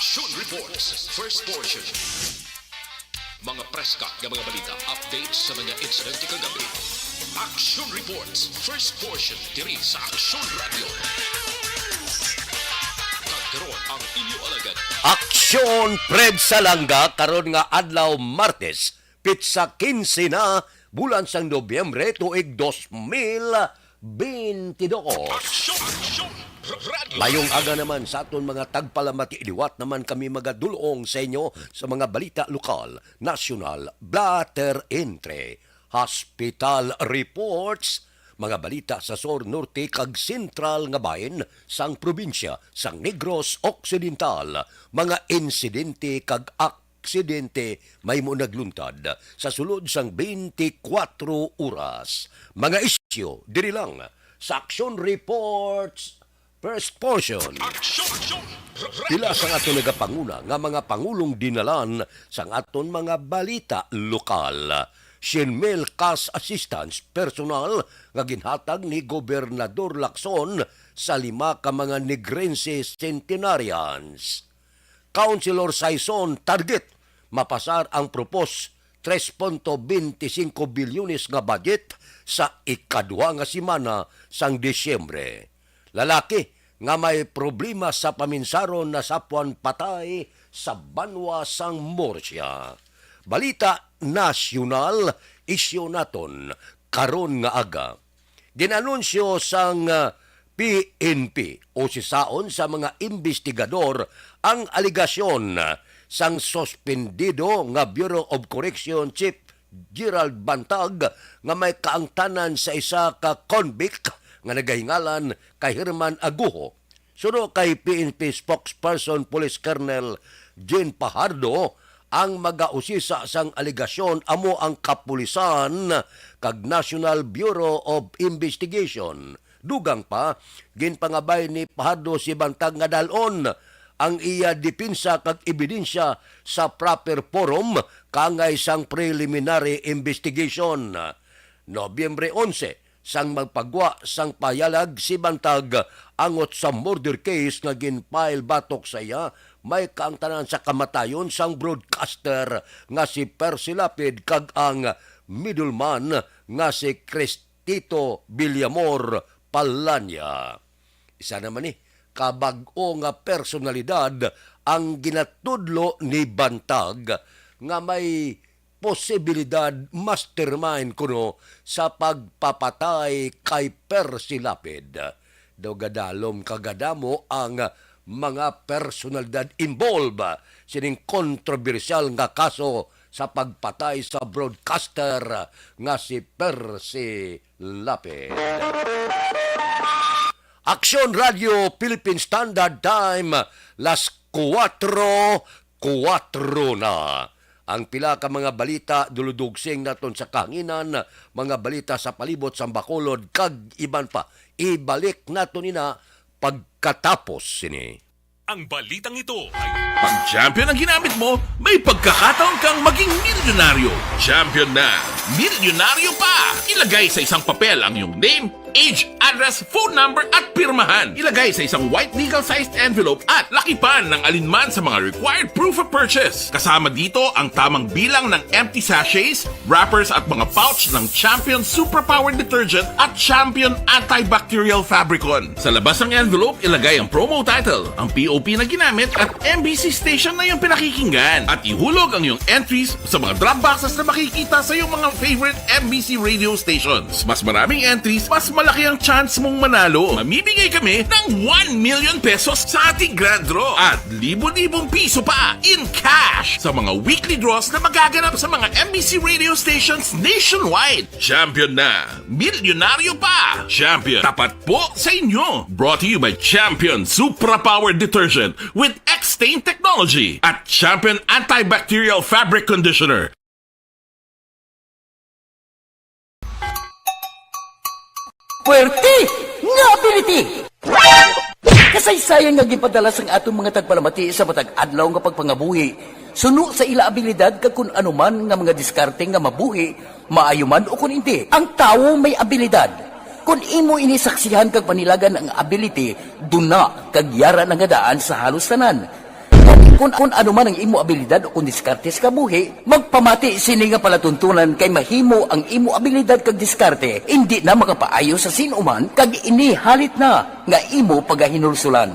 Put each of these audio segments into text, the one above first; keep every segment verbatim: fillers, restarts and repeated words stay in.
Action Reports, first portion. Mga preska nga mga balita, updates sa mga insidente kagabi. Action Reports, first portion, diri sa Action Radio. Kag karon ang inyo alagad. Aksyon, Fred Salanga, karon nga adlaw, Martes, pitsa quince na, bulan sang Nobyembre, tuig dos mil beintidos. Action! Action! Radyo! Mayong aga naman sa aton mga tagpalamati. Liwat naman kami magadulong sa inyo sa mga balita lokal, nasyonal, blatter entre, hospital reports, mga balita sa sur, norte, kag sentral nga bahin sang probinsya sang Negros Occidental, mga insidente kag aksidente mahimo nagluntad sa sulod sang twenty-four oras. Mga isyu diri lang sa Action Reports, first portion. Action! Action! Pila sang aton nagapanguna nga mga pangulong dinalan sang aton mga balita lokal. Siyam mil cash assistance personal nga ginhatag ni Gobernador Lacson sa lima ka mga Negrense centenarians. Councilor Sison target mapasar ang propose tres punto bente singko bilyones nga budget sa ikaduha nga semana sang Disyembre. Lalaki nga may problema sa paminsaron nasapwan patay sa banwa sang Murcia. Balita nasyonal, isyu naton karon nga aga. Ginanunsyo sang, ah, P N P usisaon sa mga imbestigador ang alegasyon sang suspendido nga Bureau of Correction Chief Gerald Bantag nga may kaangtanan sa isa ka convict nga nagahingalan kay Herman Agujo. Suno kay P N P spokesperson Police Colonel Jean Pajardo, ang magausisa sang alegasyon amo ang kapulisan kag National Bureau of Investigation. Dugang pa, ginpangabay ni Pajardo si Bantag nga dal-on ang iya depensa kag ebidensya sa proper forum kaangay sang preliminary investigation. Nobyembre onse, sang magpagwa sang payalag si Bantag angot sa murder case nga gin-file batok sa iya, may kaangtanan sa kamatayon sang broadcaster nga si Percy Lapid kag ang middleman nga si Cristito Villamor Palanya. Isa naman ni kabag-o nga personalidad ang ginatudlo ni Bantag nga may posibilidad mastermind kuno sa pagpapatay kay Percy Lapid. Daw gadalom kagadamo ang mga personalidad involved sining kontrobersyal nga kaso sa pagpatay sa broadcaster nga si Percy Lapid. Aksyon Radio Philippine Standard Time, las kuwatro kuwatro na. Ang pila ka mga balita, duludugsing naton sa kahanginan, mga balita sa palibot sang Bacolod, kag iban pa. Ibalik naton ina pagkatapos sini. Ang balitang ito ay Pag champion ang ginamit mo, may pagkakataon kang maging milyonaryo. Champion na, milyonaryo pa! Ilagay sa isang papel ang iyong name, age, address, phone number, at pirmahan. Ilagay sa isang white legal-sized envelope at lakipan ng alinman sa mga required proof of purchase. Kasama dito ang tamang bilang ng empty sachets, wrappers, at mga pouch ng Champion Superpower Detergent at Champion Antibacterial Fabricon. Sa labas ng envelope, ilagay ang promo title, ang P O P na ginamit, at M B C station na iyong pinakikinggan. At ihulog ang iyong entries sa mga drop boxes na makikita sa iyong mga favorite M B C radio stations. Mas maraming entries, mas malaki ang chance mong manalo. Mamimigay kami ng one million pesos sa ating grand draw at libo-libong piso pa in cash sa mga weekly draws na magaganap sa mga M B C radio stations nationwide. Champion na! Milyonaryo pa! Champion, tapat po sa inyo! Brought to you by Champion Supra Power Detergent with X-Stain Technology at Champion Antibacterial Fabric Conditioner. Puwerte nga ability! Kasaysayan nga ginpadala sang aton mga tagpalamati sa matag adlaw nga pagpangabuhi, suno sa ila abilidad kag kun ano man nga mga diskarte nga mabuhi, maayo man o kun indi. Ang tawo may abilidad. Kun imo ini saksihan kag panilagan ang ability, duna kag yara na nga daan sa halos tanan. Kon Kung, kung ano man ang imo abilidad o kung diskarte sa kabuhi, magpamati sini nga palatuntunan, kay mahimo ang imo abilidad kag diskarte indi na makapaayo sa sin-o man, kag ini halit na nga imo pagahinulsulan.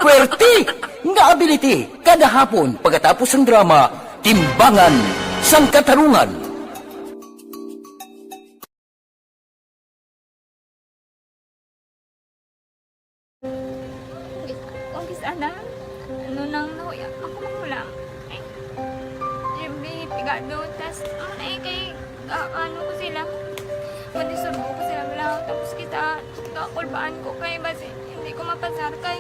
Pwerte nga ability, kada hapon pagkatapos sang drama, Timbangan sang Katarungan. Kung kis-, ana, ano nang nahuya, ako manghulam. Ay, Jimmy, pigado, tas, ano na eh, kay, ah, ano ko sila, madisturbo ko sila, wala, tapos kita, kakulbaan ko kay, basi, hindi ko mapasar kay.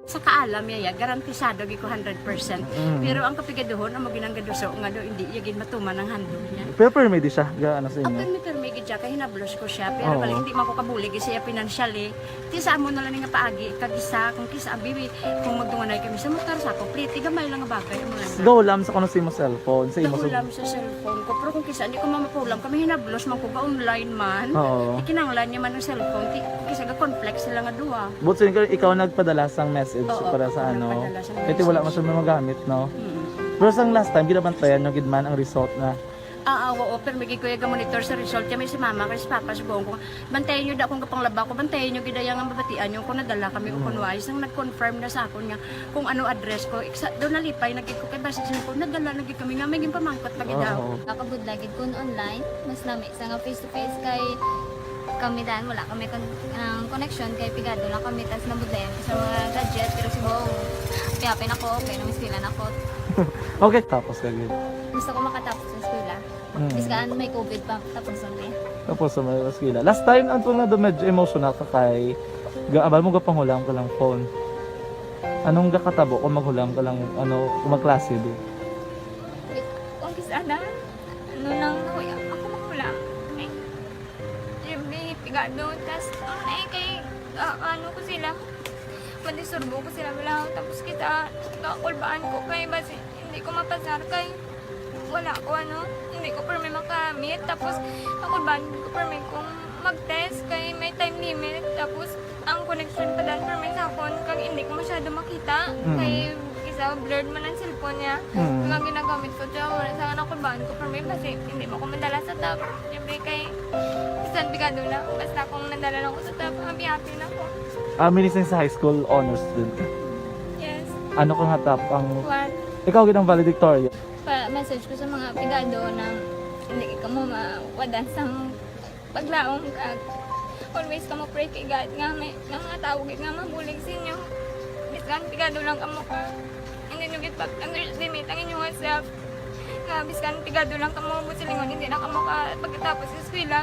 Sa kaalam niya, ya, garantisado gid ko hundred percent. Mm. Pero ang kapigaduhon, amo ginang gaduso nga do, hindi niya gid matuman ang handog niya. Pero permi di siya, ga, ano sa inyo? Permi, permi gid siya, kay hinablos ko siya. Pero Oo. Bali, hindi man ko kabulig siya financially. Ti sa amo na lang nga paagi, kag isa, kung kisa, abi, kung magdunganay kami sa motor, sa ako, pliti, gamay lang nga bagay, amo lang. Gahulam sa kuno sa imo cellphone, sa imo sa Gahulam sa cellphone ko, pero kung kisa, hindi ko mamapulam, kami hinablos man ko, ga-online man. Oo. Ikinanglan niya man ang cellphone, ti-, kisa ga-conflict sila nga duha. But sin-, ikaw nagpadala sang message Oo, para sa ako ano? Nagpadala sang Kaya ti wala message. Man siya magamit, no? Mm. Pero sang last time, ginabantayan nyo gid man ang result na? Ah, ah, oo, pero may gid ko yung monitor sa result. Kaya may si mama, kay si papa, si Bongo. Bantayan nyo da kung kapanglaba ko, bantayan nyo gid ang mabatian nyo kung nadala kami o Mm. kung wais. Nang nag-confirm na sa akon nga kung ano address ko, iksa, doon nalipay na gid ko kay basta siya ko, nadala na gid kami nga may ginpamangkot pa gid daw. Oo. Nakabudlay gid kun online, mas nami sa nga face to face kay kami dan wala kami kon-, ang connection kay pigado lang kami tas nabudlayan ko sa mga gadget pero si Bong happy ako, okay na may sila na ko. Okay, tapos ka gid. Gusto ko makatapos sa eskwela. Mm. Bis ka, ano, may covid pa, tapos ang eh. Tapos sa mga eskwela. Last time, ang tunga do medyo emotional ka kay ga-, abal mo gapanghulam ka lang phone. Anong gakatabo kung maghulam ka lang, ano, kung magklase di? Kung kis-, ana, ano nang nahuya, ako manghulam. Eh, Jimmy, pigado, tas, ano na eh, kay, ah, ano ko sila, madisturbo ko sila, wala, tapos kita, kakulbaan ko kay, basi, hindi ko mapasar kay, wala ko, ano, hindi ko permi makamit. Tapos, ako ba, hindi ko permi kung mag-test kay may time limit. Tapos, ang connection pa dan permi sa akon, kag hindi ko masyado makita. Mm. Kay, isa, blurred man ang cellphone niya. Mm. Kag ang ginagamit ko, siya, wala sa anak ko, baan ko permi, kasi hindi mo ko madala sa top. Siyempre, kay, bisan pigado na, basta kung nadala lang ko sa top, happy-happy na ko. Ah, minising sa high school, honors student ka? Yes. Ano ka nga top ang One. Ikaw gid ang valedictorian? Pa-message ko sa mga pigado na hindi kamo mawadan sang paglaom kag always kamo pray kay God nga may, nga mga tawo gid nga mabulig sa inyo. Bisan pigado lang kamo ka, hindi nyo gid pag-underestimate ang inyong self. Nga bisan pigado lang kamo, busilingon, hindi na kamo ka pagkatapos sa eskwela.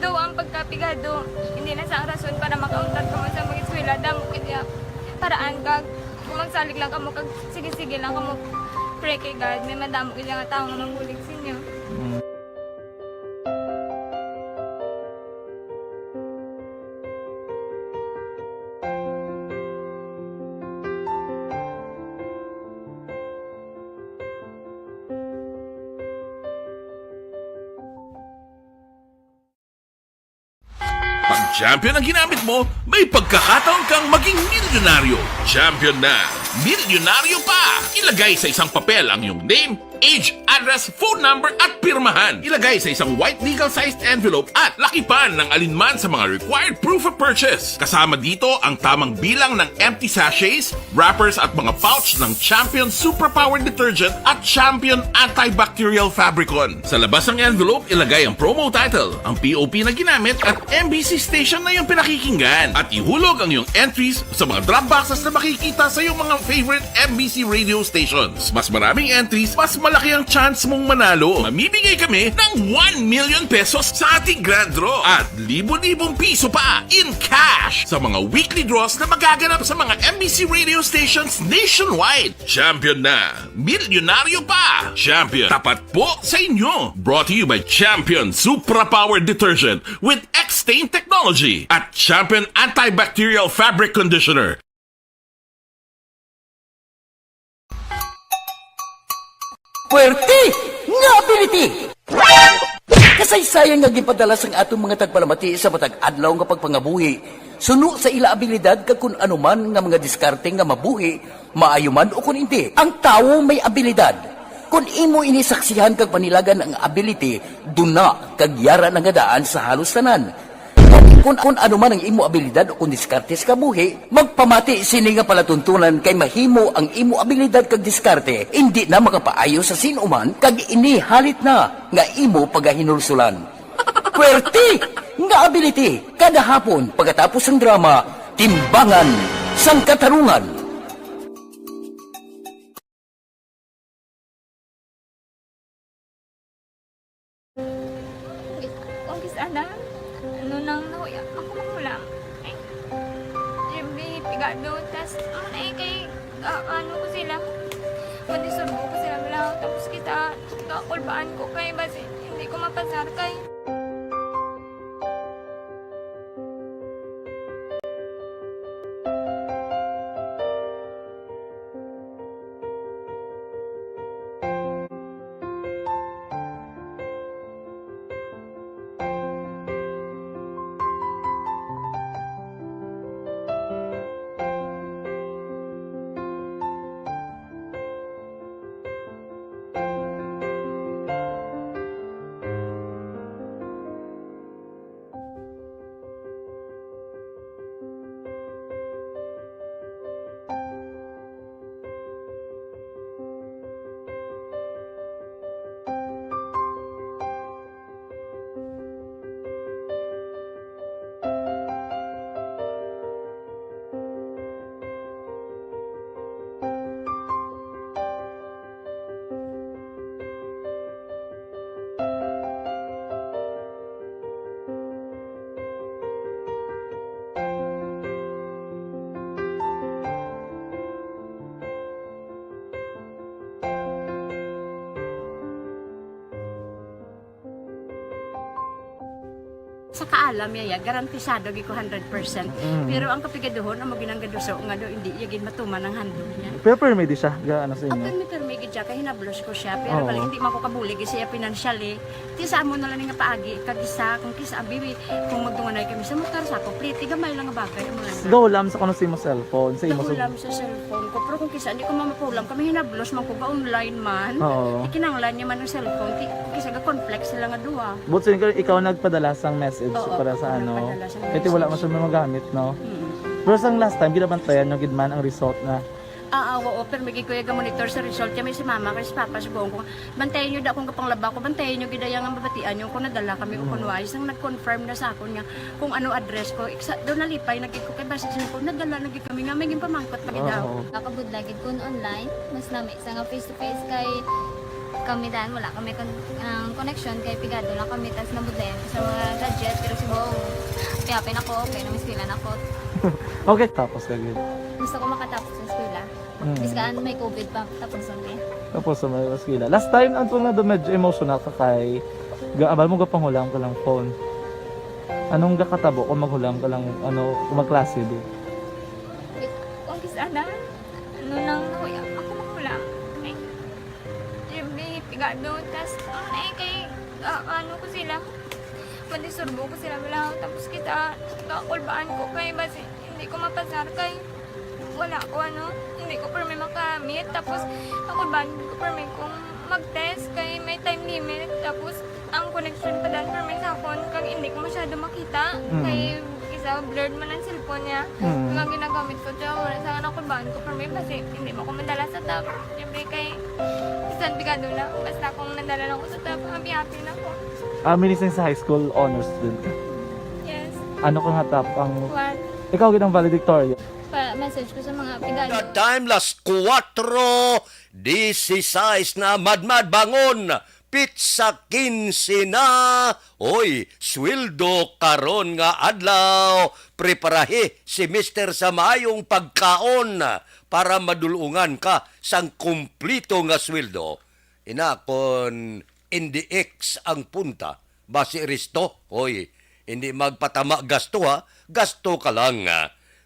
Do ang pagkapigado, hindi na sa rason para makauntat kamo sa mag-eskwela. Damo gid ya paraan kag kung magsalig lang kamo kag sige-sige lang kamo pray kay God, may madamo gid nga tawo nga mabulig sa inyo. Mm. Pag Champion ang ginamit mo, may pagkakataon kang maging milyonaryo. Champion na, milyonaryo pa! Ilagay sa isang papel ang iyong name, age, address, phone number, at pirmahan. Ilagay sa isang white legal-sized envelope at lakipan ng alinman sa mga required proof of purchase. Kasama dito ang tamang bilang ng empty sachets, wrappers at mga pouch ng Champion Suprapower Detergent at Champion Antibacterial Fabricon. Sa labas ng envelope, ilagay ang promo title, ang P O P na ginamit at M B C station na iyong pinakikinggan. At ihulog ang iyong entries sa mga drop boxes na makikita sa iyong mga favorite M B C radio stations. Mas maraming entries, mas malaki ang chance mong manalo. Mamimigay kami ng one million pesos sa ating grand draw at libo-libong piso pa in cash sa mga weekly draws na magaganap sa mga M B C radio stations nationwide. Champion na! Milyonaryo pa! Champion, tapat po sa inyo! Brought to you by Champion Supra Power Detergent with X-Stain Technology at Champion Antibacterial Fabric Conditioner. Puwerte nga ability! Kasaysayan nga ginpadala sang aton mga tagpalamati sa matag adlaw nga pagpangabuhi, suno sa ila abilidad kag kun ano man nga mga diskarte nga mabuhi, maayo man ukon indi. Ang tawo may abilidad. Kon imo ini saksihan kag panilagan ang ability, duna kag yara na nga daan sa halos tanan. Kon, kon ano man ang imo abilidad o kon diskarte sa kabuhi, magpamati sini nga palatuntunan kay mahimo ang imo abilidad kag diskarte indi na makapaayo sa sin-o man kag ini halit na nga imo pagahinulsulan. Puwerte nga ability kada hapon pagkatapos sang drama, Timbangan sang Katarungan. Kung kis-, ana, ano nang nahuya, ako manghulam. Ay, Jimmy, pigado, tas, ano na eh, kay, ah, ano ko sila, manisurbo ko sila, wala, tapos kita, kakulbaan ko kay, basi, hindi ko mapasar kay. Sa kaalam niya, ya, garantisado gid ko hundred percent. Mm. Pero ang kapigaduhon, amo gid ang gaduso nga do, hindi niya gid matuman ang handog niya. Pero permi di siya, ga, ano sa inyo? Ang permi, permi gid siya, kay hinablos ko siya. Pero Oo. bali, hindi man ko kabulig siya financially. Ti sa amo na lang nga paagi, kag isa, kung kisa, abi, kung magdunganay kami sa motor, sa ako, pliti, gamay lang nga bagay, amo lang. Gahulam sa kuno sa imo cellphone, sa imo sa Gahulam sa cellphone ko, pero kung kisa, hindi ko mamapulam, kami hinablos man ko, ga-online man. Oo. Ikinanglan niya man ang cellphone, ti, kung kisa, ga-conflict sila nga duha. But sin-, ikaw nagpadala sang message Oo, para sa ako ano? nagpadala sang Kaya ti wala man message. siya magamit, no? Mm. Pero sang last time, ginabantayan nyo gid man ang result na Ah, ah, oo, pero may gid ko yung monitor sa result. Kami si mama, kay si papa, si buong ko. Bantayan nyo da akong kapanglaba ko, bantayan nyo gid ang mabatian nyo kung nadala kami o Mm. kung wais. Nang nag-confirm na sa akon nga kung ano address ko, iksa, doon nalipay na gid ko kay basi sa ko, nadala na gid kami nga may ginpamangkot pa gid daw. Oo. Nakabudlay gid kun online, mas nami sa nga face to face kay kami dan wala kami kon-, ang connection kay pigado lang kami tas nabudlayan ko sa mga gadget pero si Bong kaya pin ako okay na miskila na ko. Okay, tapos ka gid. Gusto ko makatapos sa eskwela. Mm. Bis kaan may covid pa, tapos ang kaya. Tapos sa mga eskwela. Last time, ang tunga doon, medyo emotional ka kay ga-, abal mo gapanghulam ka lang phone. Anong gakatabo kung maghulam ka lang, ano, kung magklase di? Kung kis-, ana, ano nang nahuya, ako maghulam. Ay, Jimmy, pigado, tas, ano na eh, kay, ah, ano ko sila, Malisurbo ko sila bala. Tapos kita, kakulbaan ko kay basi hindi ko mapasar kay wala ko ano, hindi ko permi makamit. Tapos kakulbaan ko permi kung mag-test kay may time limit. Tapos ang connection pa dan permi sa akon kag hindi ko masyado makita. Mm. Kay isa blurred man ang cellphone niya. Mm. Ang ginagamit ko siya, wala sa nakulbaan ko permi basi hindi mo ko madala sa top. Siyempre kay bisan pigado na, basta kung nadala lang ko sa top, happy-happy na ko. Ah, minising sa high school, honors student ka? Yes. Ano ka nga top ang One. Ikaw gid ang valedictorian. Pa message ko sa mga pigado. The time, las kuwatro disisais na, madmad bangon, pitsa kinse na. Oy, sweldo karon nga adlaw. Preparahi si mister sa maayong pagkaon para madulungan ka sang kumplito nga sweldo. Ina, kon N D X ang punta, basi resto, hoy, hindi magpatama gasto, ha, gasto ka lang.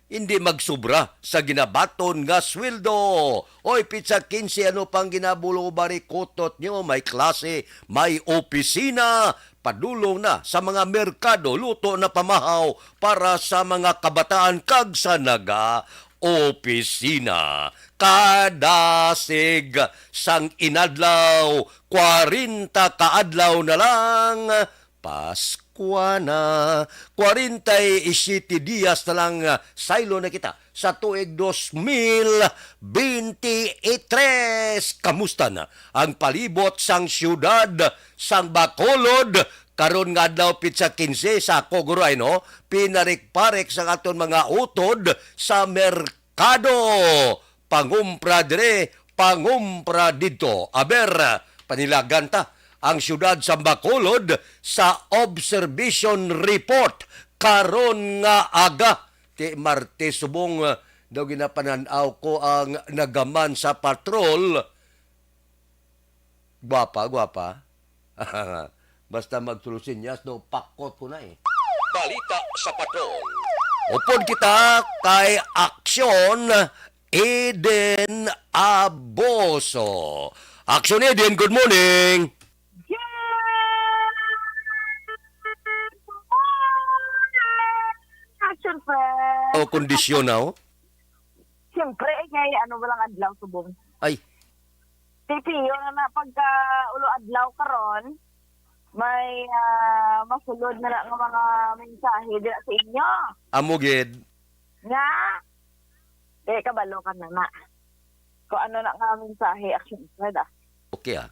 Hindi magsubra sa ginabaton nga sweldo. Oy, pitsa kinse, ano pang ginabulo, barikutot nyo? May klase, may opisina, padulong na sa mga merkado, luto na pamahaw para sa mga kabataan kag sa naga-opisina. Kadasig sang inadlaw, kwarenta ka adlaw na lang, Paskwa na. Kwarenta y siete dias na lang, ah, saylo na kita sa tuig dos mil bente y tres. Kamusta na ang palibot sang siyudad sang Bacolod karon nga adlaw, pitsa kinse? Sa ako, guray, no, pinarik-parik sang aton mga utod sa merkado. Pangumpra dire, pangumpra didto. Aber, panilagan ta ang siyudad sa Bacolod sa observation report karon nga aga. Ti Martes subong, ah, daw ginapanan-aw ko ang nagaman sa patrol. Gwapa, gwapa. Basta magtulusinyas, no, pakot ko na eh. Balita sa Patrol. Upod kita kay Aksyon Eden Aboso. Aksyon Eden, good morning. Action, friend. O, kondisyon na, oh. Siyempre, eh, kay ano, walang adlaw, subong. Ay. Tipiyo na na pagka ulo adlaw karon, may, ah, masulod na na nga mga mensahe dira sa inyo. Amo gid. Nga, eh, kabalo ka na na. Kung ano na nga mensahe, action, friend, ah. Okay, ah.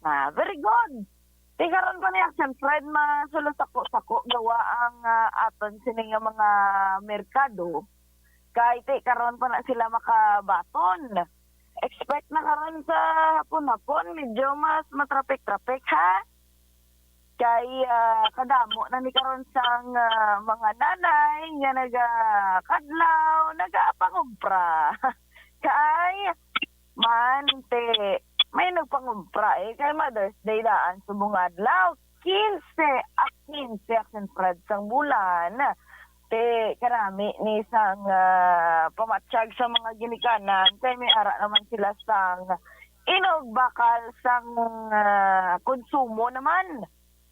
Ah, very good. Di karon pa ni action, friend, masulod sako-sako gawa ang, ah, aton sini nga mga merkado. Kay ti karon pa na sila makabaton. Expect na karon sa hapon-hapon, medyo mas matrapik-trapik, ha? Kay, ah, kadamo na ni karon sang, ah, mga nanay nga nagakadlaw, nagapangumpra. Kay, man, ti, may nagpangumpra, eh. Kay Mother's Day daan subong adlaw. Kinse, ah, kinse, action, friend, sang bulan. Ti, karami ni sang, ah, pamatyag sa mga ginikanan. Kay may ara naman sila sang inog bakal sang, ah, konsumo naman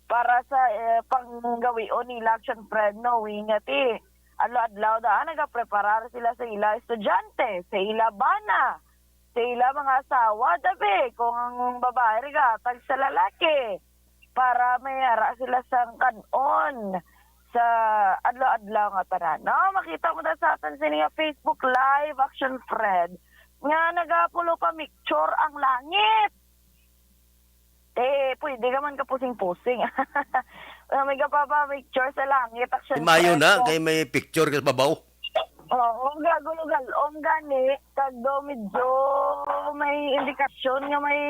para sa, eh, panggawion nila, action, friend, knowing nga ti adlaw-adlaw daan nagapreparar sila sa ila estudyante, sa ila bana, sa ila mga asawa, dabi, kung ang babae rigatag sa lalaki para may ara sila sang kan-on sa adlaw-adlaw nga tanan, no? Makita mo na sa aton sini nga Facebook Live, action, friend, nga nagapulo pa picture ang langit. Eh, pwede ka man ka pusing-pusing. Ah, may ka pa, pa picture sa langit, action, Mayo friend, na, so kay may picture ka sa babaw. Oo, gagulo-galom gani, kag do medyo may indikasyon nga may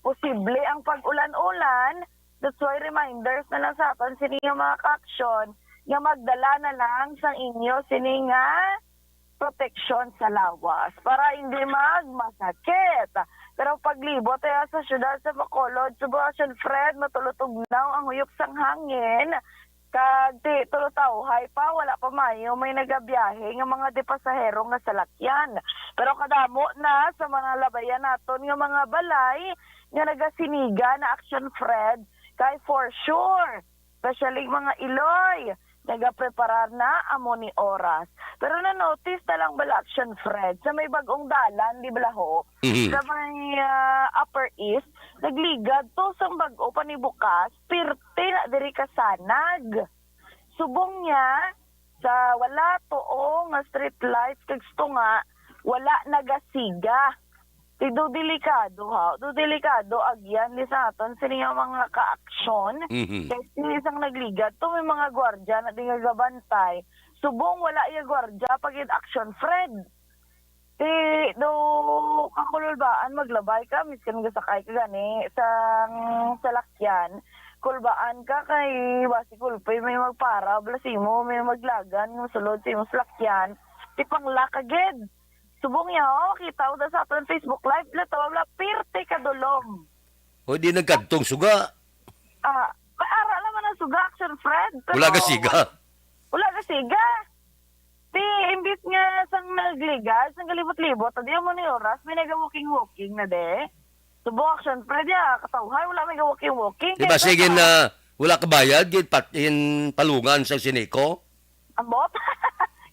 posible ang pag-ulan-ulan. That's why reminders na lang sa aton sini nga mga ka-action nga magdala na lang sa inyo sini nga proteksyon sa lawas para hindi magmasakit. Pero paglibot, eh, sa siyudad sa Bacolod, subong, action, friend, matulutugnaw ang huyop sang hangin. Kag ti tulutawhay pa, wala pa mayo may nagabiyahe nga mga di pasahero nga salakyan. Pero kadamo na sa mga labayan naton nga mga balay nga nagasiniga na, action, friend, kay for sure especially mga iloy, nagapreparar na amo ni oras. Pero na-notice ta lang bala, Action Fred, sa may bag-ong dalan, di bala ho? Mhm. Sa may, ah, Upper East, nagligad to sang bag-o pa ni bukas, pirti na diri kasanag. Subong niya, sa wala tuo nga street lights kag tunga, wala nagasiga. Ti do delikado, ha? Do delikado, agyan, di sa aton sini nga mga kaaksyon. Mhm. Kay ti sang nagligad to, may mga gwardya na di nga gabantay. Subong wala iya gwardya pa gid, Action Fred. Ti do kakululbaan maglabay ka, miskan gasakay ka gani sang salakyan, kulbaan ka kay basi kulpay may magpara bala simo, may maglagan nga sulod sa imong salakyan, ti pangla ka gid. Subong niya, oh, kita ko sa aton Facebook Live, la, tawa, la, pirti ka dulom. O, di nagkadtong suga. Ah, may ara naman ang suga, Action Fred. Wala pero ka siga. Wala ka siga. Ti, imbis nga sang nagligad, sang galibot-libot, di mo ni oras, may naga-walking-walking na de. Subong, Action Fred, ya, katawhay, wala may ga-walking-walking. Di ba, kay sige na, wala ka bayad, gid pat-, in palungan sa siniko? Ambot?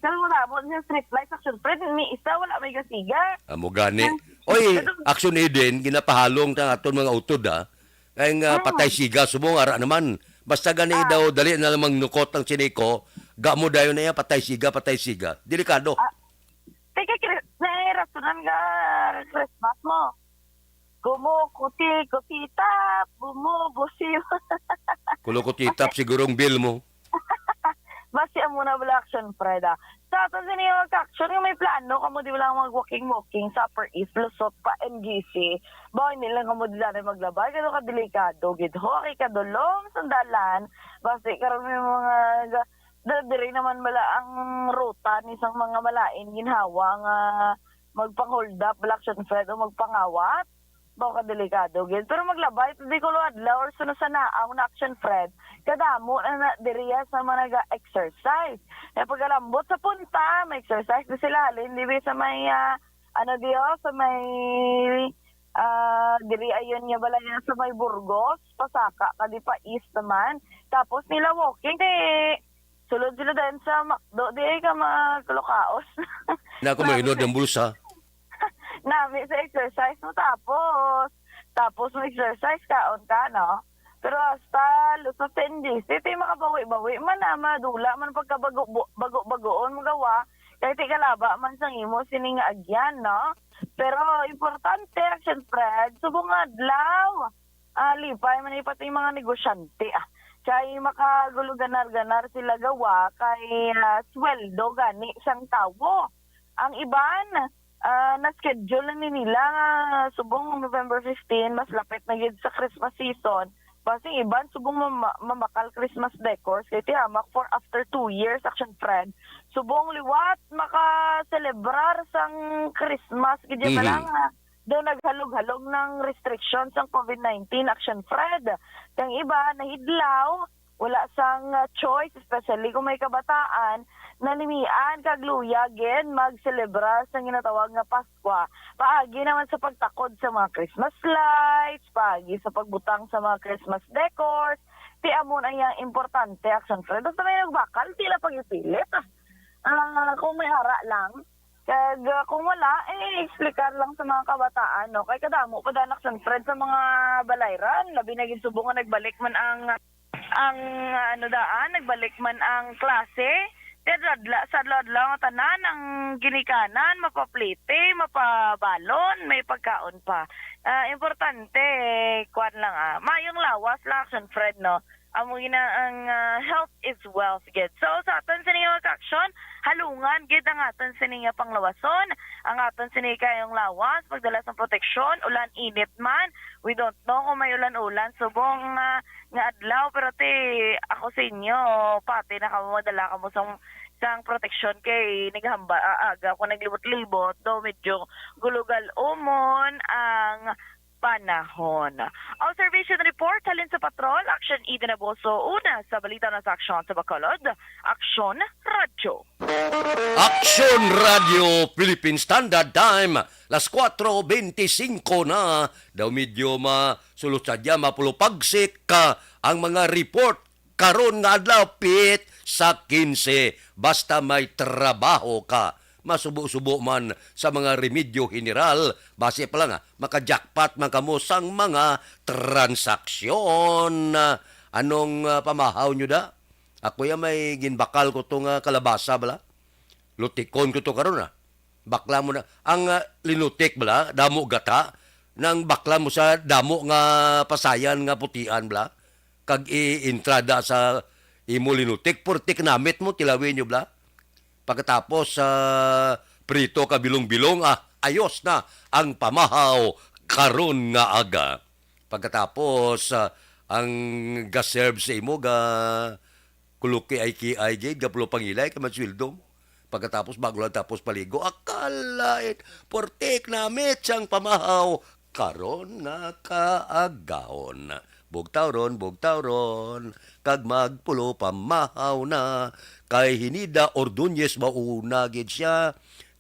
Kami mo nabot niya street lights, Action Fred, ni isa, wala may gasiga. Amo gani. Ay, oy, ito Action Eden, ginapahalong ta aton mga utod, ha? Kay nga, ah, patay siga, subong, ara naman. Basta gani daw, dali na lamang nukot ang siniko, gamo dayon na iya, patay siga, patay siga. Delikado. Ah, teka, Chris-, may rasonan nga Christmas mo. Kumukuti-kutitap, bumubusiw. Kulukutitap siguro ang bill mo. Basi amo na bala, Action Fred, ah. Sa aton sini nga ka-action nga may plano kamo di lang mag-walking-walking sa Upper East, lusot pa M G C. Ba, hindi lang kamo di lang maglabay, kano ka delikado gid ho, kay kadulom sa dalan. Basi karon may mga ga-, da-, diri naman bala ang ruta ni sang mga malain ginhawa nga magpang-hold up bala, Action Fred, o magpangawat. Daw ka delikado gid. Pero maglabay, di ko adlaw or suno sa naong na, Action Fred. Kadamo na, na diriya sa mga naga-exercise. Kaya pagkalambot sa punta, may exercise di sila. Halin, di ba sa may, ah, ano di, oh, sa may, ah, diri ayon niya balay niya sa may Burgos, pasaka ka di pa east naman. Tapos nila walking, di, sulod sila dahil sa McDo, di ay ka maglukaos. Na ako may inod ang bulsa. Nami sa exercise mo tapos. Tapos mo exercise, kaon ka, no? Pero hasta lusot sa N G C, ti makabawi-bawi man na, madula man pagkabago-, bago-bagoon mo gawa, kay ti kalaba man sang imo sini nga agyan, no? Pero importante, Action Fred, subong nga adlaw, ah, lipay man ni pati mga negosyante, ah. Kay makaguluganar-ganar sila gawa kay, ah, sweldo gani sang tawo. Ang iban, ah, na-schedule na ni nila nga subong November fifteen, mas lapit na gid sa Christmas season. Basi iban subong mama-, mamakal Christmas decors kay ti hamak for after two years, Action Fred. Subong liwat makaselebrar sang Christmas gid Mhm. pala nga daw naghalog-halog ng restriction sang COVID nineteen, Action Fred. Kang iba, nahidlaw, wala sang, uh, choice, especially kung may kabataan, nalimian kag luyag gid magselebrar sang ginatawag nga Paskwa. Paagi naman sa pagtakod sa mga Christmas lights, paagi sa pagbutang sa mga Christmas decors, ti amo na yang importante, Action Fred. Basta may nagbakal, tila pag-ipilit. Ah, kung may ara lang, Kag, ah, kung wala, eh, explicar lang sa mga kabataan, no? Kay kadamo pa danak sang trend sa mga balayran, labi na gid subong nga nagbalik man ang, ang, ano daan, nagbalik man ang klase. Kay adlaw-adlaw, sa adlaw-adlaw nga tanan, ang ginikanan, mapaplete, mapabalon, may pagkaon pa. Ah, importante, kuwan lang, ah, mayong lawas lang, Action Fred, no? Amo gina ang, ah, health is wealth gid. So, sa aton sini nga ka-action, halungan gid ang aton sini nga panglawason, ang aton sini kayong lawas, pagdala sang proteksyon, ulan, init man. We don't know kung may ulan-ulan subong, ah, nga adlaw, pero ti, ako sa inyo, pati na kamo, magdala kamo sang, sang proteksyon kay naghamba, ah, aga ako naglibot-libot, do medyo gulugal umon ang panahon. Observation report halin sa Patrol, Action Eden Aboso, una sa balita na sa Aksyon sa Bacolod, Aksyon Radyo. Aksyon Radyo Philippine Standard Time, las kuwatro bente singko na. Daw medyo masulod sadya, mapulupagsik ka ang mga report karon nga adlaw, pit sa kinse, basta may trabaho ka. Masubo-subo man sa mga remedyo general, basi pa lang, ah, maka-jackpot man kamo sang mga transaksyon. Anong, ah, pamahaw nyo da? Ako ya may ginbakal ko to nga kalabasa bala. Lutikon ko to karon, ah. Bakla mo na. Ang, ah, linutik bala, damo gata, nang bakla mo sa damo nga pasayan nga putian bala, kag i-entrada sa imo linutik, purtik namit mo, tilawin nyo bala. Pagkatapos sa prito ka bilong-bilong, ah, ayos na ang pamahaw karon nga aga. Pagkatapos, ah, ang ga-serve sa imo, ga kuluki ay kiay gid, ga pulo pangilay ka man sweldo mo. Pagkatapos, bago lang tapos paligo, akalain, purtik namit sang pamahaw, karon nga kaagahon. Bugtaw ron, bugtaw ron, kag magpulo pamahaw na. Kay Hinida Ordonez, mauna gid siya.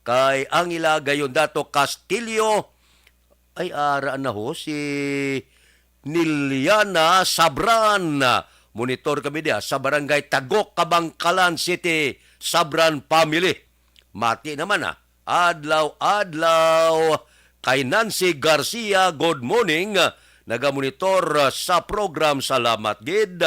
Kay Angela Gayondato Castillo, ay, ara na ho si Niliana Sabran. Monitor kami diya sa Barangay Tagok, Kabangkalan City, Sabran family. Mati naman, ah. Adlaw-adlaw. Kay Nancy Garcia, good morning. Nagamonitor sa program, salamat gid.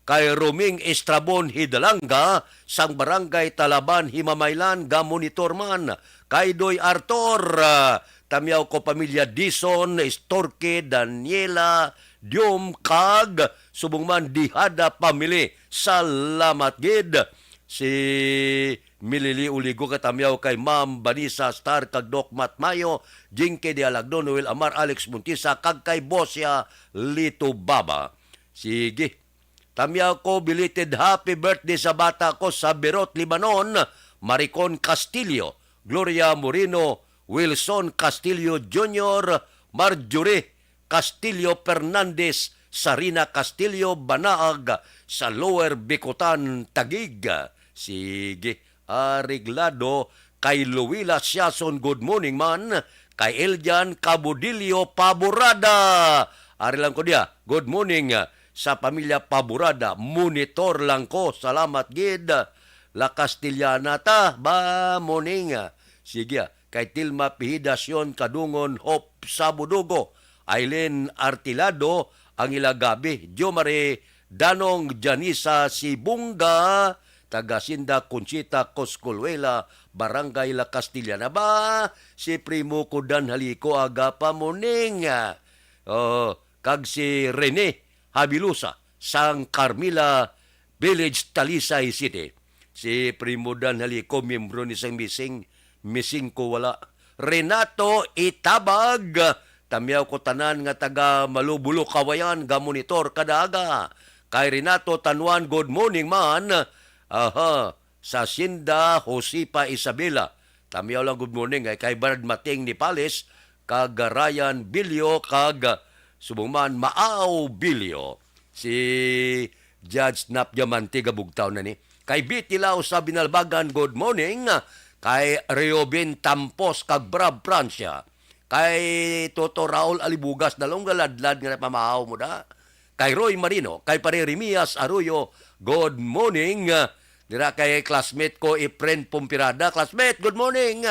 Kay Roming Estrabon Hidalanga, sang Barangay Talaban, Himamaylan, gamonitor man. Kay Doy Arthur, ah, Tamyaw ko pamilya Dison, Storke, Daniela, Diom, kag subong man Dihada family. Salamat gid. Si Milili Uligo katamyaw kay Ma'am Vanessa Star kag Doc Matt Mayo, Jinky de Alagno, Noel Amar, Alex Montisa, kag kay Bosya Lito Baba. Sige. Tamyaw ko belated happy birthday sa bata ko sa Berot, Lebanon, Maricon Castillo, Gloria Moreno, Wilson Castillo Junior, Marjorie Castillo Fernandez, Sarina Castillo Banaag sa Lower Bicutan, Taguig. Sige. Areglado, kay Luwila Siason, good morning man, kay Eljan Cabudillo Paborada. Ari lang ko diya, good morning, ah, sa pamilya Paborada. Monitor lang ko, salamat gid. La Castellana ta, ba, morning, ah. Sige, ah, kay Tilma Pihida, Sion Kadungon, Hope Sabudugo, Aileen Artilado, Angela Gabi, Jo Marie Danong, Janisa Sibunga, taga Sinda Conchita, Coscoluela, Barangay La Castellana. Ba, si Primo ko Dan Haliko, aga pa morning. Oh, kag si Rene Habilusa, sang Carmela Village, Talisay City. Si Primo Dan Haliko, miyembro ni sang missing, missing ko wala. Renato Itabag, tamyaw ko tanan nga taga Malubulo, Kawayan, gamonitor kada aga. Kay Renato Tanuan, good morning man. Aha, sa Sinda, Josefa Isabela. Tamyaw lang, good morning. Ay kay Brad Mating ni Palis, kag Ryan Bilyo, kag subong man, Maaw Bilyo. Si Judge Nap Diamante, gabugtaw na ni. Kay Bitilaw sa Binalbagan, good morning. Kay Reoben Tampos kag Brab Francia. Kay Toto Raul Alibugas, dalong galadlad nga napamahaw mo da. Kay Roy Marino, kay Pare Remias Arroyo, good morning. Dira kay classmate ko, Efren Pompirada. Classmate, good morning.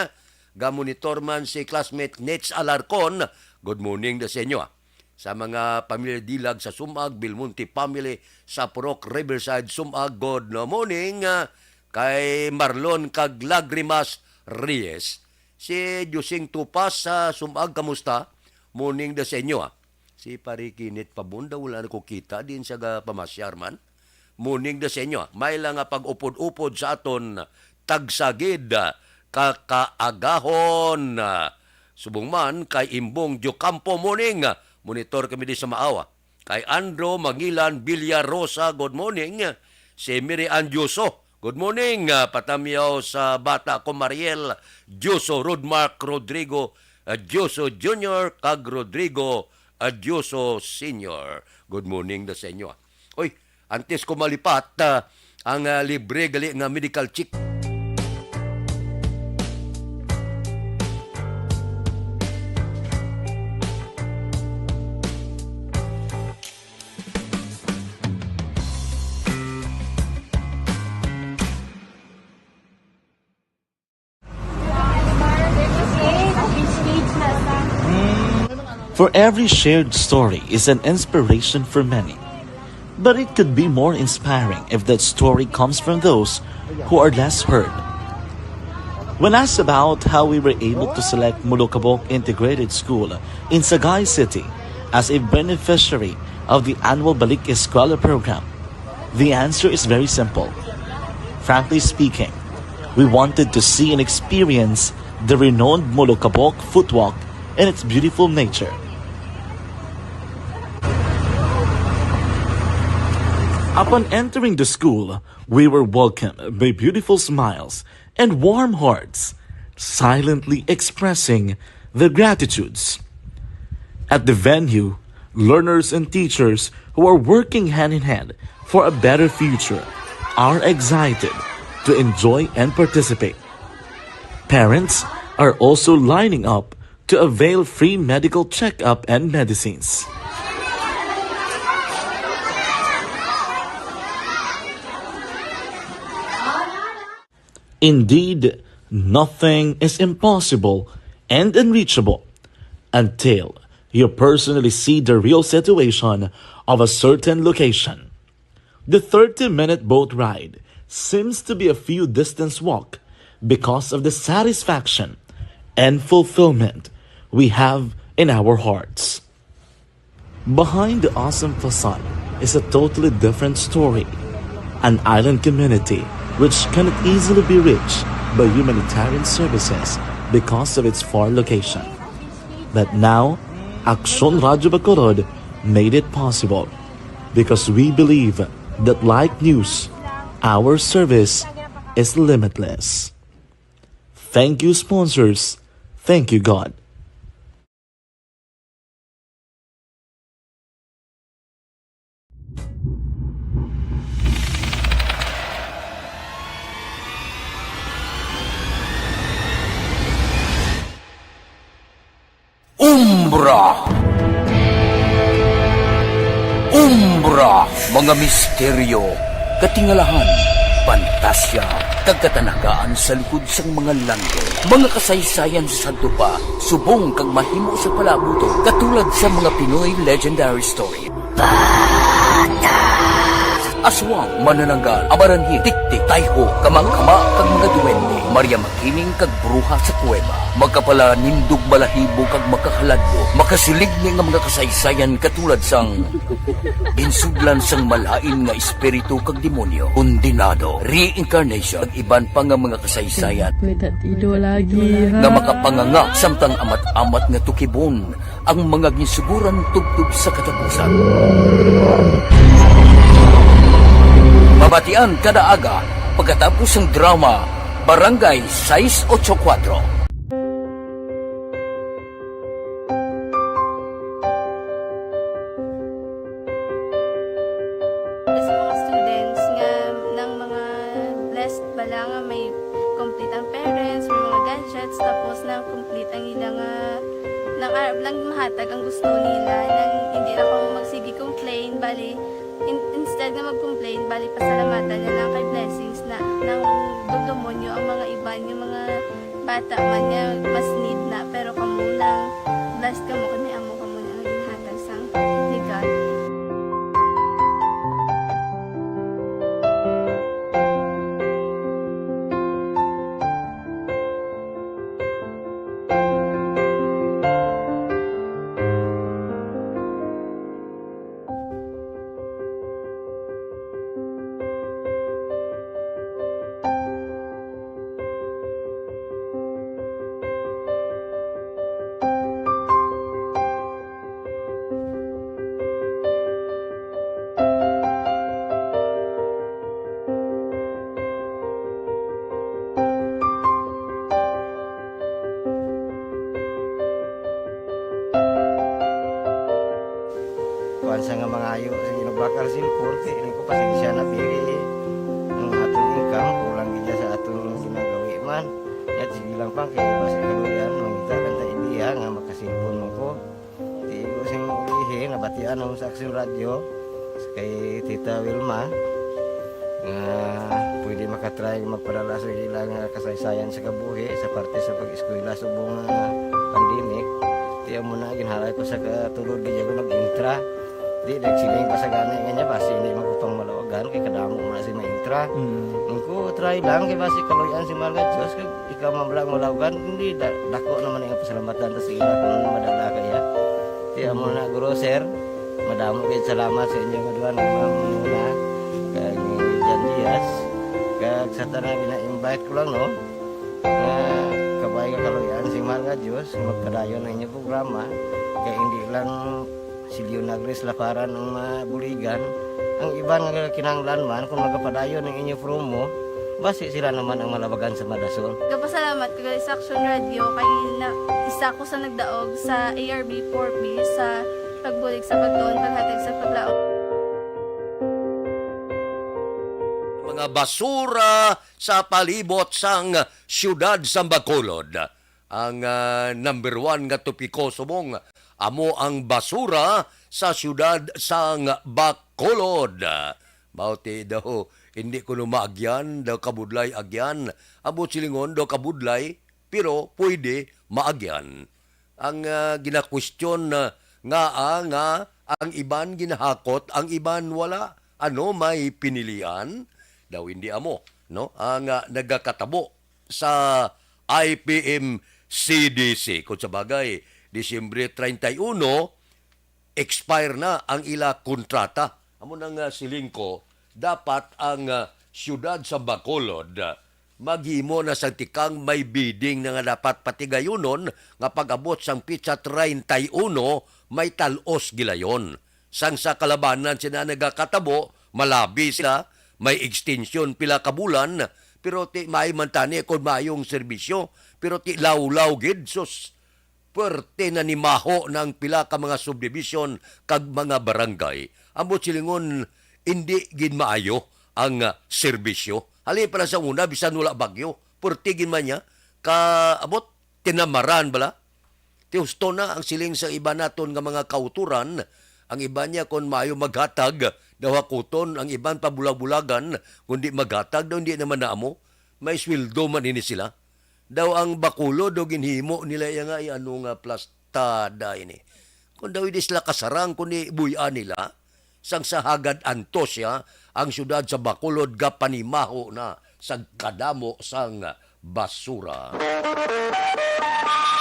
Gamonitor man si classmate Nets Alarcon. Good morning da sa inyo, ah. Sa mga pamilya Dilag sa Sumag, Belmonte family sa Purok Riverside, Sumag, good morning. Ah, kay Marlon kag Lagrimas Reyes. Si Josing Tupas sa Sumag, kamusta? Morning da sa inyo, ah. Si Pare Kinit Pabunda, wala na ko kita din sa ga-, pamasyar man. Morning da sa inyo, ah. May lang nga pag-upod-upod sa aton tagsa gid, ah, kakaagahon. Ah, subong man kay Imbong Diocampo, morning. Ah, monitor kami di sa Maawa. Kay Andro Mangilan Villarosa, good morning. Si Mary Ann Dioso, good morning. Ah, patamyaw sa bata ko, Mariel Dioso, Rodmark Rodrigo, ah, Dioso Junior, kag Rodrigo, ah, Dioso Senior. Good morning da sa inyo, ah. Oy, antes ko malipat, ah, ang, ah, libre gali nga medical check. For every shared story is an inspiration for many. But it could be more inspiring if that story comes from those who are less heard. When asked about how we were able to select Molokabok Integrated School in Sagay City as a beneficiary of the annual Balik Eskwela program, the answer is very simple. Frankly speaking, we wanted to see and experience the renowned Molokabok Footwalk and its beautiful nature. Upon entering the school, we were welcomed by beautiful smiles and warm hearts, silently expressing their gratitudes. At the venue, learners and teachers who are working hand in hand for a better future are excited to enjoy and participate. Parents are also lining up to avail free medical checkup and medicines. Indeed, nothing is impossible and unreachable until you personally see the real situation of a certain location. The thirty-minute boat ride seems to be a few distance walk because of the satisfaction and fulfillment we have in our hearts. Behind the awesome facade is a totally different story. An island community which cannot easily be reached by humanitarian services because of its far location. But now, Aksyon Radyo Bacolod made it possible because we believe that, like news, our service is limitless. Thank you, sponsors. Thank you, God. Umbra. Umbra, mga misteryo, katingalahan, pantasya, kag katanagaan sa likod sang mga langit. Mga kasaysayan sa sadto pa, subong kag mahimo sa palabuton, katulad sa mga Pinoy legendary story. Aswang, manananggal, amaranhil, tiktik, tayho, kamangkama, kag mga duwende. Maria Makining kag bruha sa kuweba. Makapalanindog balahibo kag makahaladlo. Makasiligni nga mga kasaysayan katulad sang ginsudlan sang malain nga espiritu kag demonyo, kondenado, reincarnation, kag iban pa nga mga kasaysayan May tatido lagi, ha? nga makapanganga samtang amat-amat nga tukibon ang mga ginsuguran tubtob sa katapusan. Mabatian kada aga pagkatapos sang drama Barangay sais ocho kuwatro. Sa mga students nga nang mga blessed bala nga may complete ang parents, may mga gadgets, tapos na complete ang ila nga nang arab lang mahatag ang gusto nila, nang hindi na kamo magsige complain, bali, in-, instead nga mag-complain, bali, pasalamatan na lang kay blessings na nang dugdumon nyo ang mga iban nga mga bata man nga mas need na, pero kamo lang, blessed kamo kay may amo kamo nga ginhatag sang ni God. Kuan sa nga mangayo sa ginabakal sin korte, ini ko pasensya na, pili ang aton income, kulang gid sa aton ginagawi man. Yat, sige lang pa, kay basi kaluyan, mangita lang ta idea nga makasilpon man ko. Tigo sing ulihi, nabatian ang sa Aksyon Radyo, kay Tita Wilma, nga pwede makatry magpadala sa ilang kasaysayan sa kabuhi sa parte sa pag-eskwela subong nga pandemic. Tiyan mo na, ginhalay ko sa katulod, di ako nag-intra. Di, nagsiling pa sa gani nga niya, basi hindi magpapangmalawagan, kay kadamo mo na si maintra. Mm. Ang ko, try lang, kay basi kaluyan si mahal nga Diyos, kag ikaw man lang malawagan, hindi, da-, dako naman ang pasalamatan ta sa ila kung madala kaya. Tiyan mo na, guro, sir, madamo kayo salamat sa inyo nga duha nga mga muna, kag ni Jan Diaz, kag sa tanan, gina-invite ko lang, no? Nga kabay nga kaluyan si mahal nga Diyos, magpadayon ang inyong programa, kay hindi lang si Leonagris Laparan ang mabuligan, ang iban nga kinahanglan man, kung magapadayon ang inyo promo, basi sila naman ang malabagan sa madason. Gapasalamat ko gali sa Action Radio kay na, isa ko sa nagdaog sa A R B four B sa pagbulig sa pagtuon, paghatag sa paglaom. Mga basura sa palibot sang siyudad sang Bacolod. Ang, ah, number one nga topiko subong amo ang basura sa siyudad sang Bacolod. Mao ti daw, hindi kuno maagyan, daw kabudlay agyan. Amo silingon, daw kabudlay, pero pwede maagyan. Ang, ah, ginakwestiyon, ah, nga, ah, nga ang iban ginahakot, ang iban wala. Ano, may pinilian? Daw hindi amo, no? Ang, ah, nagakatabo sa I P M C D C. Kung sa bagay, Disyembre treinta y uno, expire na ang ila kontrata. Amo na nga siling ko, dapat ang, ah, siyudad sa Bacolod, ah, maghimo na sang tikang may bidding na nga dapat patigayunon nga pag-abot sang pitsa treinta y uno, may tal-os gilayon. Sang sa kalabanan sina nagakatabo, malabi sila, may extension pila ka bulan, pero ti may man tani kon maayong serbisyo, pero ti lawlaw gid, sus, puwerte na nimaho na ang pila ka mga subdivision kag mga barangay. Ambot silingon, indi gid maayo ang, ah, serbisyo. Halin pa lang sa una, bisan wala bagyo, puwerte gid man niya, ka, abot, tinamaran bala. Ti husto na ang siling sa iban naton nga mga kautoran, ang iban niya kon maayo maghatag, daw hakuton, ang iban pabulag-bulagan, kun di maghatag, daw hindi naman na amo. May sweldo man ini sila. Daw ang Bacolod, daw ginhimo nila iya nga, ay, ano nga plastada ini. Kung daw hindi sila kasarang, kundi buy-an nila, sang sa Hagad Antosia, ang siyudad sa Bacolod gapanimaho na sa kadamo sang basura.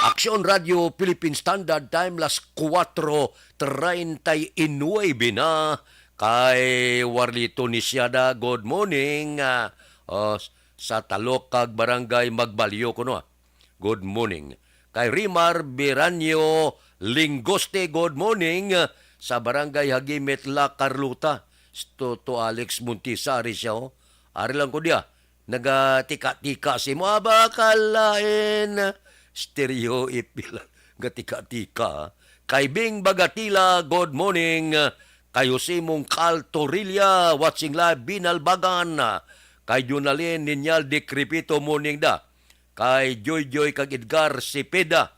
Aksyon Radio Philippine Standard Time, las kuwatro treinta y nuebe na. Kay Warlito Nisiada, good morning. Ah, oh, sa Talok kag Barangay Magbalyo kuno, ah. Good morning. Kay Rimar Biranyo Lingoste, good morning. Sa Barangay Hagimit, La Carlota. Sto to Alex Montisa, ari siya, oh. Ari lang ko diya. Nagatika-tika si mo. Aba, kalain. Stereo ipil. Gatika-tika, ah. Kay Bing Bagatila, good morning. Kay Jose Mongcal Torilla, watching live, Binalbagan. Kay Junalin Ninyal Decrepito, morning da. Kay Joyjoy kag Edgar Cepeda,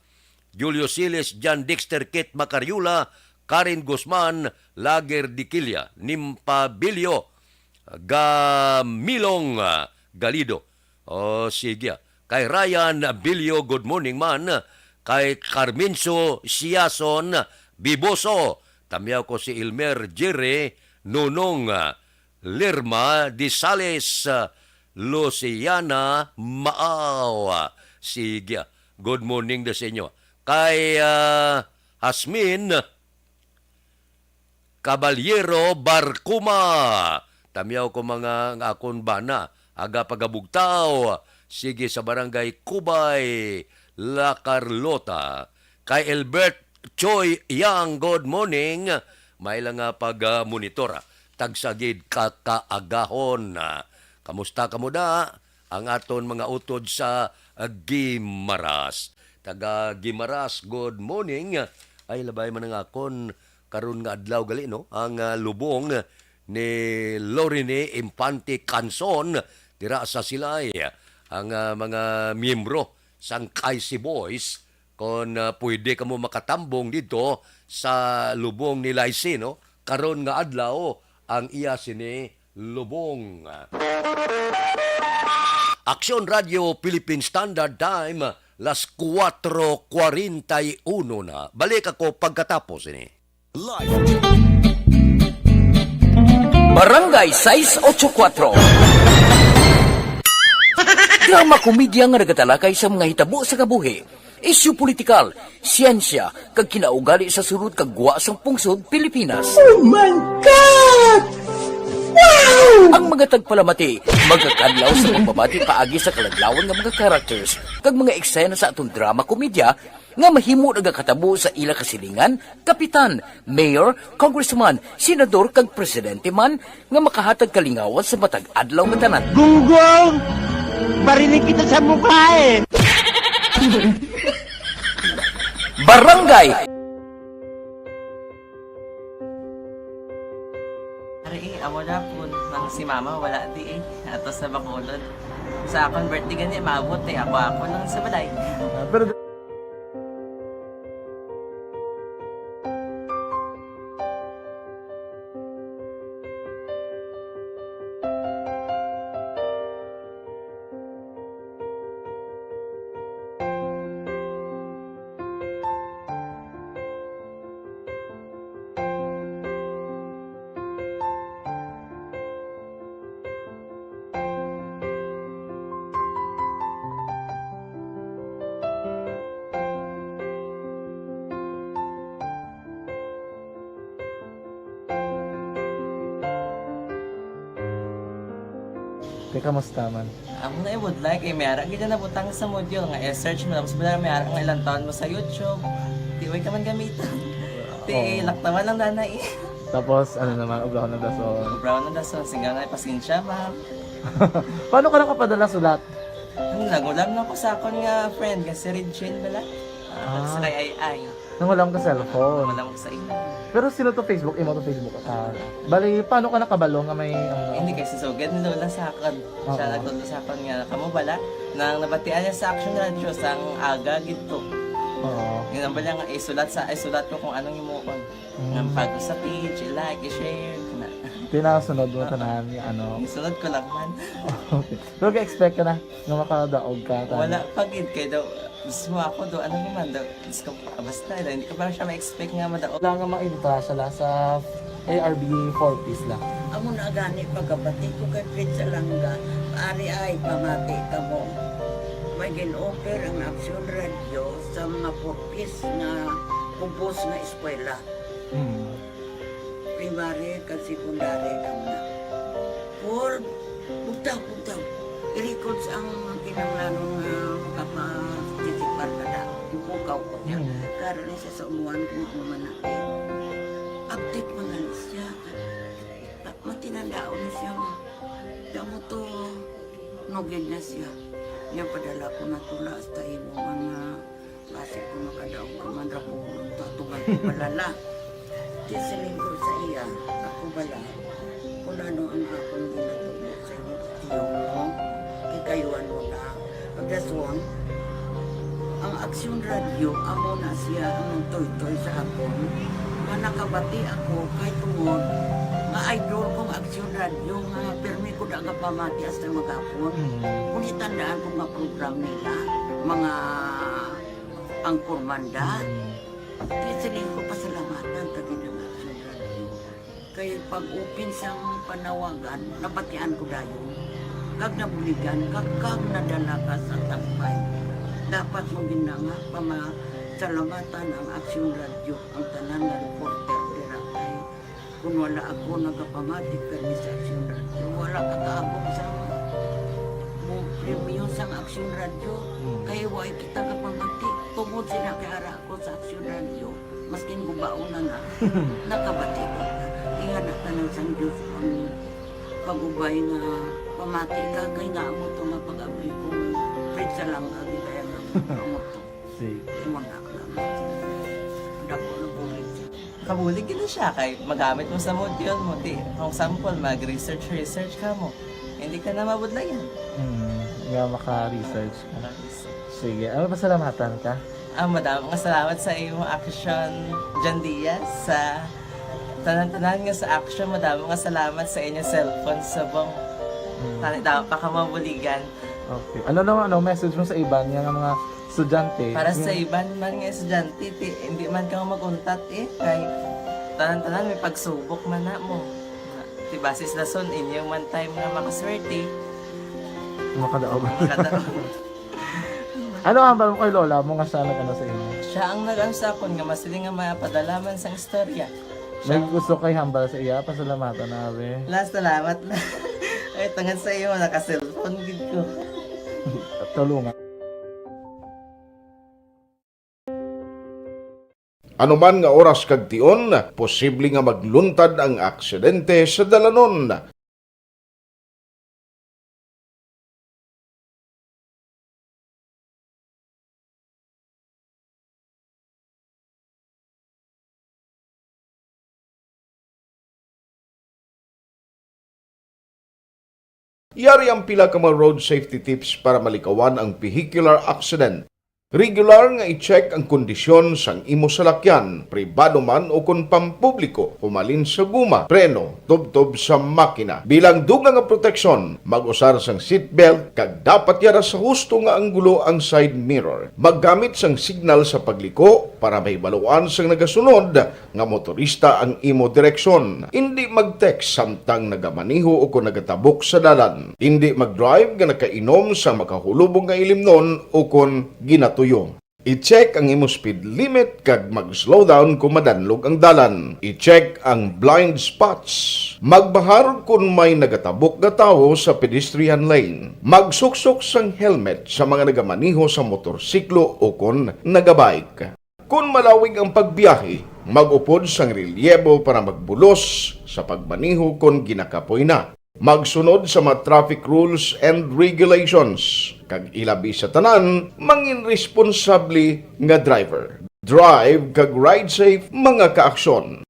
Julio Siles, John Dexter, Kit Macariola, Karen Guzman, Lager Diquilla, Nimpa Bilio, Gamilong, ah, Galido. Oh, sige, ah. Kay Ryan Bilio, good morning man. Kay Carmencio Siason Biboso, tamyaw ko si Elmer Jere, Nunong, ah, Lerma Disales, ah, Luciana Maaw. Sige, good morning da sa inyo. Kay, ah, Hasmin Caballero Barcuma, tamyaw ko mga nga akon bana, aga pagabugtaw. Sige, sa Barangay Cubay, La Carlota. Kay Elbert Choi Yang, good morning. May lang nga pag, ah, monitor, ah. Tagsa gid ka kaagahon, ah. Kamusta kamo da? Ang aton mga utod sa, ah, Guimaras. Taga Guimaras, good morning. Ay, labay man ang akon karon nga adlaw gali, no? Ang, ah, lubong ni Lorene Infante Canson dira sa Silay. Ang, ah, mga miyembro sang K I C Boys, kon, ah, pwede kamo makatambong dito sa lubong ni Laisino, karon nga adlaw ang iya sini lubong. Aksyon Radio Philippine Standard Time, Las cuatro cuarenta y uno na. Balik ako pagkatapos ini. Live. Barangay sais ocho cuatro. Drama komedya nga nagatalakay sa mga hitabo sa kabuhi, isyu politikal, siyensya, kag kinaugali sa sulod kag gwa sang pungsod Pilipinas. Oh my God! Wow! Ang mga tagpalamati magakadlaw sa pagbabati paagi sa kaladlawan nga mga characters kag mga eksena sa aton drama komedya nga mahimo nagakatabo sa ila kasilingan, kapitan, mayor, congressman, senador, kag presidente man nga makahatag kalingawan sa matag adlaw nga tanan. Gunggong! Barinig kita sa mukha eh! Barangay Ari, eh, amo na po nang si mama wala di eh. Ato sa Bacolod. Sa akon birthday gani, maabot eh. Ako, ako lang sa balay. Ah, pero Te, kamusta man? Amo na, I would like, eh, may ara gid na nabutang sa module nga i-search mo, tapos wala, may ara nga ilang taon mo sa YouTube. Di, way ka man gamitan. Ti, Oo. Laktawan lang, nanay. Tapos, ano naman, ubraw ng dason. Ubraw ng dason, singga na, pasensya, ma'am. Paano ka nakapadala sulat? Ano, nangulam lang ko sa akon nga friend, nga si Regine bala. Ah, Ah. Sa kay Ay Ay. Nangulam ka cellphone. Nangulam ko sa ila. Pero sino to Facebook? Imo to Facebook account? Bali, paano ka nakabalo nga may, ano? Hindi, kay si Sugad ni Lola sa akon. Siya Oo. nagtudlo sa akon nga, kamo bala, nang nabatian niya sa Action Radio, sang aga gid to. Oo. Yun ang bala nga, isulat sa, isulat ko kung anong himuon. Mm. Nga pag sa page, i-like, i-share, na. Tinasunod mo Oo. tanan, ano? Isunod ko lang man. Okay. Pero ga-expect ka na nga makadaog ka, tama? Wala pa gid, kay daw, mismo ako do, ano naman daw, Diyos ko, basta, hindi ko pa siya ma-expect nga madaog. Wala nga ma-entra siya la sa A R B four Ps la. Amo na gani pagkabati ko kay Fred Salanga, ari ay pamati kamo. May gin-offer ang Action Radio sa mga four Ps nga kubos nga eskwela. Mm. Primary kag secondary lang na. Paul, bugtaw, bugtaw. I-records ang kinahanglanon nga makaparticipar ka na. Ipukaw ko niya. Mm. Karon ni siya sa umuan kung ano man na. Update man na siya. Ta-, matinandaon na siya nga. Damo to, nugid na siya. Niya padala ko na tula hasta imo man nga Basi kung makadaog ka man ra ko, tatugan ko balala. Di siling ko sa iya, ako bala, kung ano ang akong ginatubo sa imo, tiyo mo, kikayuan mo na. Pagdason, ang Aksyon Radyo, amo na siya ang nagtoytoy sa akon, nga nakabati ako kay tungod nga idol kong Aksyon Radyo, nga pirmi ko da nga pamati hasta maghapon. Mm. Kung itandaan ko nga program nila, mga Ang Kurmanda, Mm. di siling ko pasalamatan kag ginang Action Radio. Kay pag-open sang panawagan, nabatian ko dayon. Kag nabuligan, kag, kag nadala ka sa tampay. Dapat mo gina nga pamasalamatan ang Action Radio, ang tanan nga reporter dira kay Kung wala ako nagapamati kay Miss Action Radio, wala ka kaabot sa mo premyo sang Action Radio. Hmm. Kay wa kita kapamati. Tungod sila kay ara ako sa Action Radio, maskin gubaon na na, nakabati ko. Ingana ka na sang Diyos ang pag-ubay nga pamati ka, kay nga amo to nga pag-abli ko, Fred Salanga, gid kaya nga amo to. Sige. Imo na ka. Dako na bulig. Kabulig gid na siya kay magamit mo sa module mo. Ti, kung sample, mag-research, research ka mo. Hindi ka na mabudlayan. Hmm, nga maka-research ka. Maka-research. Sige, ano, pasalamatan ka? Ah, madamo nga salamat sa imo, Action John Diaz, sa tanan-tanan nga sa Action. Madamo nga salamat sa inyo cellphone subong. Hmm. Tani, damo pa ka mabuligan. Okay. Ano naman, ano, message mo sa iban nga, nga mga Estudyante. Para sa iban man nga estudyante, ti, hindi man kamo mag-untat, eh, kay tanan-tanan may pagsubok man na mo. Ti, basis dason inyo man time nga makaswerte. Makadaog. Makadaog. Ano ang hambal mo kay lola mo nga siya nag-ano sa imo? Siya ang nag-ano sa akon nga masiling nga mapadala man sang istorya. May gusto kay hambal sa iya, pasalamatan na, abi. La, salamat na. Ay, tungod sa imo, naka-cellphone gid ko. Tulungan. Anuman nga oras kag tion, posible nga magluntad ang aksidente sa dalanon. Yari ang pila ka mga road safety tips para malikawan ang vehicular accident. Regular nga i-check ang kondisyon sang imo salakyan, pribado man o kon pampubliko, humalin sa guma, preno, tubtob sa makina. Bilang dugang nga proteksyon, mag-usar sang seatbelt kag dapat yara sa husto nga anggulo ang side mirror. Maggamit sang signal sa pagliko para mahibaluan sang nagasunod nga motorista ang imo direksyon. Indi mag-text samtang nagamaneho o kon nagatabok sa dalan. Indi mag-drive nga nakainom sa makahulubong nga ilimnon o kon ginatuyo. I-check ang imo speed limit kag mag-slow down kon madanlog ang dalan. I-check ang blind spots. Magbahar kon may nagatabok nga tawo sa pedestrian lane. Magsuksok sang helmet sa mga nagamaneho sa motorsiklo o kon nagabike. Kon malawig ang pagbiyahe, mag-upod sang relyebo para magbulos sa pagmaneho kon ginakapoy na. Magsunod sa mga traffic rules and regulations, kag ilabi sa tanan, mangin responsable nga driver. Drive kag ride safe, mga kaaksyon.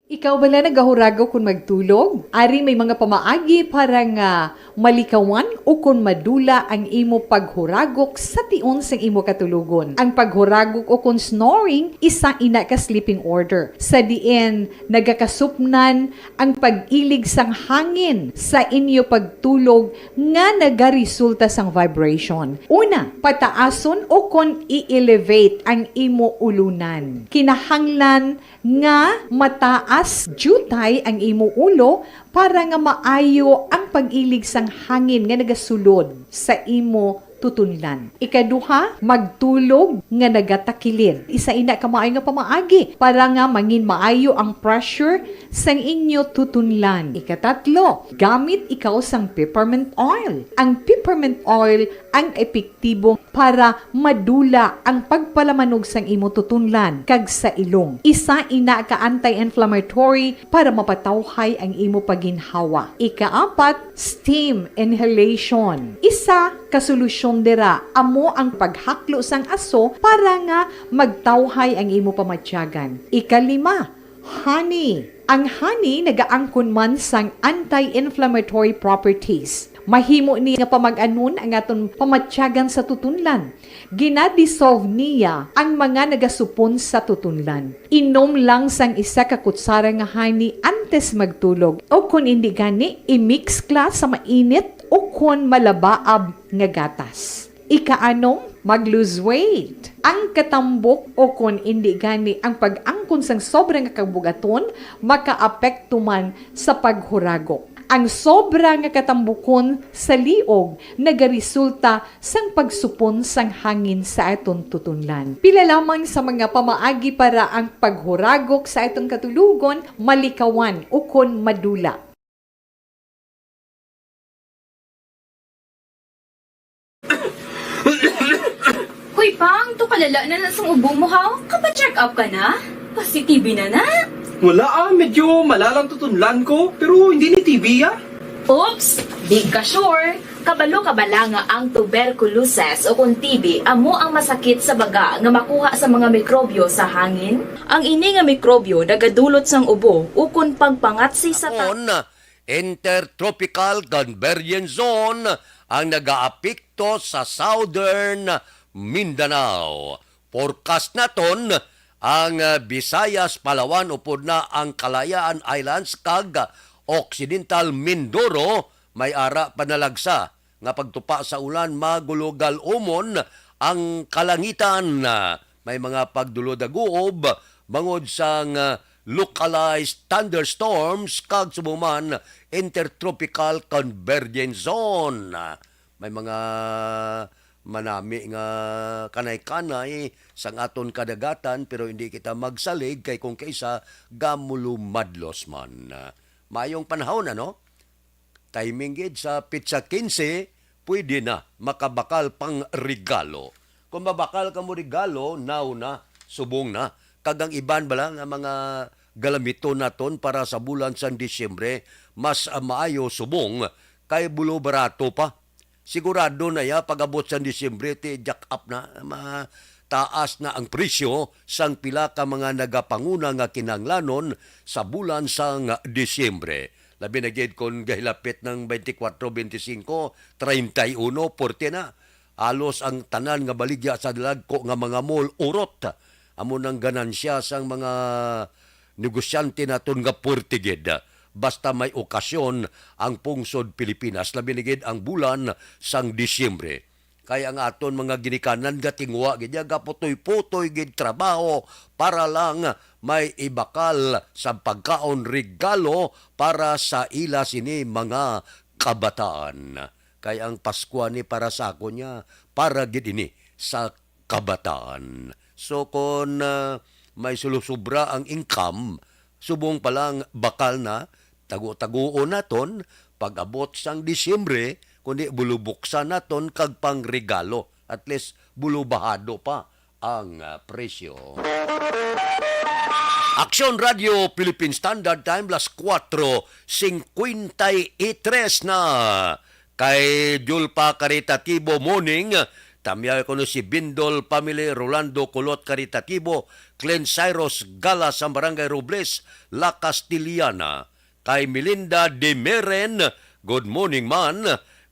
Ikaw bala nagahuragok kon magtulog? Ari may mga pamaagi para nga malikawan o kon madula ang imo paghuragok sa tion sang imo katulogon. Ang paghuragok o kon snoring, isa ina ka sleeping order, sa diin nagakasupnan ang pag-ilig sang hangin sa inyo pagtulog nga nagaresulta sang vibration. Una, pataason o kon i-elevate ang imo ulunan. Kinahanglan nga mataas diutay ang imo ulo para nga maayo ang pag-ilig sang hangin nga nagasulod sa imo tutunlan. Ikaduha, magtulog nga nagatakilid. Isa ina ka maayo nga pamaagi para nga mangin maayo ang pressure sang inyo tutunlan. Ikatatlo, gamit ikaw sang peppermint oil. Ang peppermint oil ang epektibo para madula ang pagpalamanog sang imo tutunlan kag sa ilong. Isa ina ka anti-inflammatory para mapatawhay ang imo pagginhawa. Ikaapat, steam inhalation. Isa ka solusyon dira amo ang paghaklo sang aso para nga magtawhay ang imo pamatyagan. Ikalima, honey. Ang honey nagaangkon man sang anti-inflammatory properties. Mahimo ni nga pamag-anon ang aton pamatyagan sa tutunlan. Gina-dissolve niya ang mga nagasupon sa tutunlan. Inom lang sang isa ka kutsara nga honey antes magtulog, o kon indi gani, i-mix kla sa mainit o kon malabaab nga gatas. Ikaanom, mag-lose weight. Ang katambok o kon indi gani ang pag-angkon sang sobra nga kabugaton makaapekto man sa paghuragok. Ang sobra nga katambukon sa liog nagaresulta sang pagsupon sang hangin sa aton tutunlan. Pila lamang sa mga pamaagi para ang paghuragok sa aton katulogon malikawan ukon madula. Hoy, Pang, to kalala na na sang ubo mo, ha? Kapa-check up ka na? Pasi-T B na na? Wala, ah, medyo malalang tutunlan ko, pero hindi ni T B, ah. Oops! Di ka sure? Kabalo ka bala nga ang tuberculosis o kon T B amo ang masakit sa baga nga makuha sa mga mikrobyo sa hangin? Ang ini nga mikrobyo nagadulot sang ubo ukon pagpangatsi sa ta- Intertropical Convergence Zone ang nagaapekto sa Southern Mindanao. Forecast naton ang, ah, Visayas, Palawan, upod na ang Kalayaan Islands kag Occidental Mindoro May ara panalagsa nga pagtupa sa ulan, magulogal umon ang kalangitan. May mga pagdulod-aguob bangod sang, ah, localized thunderstorms kag subong man intertropical convergence zone. May mga manami nga kanay-kanay sang aton kadagatan, pero hindi kita magsalig kay kung kaisa gamulumadlos man. Mayong panahon, ano? Timing gid sa petsa quince, pwede na makabakal pang regalo. Kung mabakal ka mo regalo, now na, subong na. Kag ang iban bala nga mga galamito naton para sa bulan sang Disyembre, mas, ah, maayo subong kay bulo barato pa. Sigurado na ya pag-abot sang Disyembre, ti jack up na, mataas na ang presyo sang pila ka mga nagapanguna nga kinahanglanon sa bulan sang Disyembre. Labi na gid kon gahilapit ng twenty-four, twenty-five, treinta y uno, forty na. Halos ang tanan nga baligya sa dalagko nga mga mall urot. Amo nang ganansya sang mga negosyante naton nga puwerte gid. Basta may okasyon ang pungsod Pilipinas, labi na gid ang bulan sang Disyembre. Kay ang aton mga ginikanan nga tinguha gid niya, gaputoy-putoy gid trabaho para lang may ibakal sa pagkaon, regalo para sa ila sini mga kabataan. Kay ang Paskwa ni para sa akon niya, para gid ini sa kabataan. So, kon, ah, may sulusubra ang income, subong pa lang bakal na, tago-taguon naton, pag-abot sang Disyembre, kundi bulubuksan naton kag pangregalo. At least, bulubahado pa ang, ah, presyo. Aksyon Radio Philippine Standard Time, las kuwatro singkwenta y tres na. Kay Julpa Caritativo, morning. Tamyaw ko no si Bindol family, Rolando Kulot Caritativo, Glenn Cyrus Gala sa Barangay Robles, La Castellana. Kay Melinda Demeren, good morning man.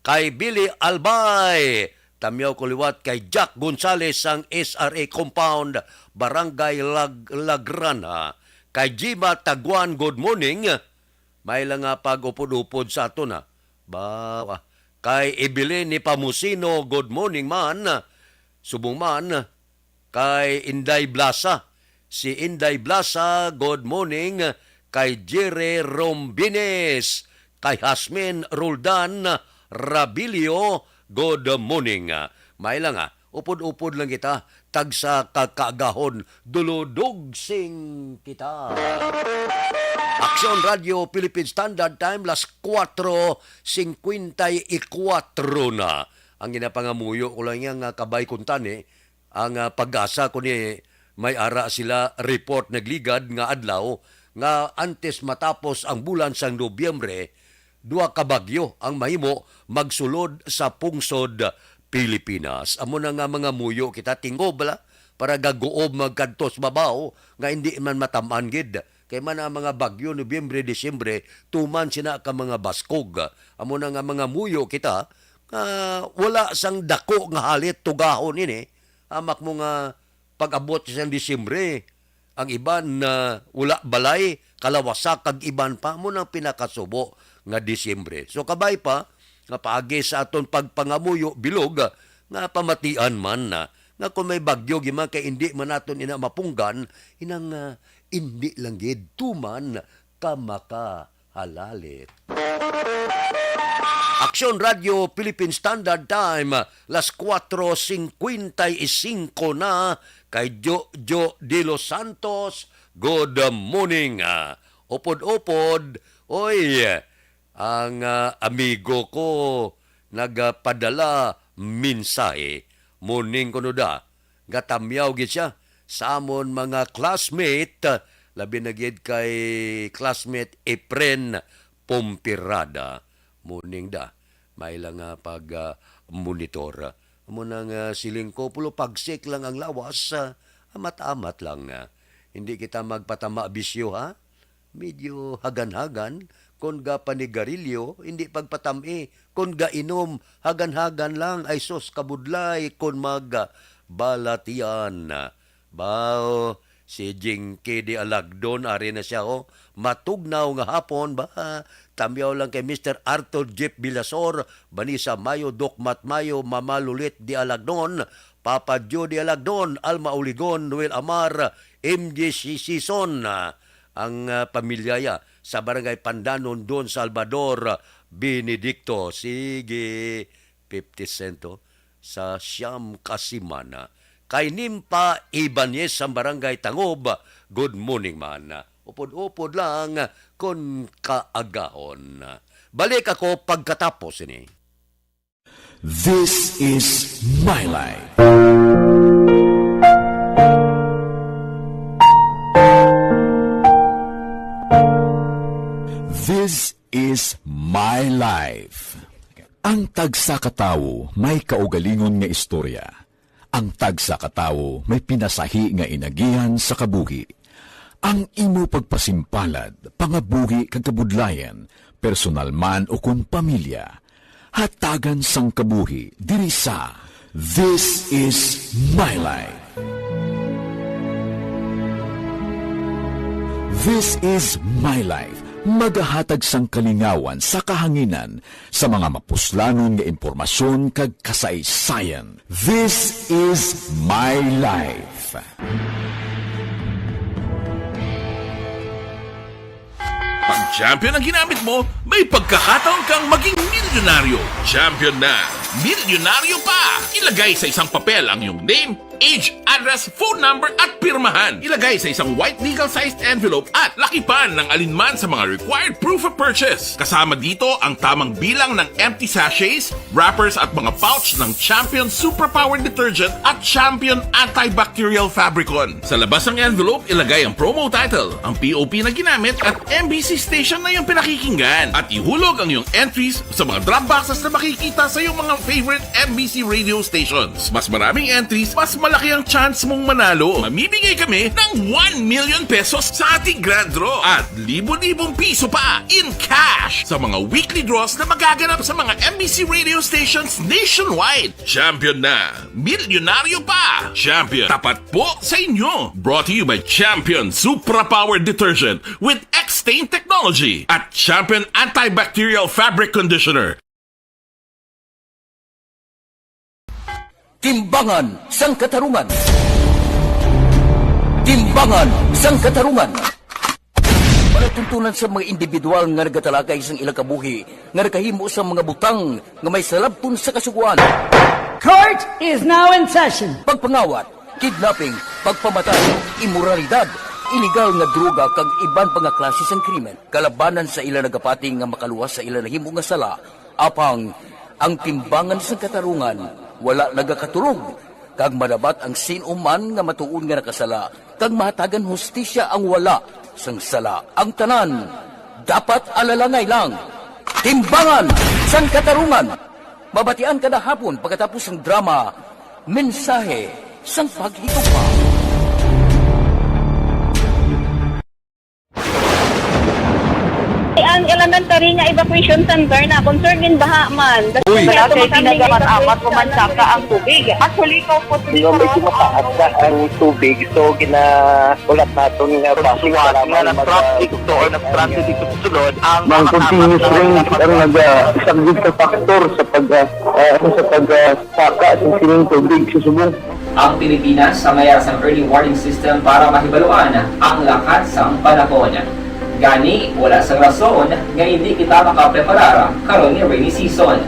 Kay Billy Albay, tamyaw ko liwat. Kay Jack Gonzales sang S R A Compound, Barangay Lag-, Lagrana. Kay Jima Taguan, good morning. May lang nga pag-upod-upod sa aton, ha. Ba, ah. Kay Evelyn ni Pamusino, good morning man. Subong man, kay Inday Blasa. Si Inday Blasa, good morning. Kay Jere Rombines, kay Hasmin Roldan Rabilio, good morning. May lang, ah. Upod-upod lang kita, tagsa ka kaagahon, duludog sing kita. Aksyon Radio Philippine Standard Time, las kuwatro singkwenta y kuwatro na. Ang ginapangamuyo ko lang yan nga kabay kuntani, ang, ah, pag-asa kuni may ara sila report nagligad nga adlaw nga antes matapos ang bulan sang Nobyembre, duha ka bagyo ang mahimo magsulod sa pungsod Pilipinas. Amo na nga mga muyo kita, tingob bala, para gaguob magkadto sa babaw nga hindi man matam-an gid. Kay man ang mga bagyo, Nobyembre, Disyembre, tuman sina ka mga baskog. Amo na nga mga muyo kita nga wala sang dako nga halit tugahon ini. Amak mo nga pag-abot sa Disyembre, ang iban na wala balay, kalawasa kag iban pa, mo nang pinakasubo nga Disyembre. So, kabay pa nga paagi sa aton pagpangamuyo bilog, nga pamatian man na nga kung may bagyo gid man kay indi man naton ina mapunggan, inang, ah, indi lang gid tuman ka maka halalit. Aksyon Radio Philippine Standard Time, las kuwatro singkwenta y singko na. Kay Jojo de los Santos, good morning. Ah, upod-upod, oy, ang, ah, amigo ko nagapadala mensahe. Morning kuno da. Gatamyaw gid siya sa amon mga classmate, labi na gid kay classmate Efren Pompirada. Morning da. May lang nga pag, ah, monitor. Amo na nga siling ko, pulo pagsik lang ang lawas, ah, amat-amat lang, ah. Hindi kita magpatama bisyo, ha? Medyo hagan-hagan, kon ga panigarilyo, hindi pagpatami, kon ga inom, hagan-hagan lang, ay sus, kabudlay, kon mag, ah, balatian. Bao, Si Jinky de Alagdon, ari na siya, oh. Matugnaw nga hapon ba? Tamyaw lang kay Mister Arthur Jeff Bilasor, Vanessa Mayo, Doc Matt Mayo, Mama Lulit de Alagdon, Papa Joe de Alagdon, Alma Uligon, Noel Amar, M J C Season, ah, ang, ah, pamilya ya sa Barangay Pandanon, Don Salvador Benedicto. Sige, fifty cent, oh, sa siyam ka simana. Kay Nimpa Ibanez sang Barangay Tangob, good morning man. Upod-upod lang kon kaagahon. Balik ako pagkatapos ini. This is my life. This is my life. Ang tagsa ka tawo may kaugalingon nga istorya. Ang tagsa ka tawo may pinasahi nga inagihan sa kabuhi. Ang imo pagpasimpalad, pangabuhi kag kabudlayan, personal man ukon pamilya, hatagan sang kabuhi diri sa This Is My Life. This Is My Life, magahatag sang kalingawan sa kahanginan sa mga mapuslanon nga impormasyon kag kasaysayan. This Is My Life. Pag champion ang ginamit mo, may pagkakataon kang maging milyonaryo. Champion na, milyonaryo pa! Ilagay sa isang papel ang iyong name, age, address, phone number, at pirmahan. Ilagay sa isang white legal-sized envelope at lakipan ng alinman sa mga required proof of purchase. Kasama dito ang tamang bilang ng empty sachets, wrappers, at mga pouch ng Champion Superpower Detergent at Champion Antibacterial Fabricon. Sa labas ng envelope, ilagay ang promo title, ang P O P na ginamit, at M B C station na iyong pinakikinggan. At ihulog ang iyong entries sa mga drop boxes na makikita sa iyong mga favorite M B C radio stations. Mas maraming entries, mas malaki ang chance mong manalo. Mamimigay kami ng one million pesos sa ating grand draw at libo-libong piso pa in cash sa mga weekly draws na magaganap sa mga M B C radio stations nationwide. Champion na! Milyonaryo pa! Champion, tapat po sa inyo! Brought to you by Champion Supra Power Detergent with X-Stain Technology at Champion Antibacterial Fabric Conditioner. Timbangan sang Katarungan. Timbangan sang Katarungan. Palatuntunan sa mga individual nga nagatalakay sang ilang kabuhi nga nakahimo sang mga butang nga may salabton sa Kasugoan. Court is now in session. Pagpangawat, kidnapping, pagpamatay, imoralidad, iligal nga droga kag iban pa nga klase sang krimen kalabanan sa ila nagapati nga makaluwas sa ila nahimo nga sala. Apang ang Timbangan sang Katarungan wala nagakatulog, kag madabat ang sin-o man nga matuod nga nakasala, kag mahatagan hustisya ang wala sang sala. Ang tanan dapat alalangay lang. Timbangan sang Katarungan. Mabatian kada hapon pagkatapos sang drama, Mensahe sang Paghigugma. Ang elementary nga evacuation center na concern in baha man. Uy. Kaya wala kay tumasamling tinaga man, evacuation amat ko man center. Saka ang tubig. Actually, ko po Hindi mo medyo mataas na ang tubig, so ginaulat naton nga base Pagsuwat para nga may nag-traffic mag- to or nag-traffic dito sa sulod, ang Ang mataas continuous na rain ang nag-, ah, isang big factor sa pag, ah, ah, sa pag, ah, saka sa sining tubig sa subong. Ang Pilipinas sa mayar sang early warning system para mahibaluan ang lakat sang panahon. Gani, wala sang rason nga indi kita makapreparar karon nga rainy season.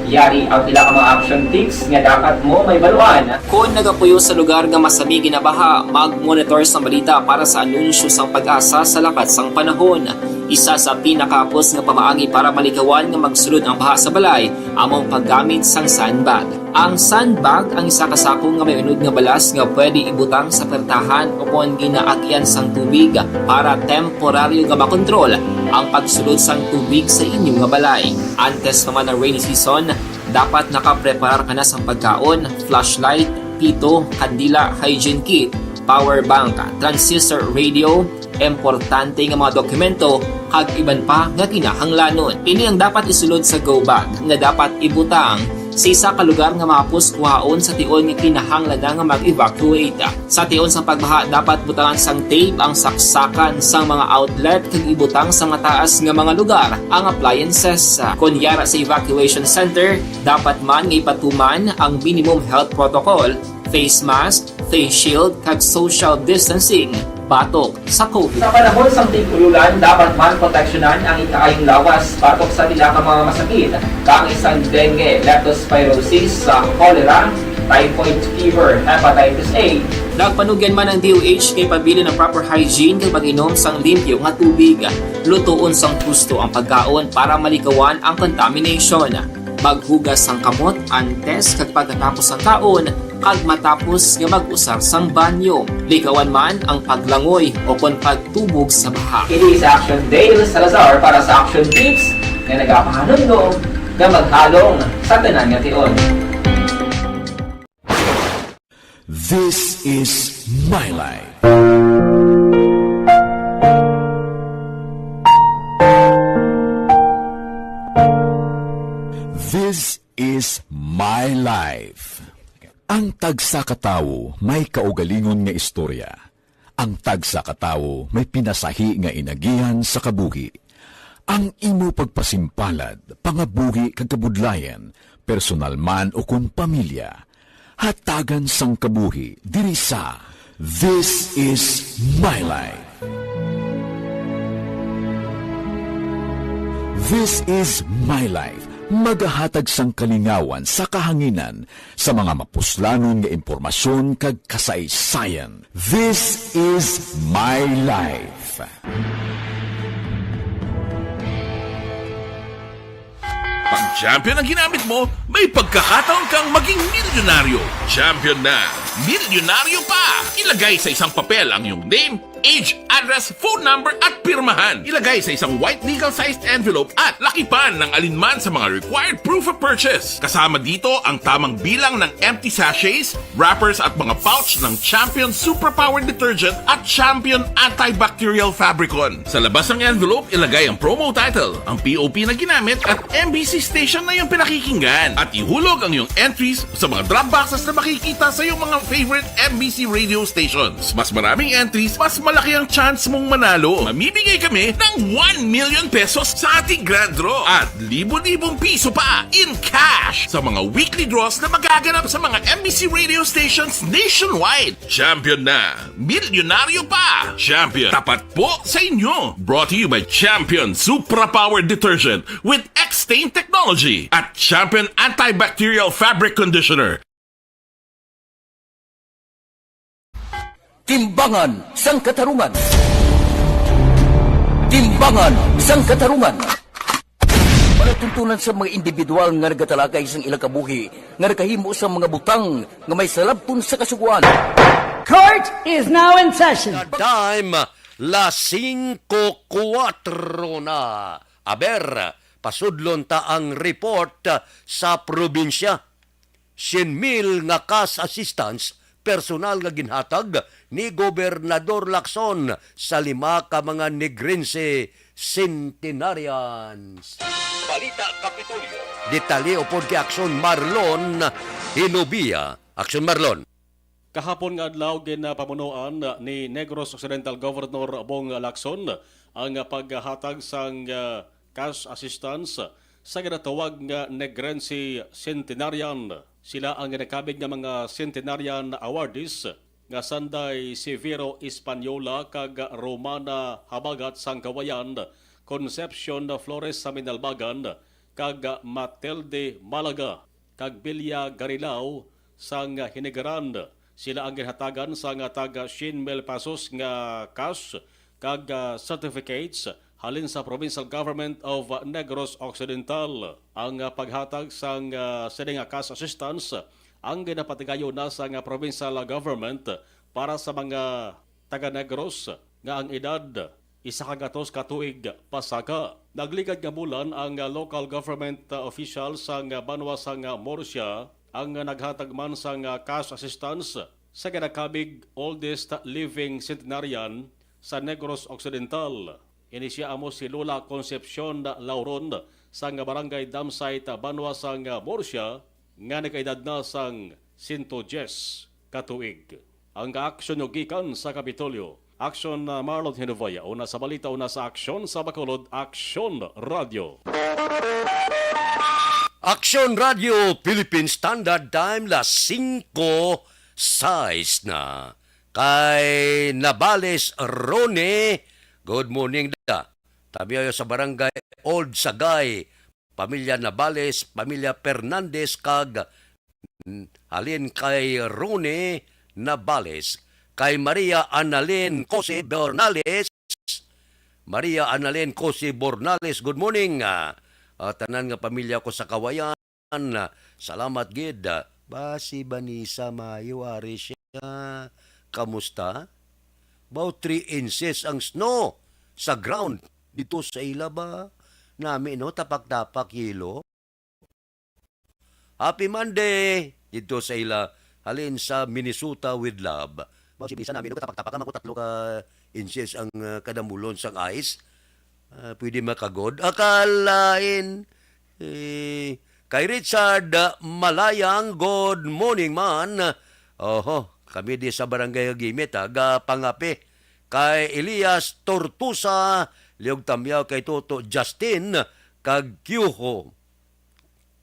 Yari ang pila ka mga action tips nga dapat mo mahibaluan. Kon nagapuyo sa lugar nga masami ginabaha, mag-monitor sang balita para sa anunsyo sang PAGASA sa lakat sang panahon. Isa sa pinakahapos nga pamaagi para malikawan nga magsulod ang baha sa balay amo ang paggamit sang sandbag. Ang sandbag ang isa ka sako nga may unod nga balas nga pwede ibutang sa pertahan ukon ginaagyan sang tubig para temporaryo nga makontrol ang pagsulod sang tubig sa inyo nga balay. Antes pa man ang rainy season, dapat nakapreparar ka na sang pagkaon, flashlight, pito, kandila, hygiene kit, power bank, transistor radio, importante nga mga dokumento, kag iban pa nga kinahanglanon. Ini ang dapat isulod sa go bag nga dapat ibutang Sa isa ka lugar nga mahapos kuhaon sa tion nga kinahanglan na nga mag-evacuate. Sa tion sang pagbaha, dapat butangan sang tape ang saksakan sang mga outlet kag ibutang sa mataas nga mga lugar ang appliances. Kon yara sa evacuation center, dapat man nga ipatuman ang minimum health protocol, face mask, face shield, kag social distancing batok sa COVID. Sa panahon sang tig-ululan, dapat man proteksyonan ang ikaayong lawas batok sa pila ka mga masakit, kaangay sang dengue, leptospirosis, sa cholera, typhoid fever, hepatitis A. Nagpanugyan man ang D O H nga ipabilin ang proper hygiene kag pag-inom sang limpyo nga tubig. Lutoon sang husto ang pagkaon para malikawan ang contamination. Maghugas sang kamot antes kag pagkatapos sang kaon, kag matapos nga mag-usar sang banyo. Likawan man ang paglangoy o kon pagtubog sa baha. Kini si Action Dale Salazar para sa Action Tips nga nagapahanumdom nga maghalong sa tanan nga tion. This is my life. This is my life. Ang tagsa ka tawo may kaugalingon nga istorya. Ang tagsa ka tawo may pinasahi nga inagihan sa kabuhi. Ang imo pagpasimpalad, pangabuhi kag kabudlayan, personal man o kon pamilya, hatagan sang kabuhi diri sa This Is My Life. This Is My Life, magahatag sang kalingawan sa kahanginan sa mga mapuslanon nga impormasyon kag kasaysayan. This Is My Life. Pag champion ang ginamit mo, may pagkakataon kang maging milyonaryo. Champion na, milyonaryo pa! Ilagay sa isang papel ang iyong name, age, address, phone number, at pirmahan. Ilagay sa isang white legal-sized envelope at lakipan ng alinman sa mga required proof of purchase. Kasama dito ang tamang bilang ng empty sachets, wrappers, at mga pouch ng Champion Superpower Detergent at Champion Antibacterial Fabricon. Sa labas ng envelope, ilagay ang promo title, ang P O P na ginamit, at M B C station na iyong pinakikinggan. At ihulog ang iyong entries sa mga drop boxes na makikita sa iyong mga favorite M B C radio stations. Mas maraming entries, mas malaki ang chance mong manalo. Mamimigay kami ng one million pesos sa ating grand draw at libo-libong piso pa in cash sa mga weekly draws na magaganap sa mga M B C radio stations nationwide. Champion na! Milyonaryo pa! Champion, tapat po sa inyo! Brought to you by Champion Supra Power Detergent with X-Stain Technology at Champion Antibacterial Fabric Conditioner. Timbangan sang Katarungan. Timbangan sang Katarungan. Palatuntunan sa mga individual nga nagatalakay sang ilang kabuhi nga nakahimo sang mga butang nga may salabton sa kasugoan. Court is now in session. Time, las singko kuwatro na. Aber, pasudlon ta ang report sa probinsya. Syen mil nga cash assistance personal nga ginhatag ni Gobernador Lacson sa lima ka mga Negrense centenarians. Balita Kapitolyo. Detalye upod kay Action Marlon Hinobia. Action Marlon. Kahapon nga adlaw, ginapamunuan ni Negros Occidental Governor Bong Lacson ang paghatag sang, ah, cash assistance sa ginatawag nga Negrense Centenarian. Sila ang ginakabig nga mga Centenarian awardees nga sanday si Vero Española kag Romana Habagat sang Cauayan, Concepcion Flores sa Minalbagan, kag Matilde Malaga kag Bilya Garilao sang Hinigaran. Sila ang ginhatagan sang tag syen mil pesos nga cash kag, ah, certificates halin sa Provincial Government of Negros Occidental. Ang, ah, paghatag sang, ah, sini nga cash assistance ang ginapatigayon na sang, ah, provincial government para sa mga taga Negros nga ang edad isa ka gatos ka tuig pasaka. Nagligad nga bulan ang, ah, local government, ah, official sang, ah, banwa sang, ah, Murcia ang, ah, naghatag man sang, ah, cash assistance sa ginakabig oldest living centenarian sa Negros Occidental. Ini sia amo si Lola Concepcion Lauron sang Barangay Damsay, Tabanwa sang, ah, Murcia, nga nagkaedad na sang sento diyes ka tuig. Ang kaaksyon nyo gikan sa Kapitolyo. Aksyon, ah, Marlon Hinovaya, una sa balita, una sa aksyon sa Bacolod, Aksyon Radio. Aksyon Radio, Philippine Standard Time, las singko sais na. Kay Nabales Rone, good morning da. Tabiayo sa barangay Old Sagay, pamilya Nabales, pamilya Fernandez, kag, mm, halin kay Rone Nabales, kay Maria Annalyn Cose Bornales, Maria Annalyn Cose Bornales, good morning. Ah, ah, tanan nga pamilya ko sa Kawayan, salamat gid. Ah, ba si Vanessa Mayo, ari siya. Kamusta? About three inches ang snow sa ground dito sa ila ba? Nami, no? Tapak-tapak, yelo. Happy Monday dito sa ila. Halin sa Minnesota with love. Ba, si Vanessa, nami, no? Tapak-tapak, ang mga tatlo ka inches ang, ah, kadamulon sang ice. Ah, pwede makagod. Akalain. Eh, kay Richard, ah, Malayang, good morning, man. Oho, kami di sa Barangay Hagimit, aga pangape. Kay Elias Tortusa, liog tamyaw kay Toto Justin, kag Kyuho.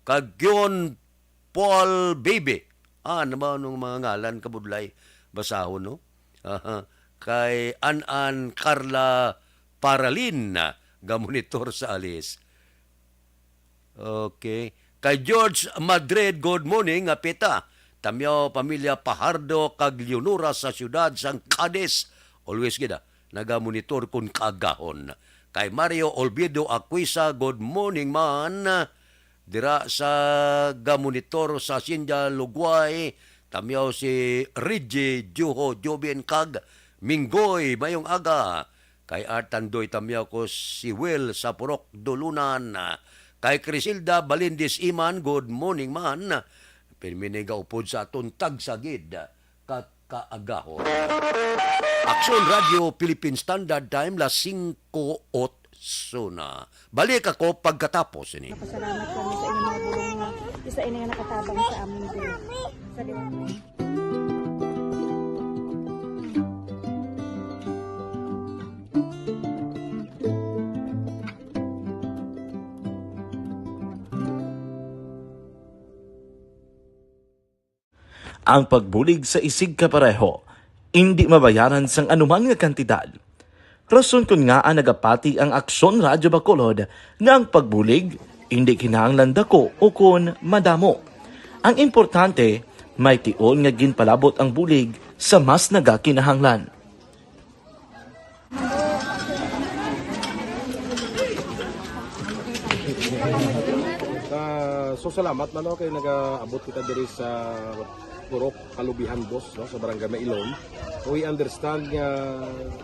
Kag Kyon Paul Baby. Ah, ano ba nung mga ngalan, kabudlay? Basahon, no? Aha. Kay An-an Carla Paralin, gamonitor sa alis. Okay. Kay George Madrid, good morning, nga pita. Tamyaw pamilya Pahardo kag Leonora sa siyudad sang Cadiz. Always gid, ah, nagamonitor kun kaagahon. Kay Mario Olvido Aquisa, good morning, man. Dira sa gamonitor sa Hacienda Lugway, tamyaw si Reggie, Juho, Jobin, kag Minggoy. Mayong aga. Kay Art Tandoy, tamyaw ko si Will sa Purok Dulunan. Kay Crisilda Balindis Iman, good morning, man. Pirmi ni gaupod sa aton tagsagid ka kaagahon. Aksyon Radio Philippine Standard Time, las singko otso na. Balik ako pagkatapos ini. Napasalamat kami sa inyong mga bulong nga isa ini nga nakatabang sa amon diri. Sa liwat. Ang pagbulig sa isigkapareho indi mabayaran sang anuman nga kantidad. Rason kon ngaa nagapati ang Aksyon Radyo Bacolod nga ang pagbulig indi kinahanglan dako ukon madamo. Ang importante, may tion nga ginpalabot ang bulig sa mas nagakinahanglan. Ah, so salamat man, no, kay nagaabot kita diri sa Purok Kalubihan, boss, no, sa Barangay Mailom. We understand nga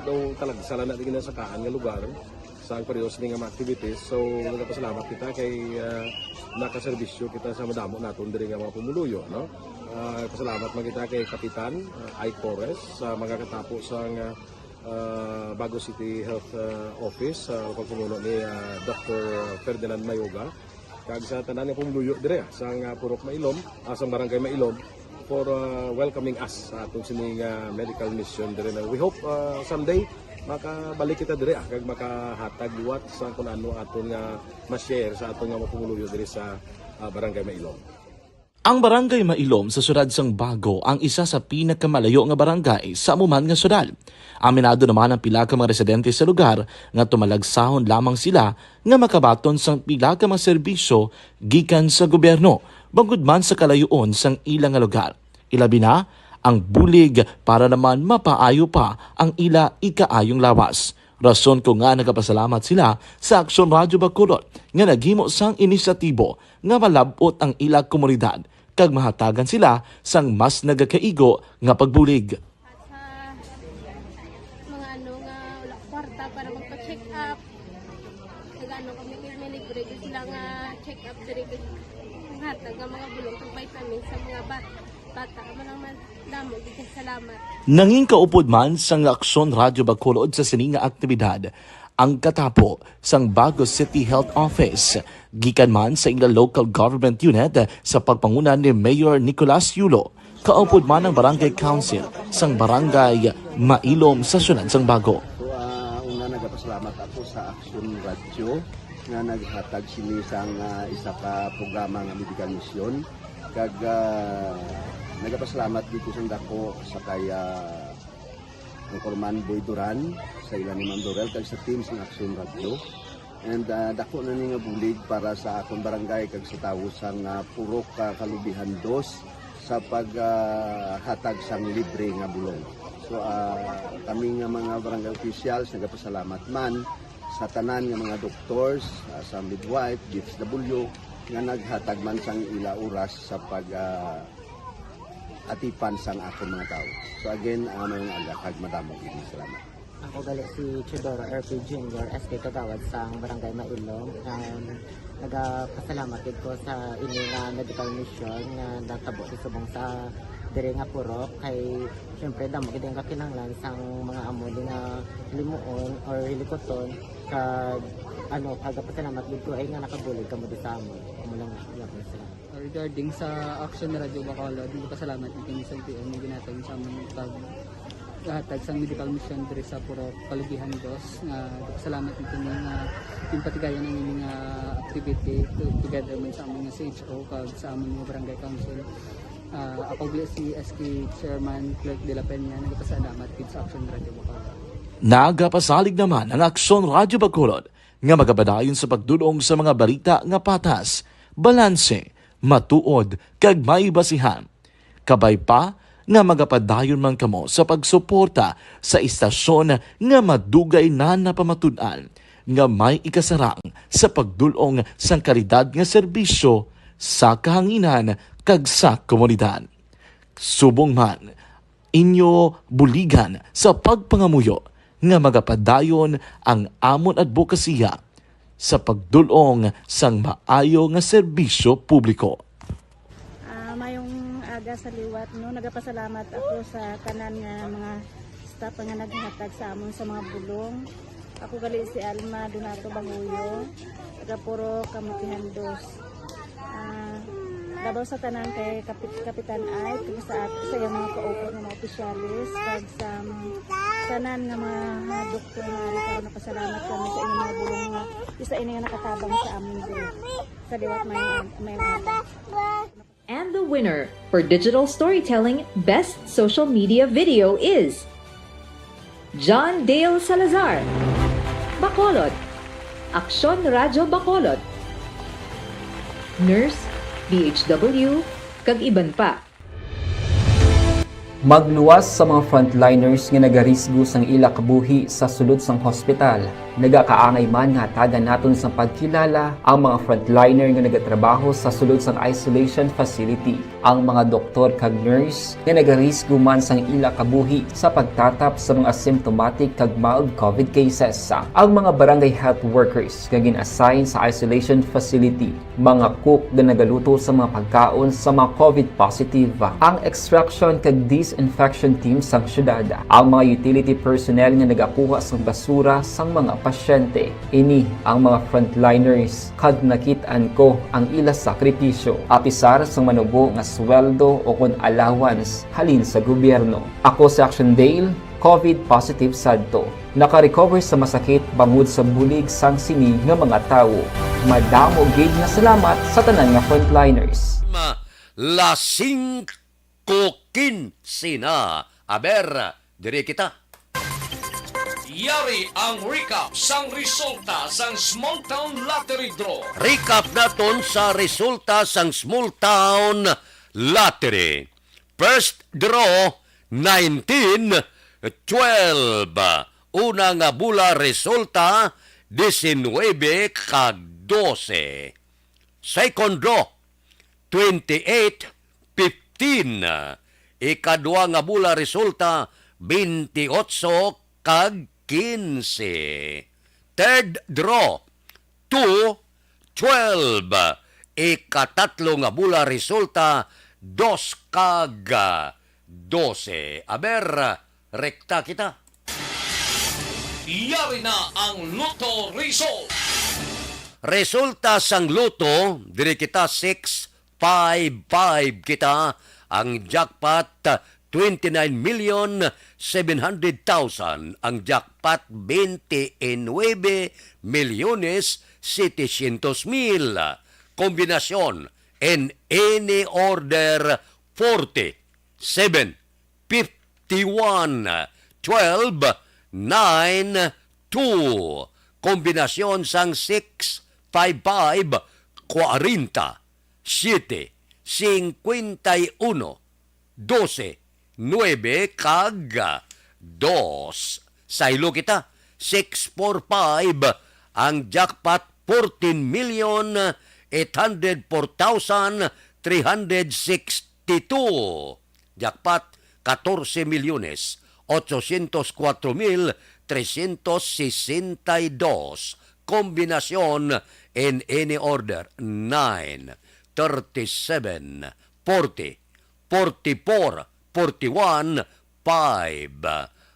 daw talagsa lang na di ginasakaan nga lugar sa ang periodo sini nga mga activities. So, nagapasalamat kita kay, ah, nakaserbisyo kita sa madamo naton diri nga mga pumuluyo, no? Ah, pasalamat man kita kay Kapitan, ah, Ike Torres, sa mga katapo sang, ah, ah, Bago City Health, ah, Office, sa pagpamuno ni, ah, Doctor Ferdinand Mayoga, kag sa tanan nga pumuluyo dire, ah, sang, ah, Purok Mailom, ah, sang Barangay Mailom, for, ah, welcoming us sa atong sini nga medical mission dire na. We hope, ah, someday makabalik kita dire, ah, kag makahatag liwat sa kung ano aton nga ma-share sa aton nga mga pumuluyo dire sa, ah, Barangay Mailom. Ang Barangay Mailom sa siyudad sang Bago ang isa sa pinakamalayo nga barangay sa amo man nga siyudad. Aminado naman ang pila ka mga residente sa lugar nga tumalagsahon lamang sila nga makabaton sang pila ka mga serbisyo gikan sa gobyerno, bangod man sa kalayoon sang ila nga lugar. Ilabi na ang bulig para naman mapaayo pa ang ila ikaayong lawas. Rason ko nga nagapasalamat sila sa Aksyon Radyo Bacolod nga naghimo sang inisyatibo nga malab-ot ang ila komunidad kag mahatagan sila sang mas nagakaigo nga pagbulig. At sa mga ano nga wala kwarta para magpa-check up, nag-ano kami, may libre gyud sila nga check up diri, kag hatag nga mga bulong kag vitamins sa mga bat-, bata. Amo lang man, damo gyud kay salamat. Nangin kaupod man sang Aksyon Radyo Bacolod sa sini nga aktibidad Ang katapo sang Bago City Health Office, gikan man sa ila local government unit sa pagpanguna ni Mayor Nicolas Yulo, kaupod man ang Barangay Council sang Barangay Mailom sa siyudad sang Bago. So, ah, una, nagapasalamat ako sa Action Radio nga naghatag sini sang, ah, isa ka programa nga medical mission. Kag, ah, nagapasalamat dito sa dako sa kay, ah, Anchorman Boy Duran, sa ila ni Ma'am Dorel, kag sa team sang Action Radio. And, ah, dako na ni nga bulig para sa akon barangay kag sa tawo sang, ah, Purok, ah, Kalubihan Dos sa pag, ah, hatag sang libre nga bulong. So, ah, kami nga mga barangay officials nagapasalamat man sa tanan nga mga doctors, ah, sa midwife, D S W, nga naghatag man sang ila oras sa pag, ah, atipan sang akon mga tawo. So again, ah, mayong aga kag madamo gid nga salamat. Ako gali si Teodoro R P Junior, S K Kagawad sang Barangay Mailom. Um, nagapasalamat gid ko sa ini nga medical mission nga natabo sa subong sa diri nga purok kay syempre damo gid ang kakinahanglan sang mga amo di nga limuon or hilikuton kag ano, kagapasalamat gid ko ay nga nakabulig kamo di sa amon. Amo lang, iya ko na sila. Regarding sa Action Radio Bacolod, nagpasalamat gid kami sa L T O nga ginhatag sa amon pag hatag sang medical mission diri sa Purok Kalubihan Dos, nga nagpasalamat gid kami nga ginpatigayon ang ini nga activity to-, together man sa amon nga C H O kag sa amon nga barangay council. Ah, ako gali si S K Chairman Clerk de la Peña, nagpasalamat gid sa Action Radio Bacolod. Nagapasalig naman ang Action Radio Bacolod nga magapadayon sa pagdul-ong sa mga balita nga patas, balanse, matuod, kag may basihan. Kabay pa nga magapadayon man kamo sa pagsuporta sa istasyon nga madugay na napamatud-an nga may ikasarang sa pagdul-ong sang kalidad nga serbisyo sa kahanginan kag sa komunidad. Subong man, inyo buligan sa pagpangamuyo nga magapadayon ang amon adbokasiya sa pagdul-ong sang maayo nga serbisyo publiko. Ah, mayong aga sa liwat, no? Nagapasalamat ako sa tanan nga mga staff nga naghatag sa amon sa mga bulong. Ako gali si Alma Donato Banguyo, taga Purok Kamutihan Dos. Ah, labaw sa tanan kay Kapit-, Kapitan Ike, kag sa at-, sa iyang mga kaupo nga mga opisyalis, kag sa mga tanan nga mga doktor nga ari karon, napasalamat kami sa inyong mga bulong nga isa ini nga nakatabang sa amon diri. Sa liwat, may, may. And the winner for digital storytelling best social media video is John Dale Salazar, Bacolod, Aksyon Radyo Bacolod, nurse, D H W, kag iban pa. Magluwas sa mga frontliners nga nagarisgo sang ila kabuhi sa sulod sang hospital. Nagakaangay man nga hatagan naton sang pagkilala ang mga frontliner nga nagatrabaho sa sulod sang isolation facility, ang mga doktor kag nurse nga nagarisgo man sang ila kabuhi sa pagtatap sa mga asymptomatic kag mild covid cases, ang mga barangay health workers nga gin-assign sa isolation facility, mga cook nga nagaluto sa mga pagkaon sa mga covid positive, ang extraction kag disinfection team sang syudad, ang mga utility personnel nga nagakuha sang basura sang mga pasyente. Ini ang mga frontliners, kag nakit-an ko ang ila sakripisyo, apisar sang manubo nga sweldo o kon allowance halin sa gobyerno. Ako si Action Dale, covid positive sadto. Naka-recover sa masakit bangod sa bulig sang sini nga mga tawo. Madamo gid nga salamat sa tanan nga frontliners. Ma-, las singko kinse na. Aber, diri kita. Yari ang recap sang resulta sang Small Town Lottery Draw. Recap naton sa resulta sang Small Town Lottery. First draw, nineteen, twelve. Una nga bola resulta, diecinuebe kag doce. Second draw, twenty-eight, fifteen. Ikadua nga bola resulta, bentiocho kag kinse. Third draw, two, twelve. Ikatatlo nga bola resulta, dos kag doce. Aber, rekta kita. Yari na ang Lotto Result. Resulta sang Lotto, diri kita six five five kita, ang jackpot twenty-nine million seven hundred thousand, ang jackpot twenty-nine milyones setecientos mil. Kombinasyon in any order forty, seven, fifty-one, twelve, nine, two. Kombinasyon sang six five five, kwarenta, siyete, singkwenta y uno, dose, nuebe, kag dos. Saylo kita, six four five, ang jackpot, fourteen million eight hundred four thousand three hundred sixty-two. Jackpot, catorce milyones ochocientos cuatro mil trescientos sesenta y dos. Kombinasyon in any order, nine, thirty-seven, forty, forty-four, forty-one, five.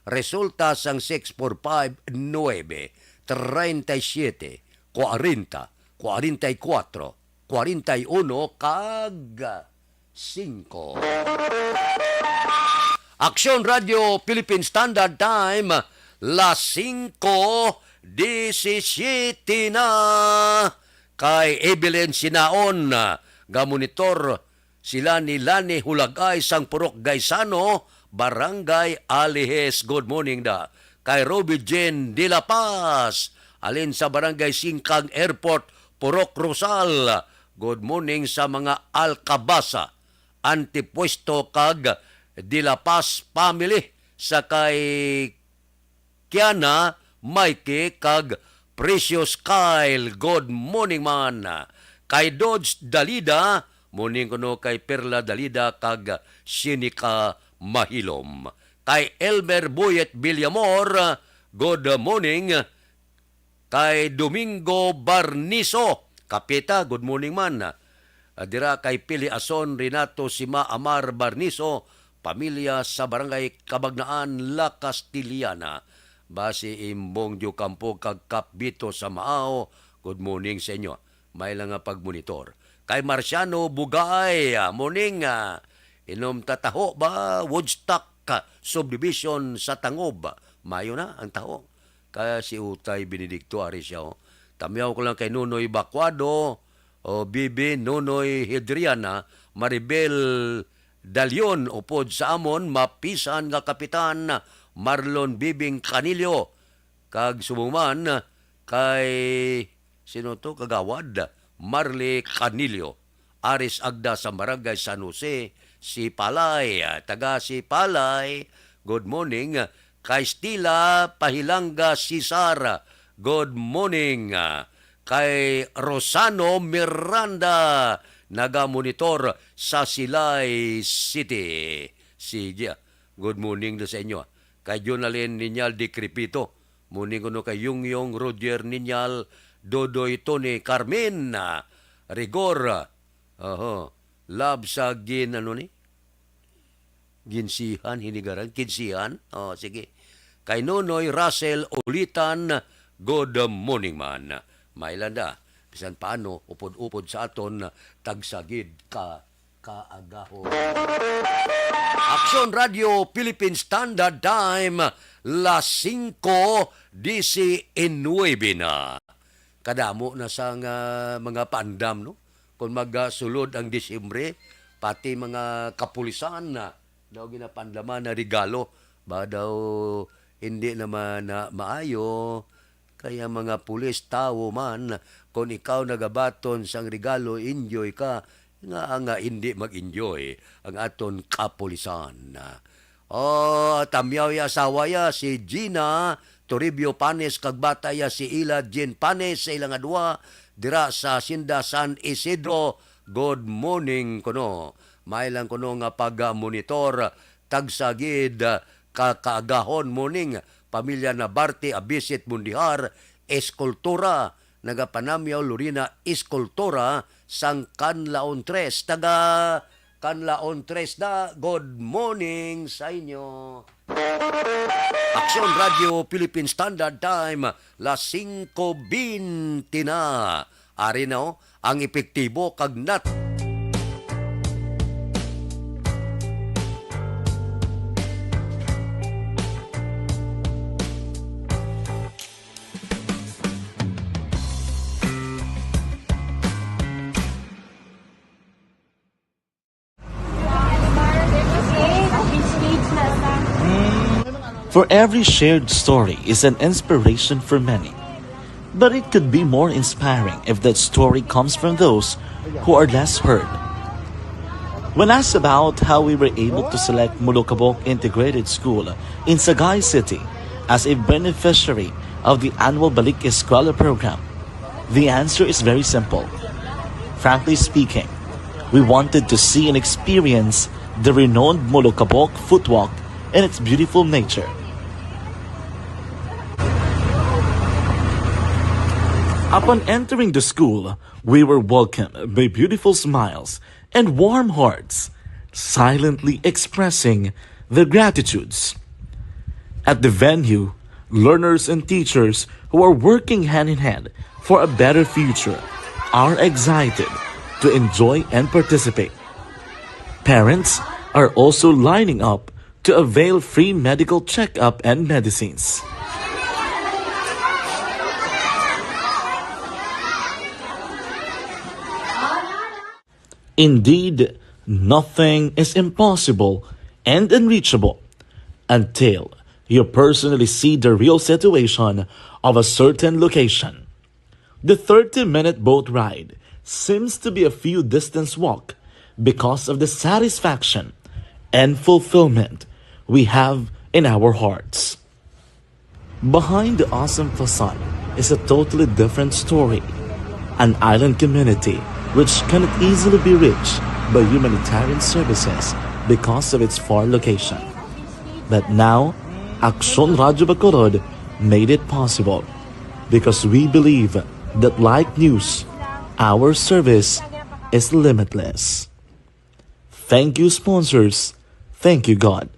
Resulta sang six four five, nuebe, treinta y siete, kwarenta, kwarenta y kuatro, kwarenta y uno, kag singko. Aksyon Radio Philippine Standard Time, las singko disisiete na. Kay Evelyn Sinaon, ah, ga-monitor sila ni Lani Hulagay sang Purok Gaisano, Barangay Alijes. Good morning da. Kay Robbie Jean de la Paz, alin sa Barangay Singkang Airport, Purok Rosal. Good morning sa mga Alcabasa, Antipuesto kag de la Paz family, sa kay Kiana, Mikey, kag Precious Kyle. Good morning man. Kay Dodge Dalida, morning kuno kay Perla Dalida kag Sinica Mahilom. Kay Elmer Boyet Villamor, good morning. Kay Domingo Barniso, Kapita, good morning man. Ah, dira kay Pili Ason Renato Sima Amar Barniso, pamilya sa Barangay Kabagnaan, La Castellana. Basi Imbong Diocampo kag Kap Vito sa Maao, good morning sa inyo. May lang nga pagmonitor. Kay Marciano Bugay, ah, morning, ah, inom ta taho ba? Woodstock, ah, subdivision sa Tangob. Mayo na ang taho. Kaya si Utay Benedicto, ari siya, oh. Tamyaw ko lang kay Nonoy Bacuado, o Bibi, Nonoy Hidriana, Maribel Dalion, upod sa amon, mapisan nga Kapitan Marlon Bibing Canillo. Kag subong man kay, sino to? Kagawad Marley Canillo. Aris Agda sa Barangay San Jose, Sipalay, ah, taga Sipalay, good morning. Kay Stila Pahilanga Cesar, good morning. Ah, kay Rosano Miranda, nagamonitor sa Silay City. Sige, ah, good morning do sa inyo. Kay Jonalyn Niñal de Crepito, morning kuno kay Yungyong Roger Niñal, Dodoy Tony Carmen, ah, Rigor, ah, Oho. Love sa gin-, ano ni? Ginsihan, hinigaran, kinsihan. Oh, sige. Kay Nonoy Russell Ulitan, good morning man. Mailanda, bisan paano, upod-upod sa aton, tagsagid ka kaagahon. Aksyon Radio Philippine Standard Time, las singko diecinuebe na. Kadamo na sang mga paandam, no? Kung magasulod ang Disyembre, pati mga kapulisan na daw ginapandaman na regalo. Ba daw hindi naman na maayo, kaya mga pulis, tawo man, kung ikaw nagabaton sang regalo, enjoy ka, nga, nga hindi mag-enjoy ang aton kapulisan. Oh, tamyaw ya asawa ya, si Gina Toribio Panes, kag bata ya si Ila Jean Panes, sa ila nga duwa, dira sa Hacienda San Isidro. Good morning kuno. May lang kuno nga pag-monitor, tagsagid, ka kaagahon morning, pamilya Nabarte, Abisit, Mundihar, Eskultura, nagapanamyaw Lorena Escultura sang Canlaon Tres, taga Kanlaon Tres na, good morning sa inyo. Aksyon Radio Philippine Standard Time, las singko bente na. Ari na, oh, ang epektibo kag nat- For every shared story is an inspiration for many. But it could be more inspiring if that story comes from those who are less heard. When asked about how we were able to select Molokabok Integrated School in Sagay City as a beneficiary of the annual Balik Eskwela program, the answer is very simple. Frankly speaking, we wanted to see and experience the renowned Molokabok Footwalk and its beautiful nature. Upon entering the school, we were welcomed by beautiful smiles and warm hearts, silently expressing their gratitudes. At the venue, learners and teachers who are working hand in hand for a better future are excited to enjoy and participate. Parents are also lining up to avail free medical checkup and medicines. Indeed, nothing is impossible and unreachable until you personally see the real situation of a certain location. The thirty-minute boat ride seems to be a few distance walk because of the satisfaction and fulfillment we have in our hearts. Behind the awesome facade is a totally different story, an island community which cannot easily be reached by humanitarian services because of its far location. But now, Aksyon Radyo Bacolod made it possible because we believe that like news, our service is limitless. Thank you, sponsors. Thank you, God.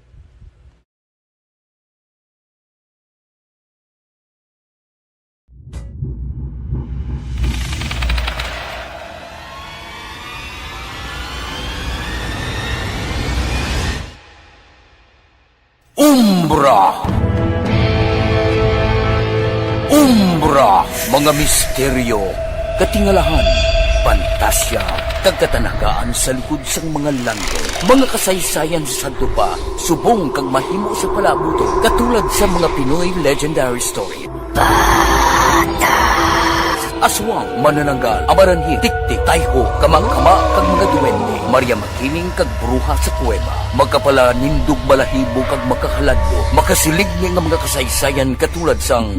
Umbra. Umbra, mga misteryo, katingalahan, pantasya, kag katanagaan sa likod sang mga langgol. Mga kasaysayan sa sadto pa, subong kag mahimo sa palaabuton, katulad sa mga Pinoy legendary story. Aswang, manananggal, amaranhit, tiktik, tayho, kamangkama, kag mga duwende, Maria Makiling kag bruha sa kuweba, makapalanindog balahibo kag makahaladlo, makasiling niya nga mga kasaysayan katulad sang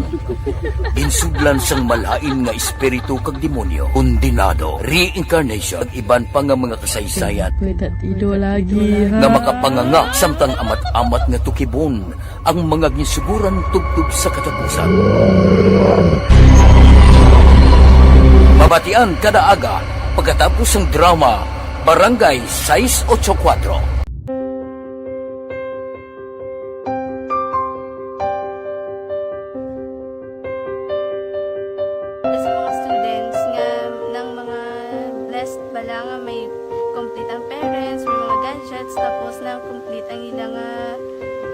ginsudlan sang malain nga espiritu kag demonyo, kondenado, reincarnation, kag iban pa nga mga kasaysayan May tatido lagi, ha? Nga makapanganga samtang amat-amat nga tukibon ang mga ginsuguran tubtob sa katapusan. Mabatian kada aga pagkatapos sang drama Barangay sais ocho kuwatro. Sa mga students nga nang mga blessed bala nga may complete ang parents, may mga gadgets, tapos na complete ang ila nga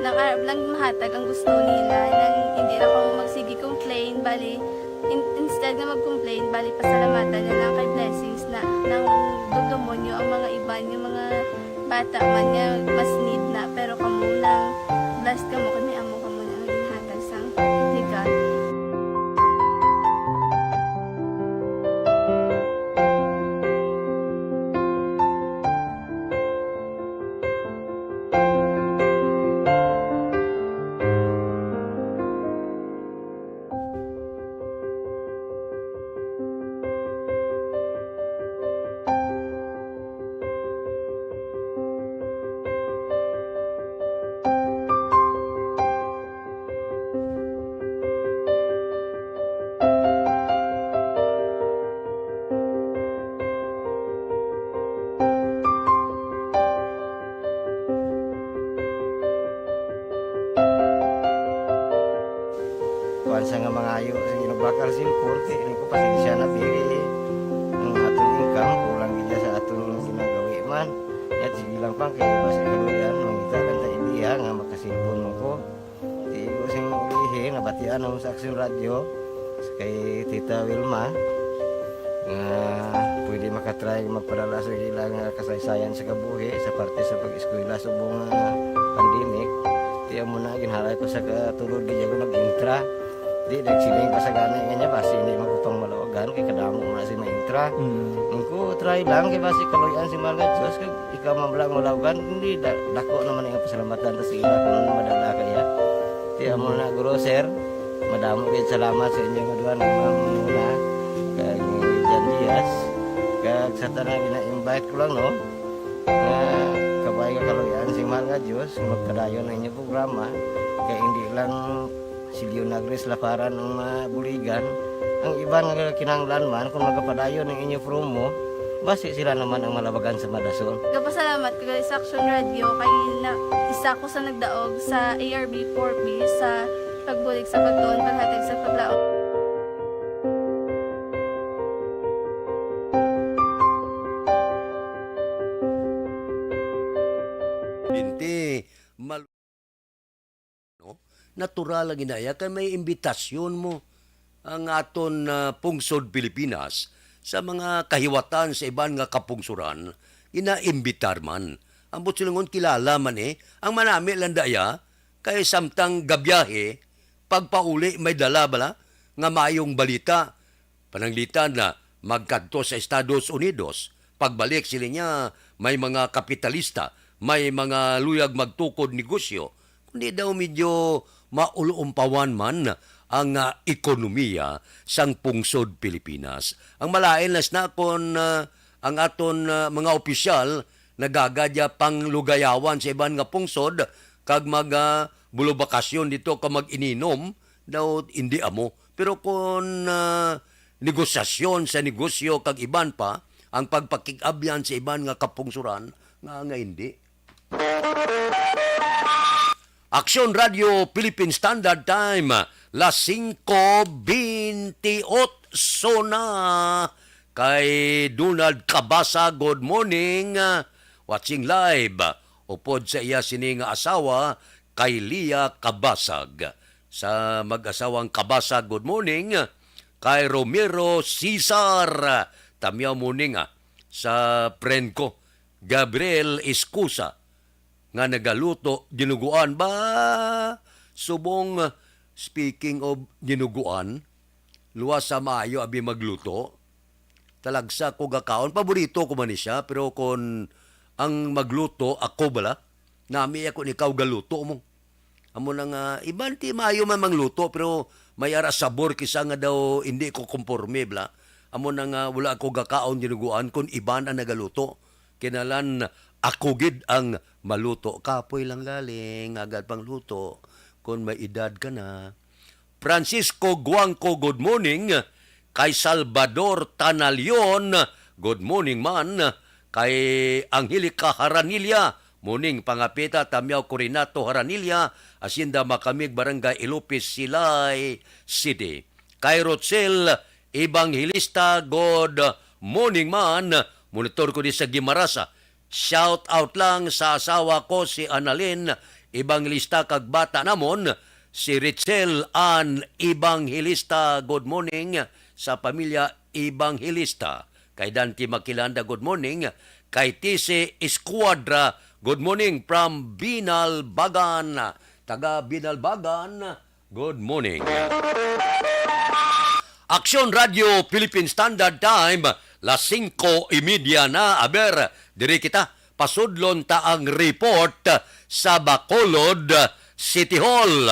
nang arab lang mahatag ang gusto nila, nang hindi na kamo magsige complain, bali in, instead nga mag-complain, bali pasalamatan na lang kay blessings na nang dumdomon nyo ang mga iban nga mga bata man nga mas need na, pero kamo nang blessed kamo kay may amo kamo na ang ginhatag sang legal. Nga mangayo sa ginabakal cellphone, kay ini ko pasensya na, diri ang aton income, kulang gid sa aton ginagawi man. Yat, sige lang pang, kay basi kaluyan, mangita lang ta idea nga makasilpon mo ko. Di ko sing ilihi, nabatian mo sa Aksyon Radyo, kay Tita Wilma, nga pwede makatry magpadala sa ilang, ah, kasaysayan sa kabuhi, sa parte sa pag-eskwela subong nga pandemic. Kaya mo na, ginhalay ko sa katulod, di ako nag-intra. Di, nagsiling pa sa gani nga niya, basi hindi man ko pang malawagan, kay kadamo mo na si maintra. Mm. Ang ko, try lang, kay basi kaluyan si mahal nga Diyos, kag ikaw man lang malawagan, hindi, da-, dako naman ang pasalamatan ta sa ila kung madala kaya. Kaya mo na, Guro, Sir, madamo kayo salamat sa inyo nga duha, ni Ma'am Muna, kag ni Jan Diaz, kag sa tanan, gina-invite ko lang, no, nga kabay nga kaluyan si mahal nga Diyos, magpadayon ang inyong programa, kay hindi lang si Leonagris Laparan ang mabuligan, ang iban nga kinahanglan man, kung magapadayon ang inyo promo, basi sila naman ang malabagan sa madason. Gapasalamat ko gali sa Action Radio kay na, isa ko sa nagdaog sa A R B four B sa pagbulig sa pagtuon, paghatag sa paglaom. Binti, mal-, no? Natural lang inaya kay may imbitasyon mo ang aton, ah, pungsod Pilipinas sa mga kahiwatan sa iban nga kapungsoran, ginaimbitar man. Ang buot silingon, kilala man, eh. Ang manami lang daya, kay samtang gabiyahe, pagpauli may dala bala nga mayong balita. Pananglitan na magkadto sa Estados Unidos. Pagbalik sila niya, may mga kapitalista, may mga luyag magtukod negosyo, kundi daw medyo maulumpawan man ang, ah, ekonomiya sang pungsod Pilipinas. Ang malain las na kon, ah, ang aton, ah, mga opisyal nagagadya panglugayawan sa iban nga pungsod kag mag, ah, bulubakasyon dito ka mag-ininom, daw hindi amo. Pero kon, ah, negosasyon sa negosyo kag iban pa, ang pagpakig-abyan sa iban nga kapungsoran, nga, nga hindi. Aksyon Radio Philippine Standard Time, las singko bintiocho na. Kay Donald Cabasa, good morning. Watching live. Upod sa iya sini nga asawa, kay Lia Cabasag. Sa mag-asawang Cabasag, good morning. Kay Romero Cesar, tamyaw morning, ah, sa friend ko, Gabriel Escusa, nga nagaluto dinuguan ba? Subong, speaking of dinuguan, luwas sa maayo abi magluto. Talagsa ko gakaon, paborito ko man ni siya, pero kon ang magluto, ako bala, nami ako ni ikaw galuto mo. Amo na nga, iban ti maayo man mangluto, pero may ara sabor kisa nga daw hindi ko komporme, bala. Amo na nga, wala ako gakaon dinuguan kon iban ang nagaluto. Kinalan ako gid ang maluto. Kapoy lang galing, agad pang luto, kon may edad ka na. Francisco Guangco, good morning. Kay Salvador Tanalion, good morning man. Kay Angelica Haranilla, morning, pangapita, Tamyaw Corinato Haranilla, Hacienda Macamig, Barangay Ilopez, Silay City. Kay Rochelle Evangelista, good morning man. Monitor ko di sa Guimarasa. Shout out lang sa asawa ko, si Annalyn Evangelista, kag bata namon, si Richel Ann Evangelista. Good morning sa pamilya Evangelista. Kay Dante Makilanda, good morning. Kay T C Escuadra, good morning from Binalbagan. Taga Binalbagan, good morning. Aksyon Radio Philippine Standard Time, las singko y media na. Aber, diri kita. Pasudlon ta ang report sa Bacolod City Hall.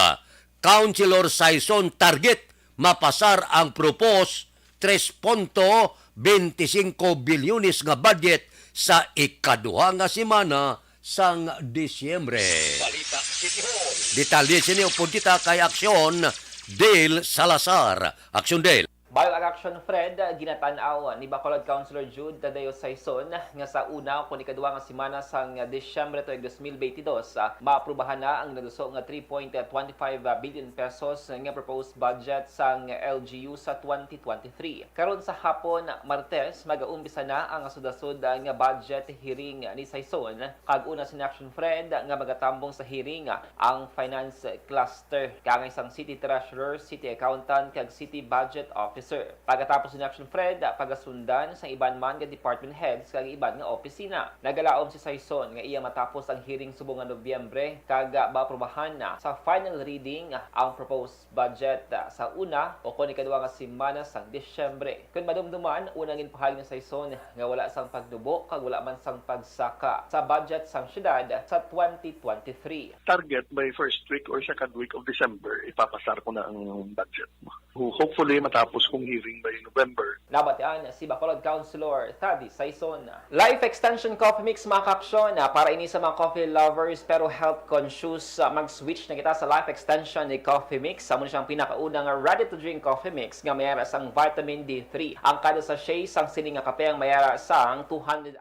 Councilor Sison target mapasar ang propose tres punto bente singko bilyones nga budget sa ikaduha nga semana sang Disyembre. Balita City Hall. Detalye sini upod kita kay Aksyon Dale Salazar. Aksyon Dale. Bago ang action, Fred, ginatan-aw ni Bacolod Councilor Jude Tadeo Saison nga sa una o kon ikadua nga semana sang Disyembre tuig dos mil benti dos, ah, maaprubahan na ang naduso nga three point twenty five billion pesos nga proposed budget sang L G U sa twenty twenty-three. Karon sa hapon, Martes, mag-aumpisa na ang sudasud nga budget hearing ni Saison, kag una sini, action, Fred, nga magatambong sa hearing ang finance cluster, kaangay sang city treasurer, city accountant, kag city budget officer. Pagkatapos ni, action, Fred, pagasundan sang iban man nga department heads kag iban nga opisina. Nagalaom si Saison nga iya matapos ang hearing subong nga Nobyembre kag maaprobahan na sa final reading ang proposed budget sa una o kon ikadua nga semana sang Disyembre. Kon madumduman, unang ginpahayag ni Saison nga wala sang pagnubo kag wala man sang pagsaka sa budget sang siyudad sa twenty twenty-three. Target by first week or second week of December, ipapasar ko na ang budget. Ho-, hopefully, matapos kong hearing by November. Nabatian si Bacolod Councilor Thady Saison. Life Extension Coffee Mix, mga kaaksyon, ah, para ini sa mga coffee lovers pero health conscious, ah, mag-switch na kita sa Life Extension ni Coffee Mix. Amo ni siyang pinakauna nga ready-to-drink coffee mix nga may ara sang vitamin D three. Ang kada sachet sang sini nga kape ang may ara sang two hundred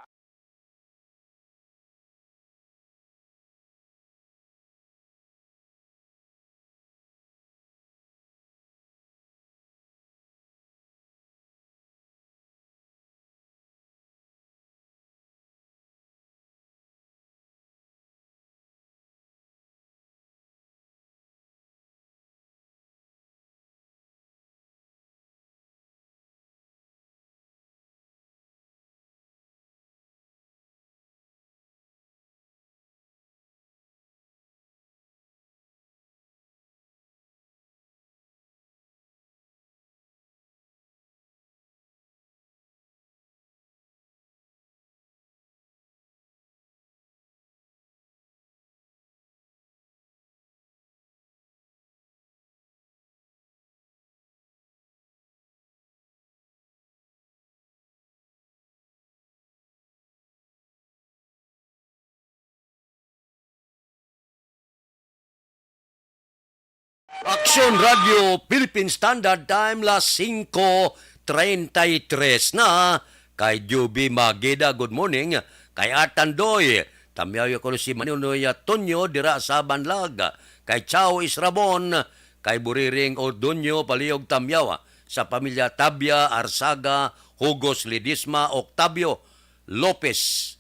Aksyon Radio Philippine Standard Time, las singko treinta y tres na. Kay Juby Magida, good morning. Kay Atan Doy, tamyaw ko si Manunoy Tonyo dira sa Banlag. Kay Chao Israbon, kay Buriring Ordonio, palihog tamyaw sa pamilya Tabia, Arzaga, Hugos, Ledesma, Octavio, Lopez,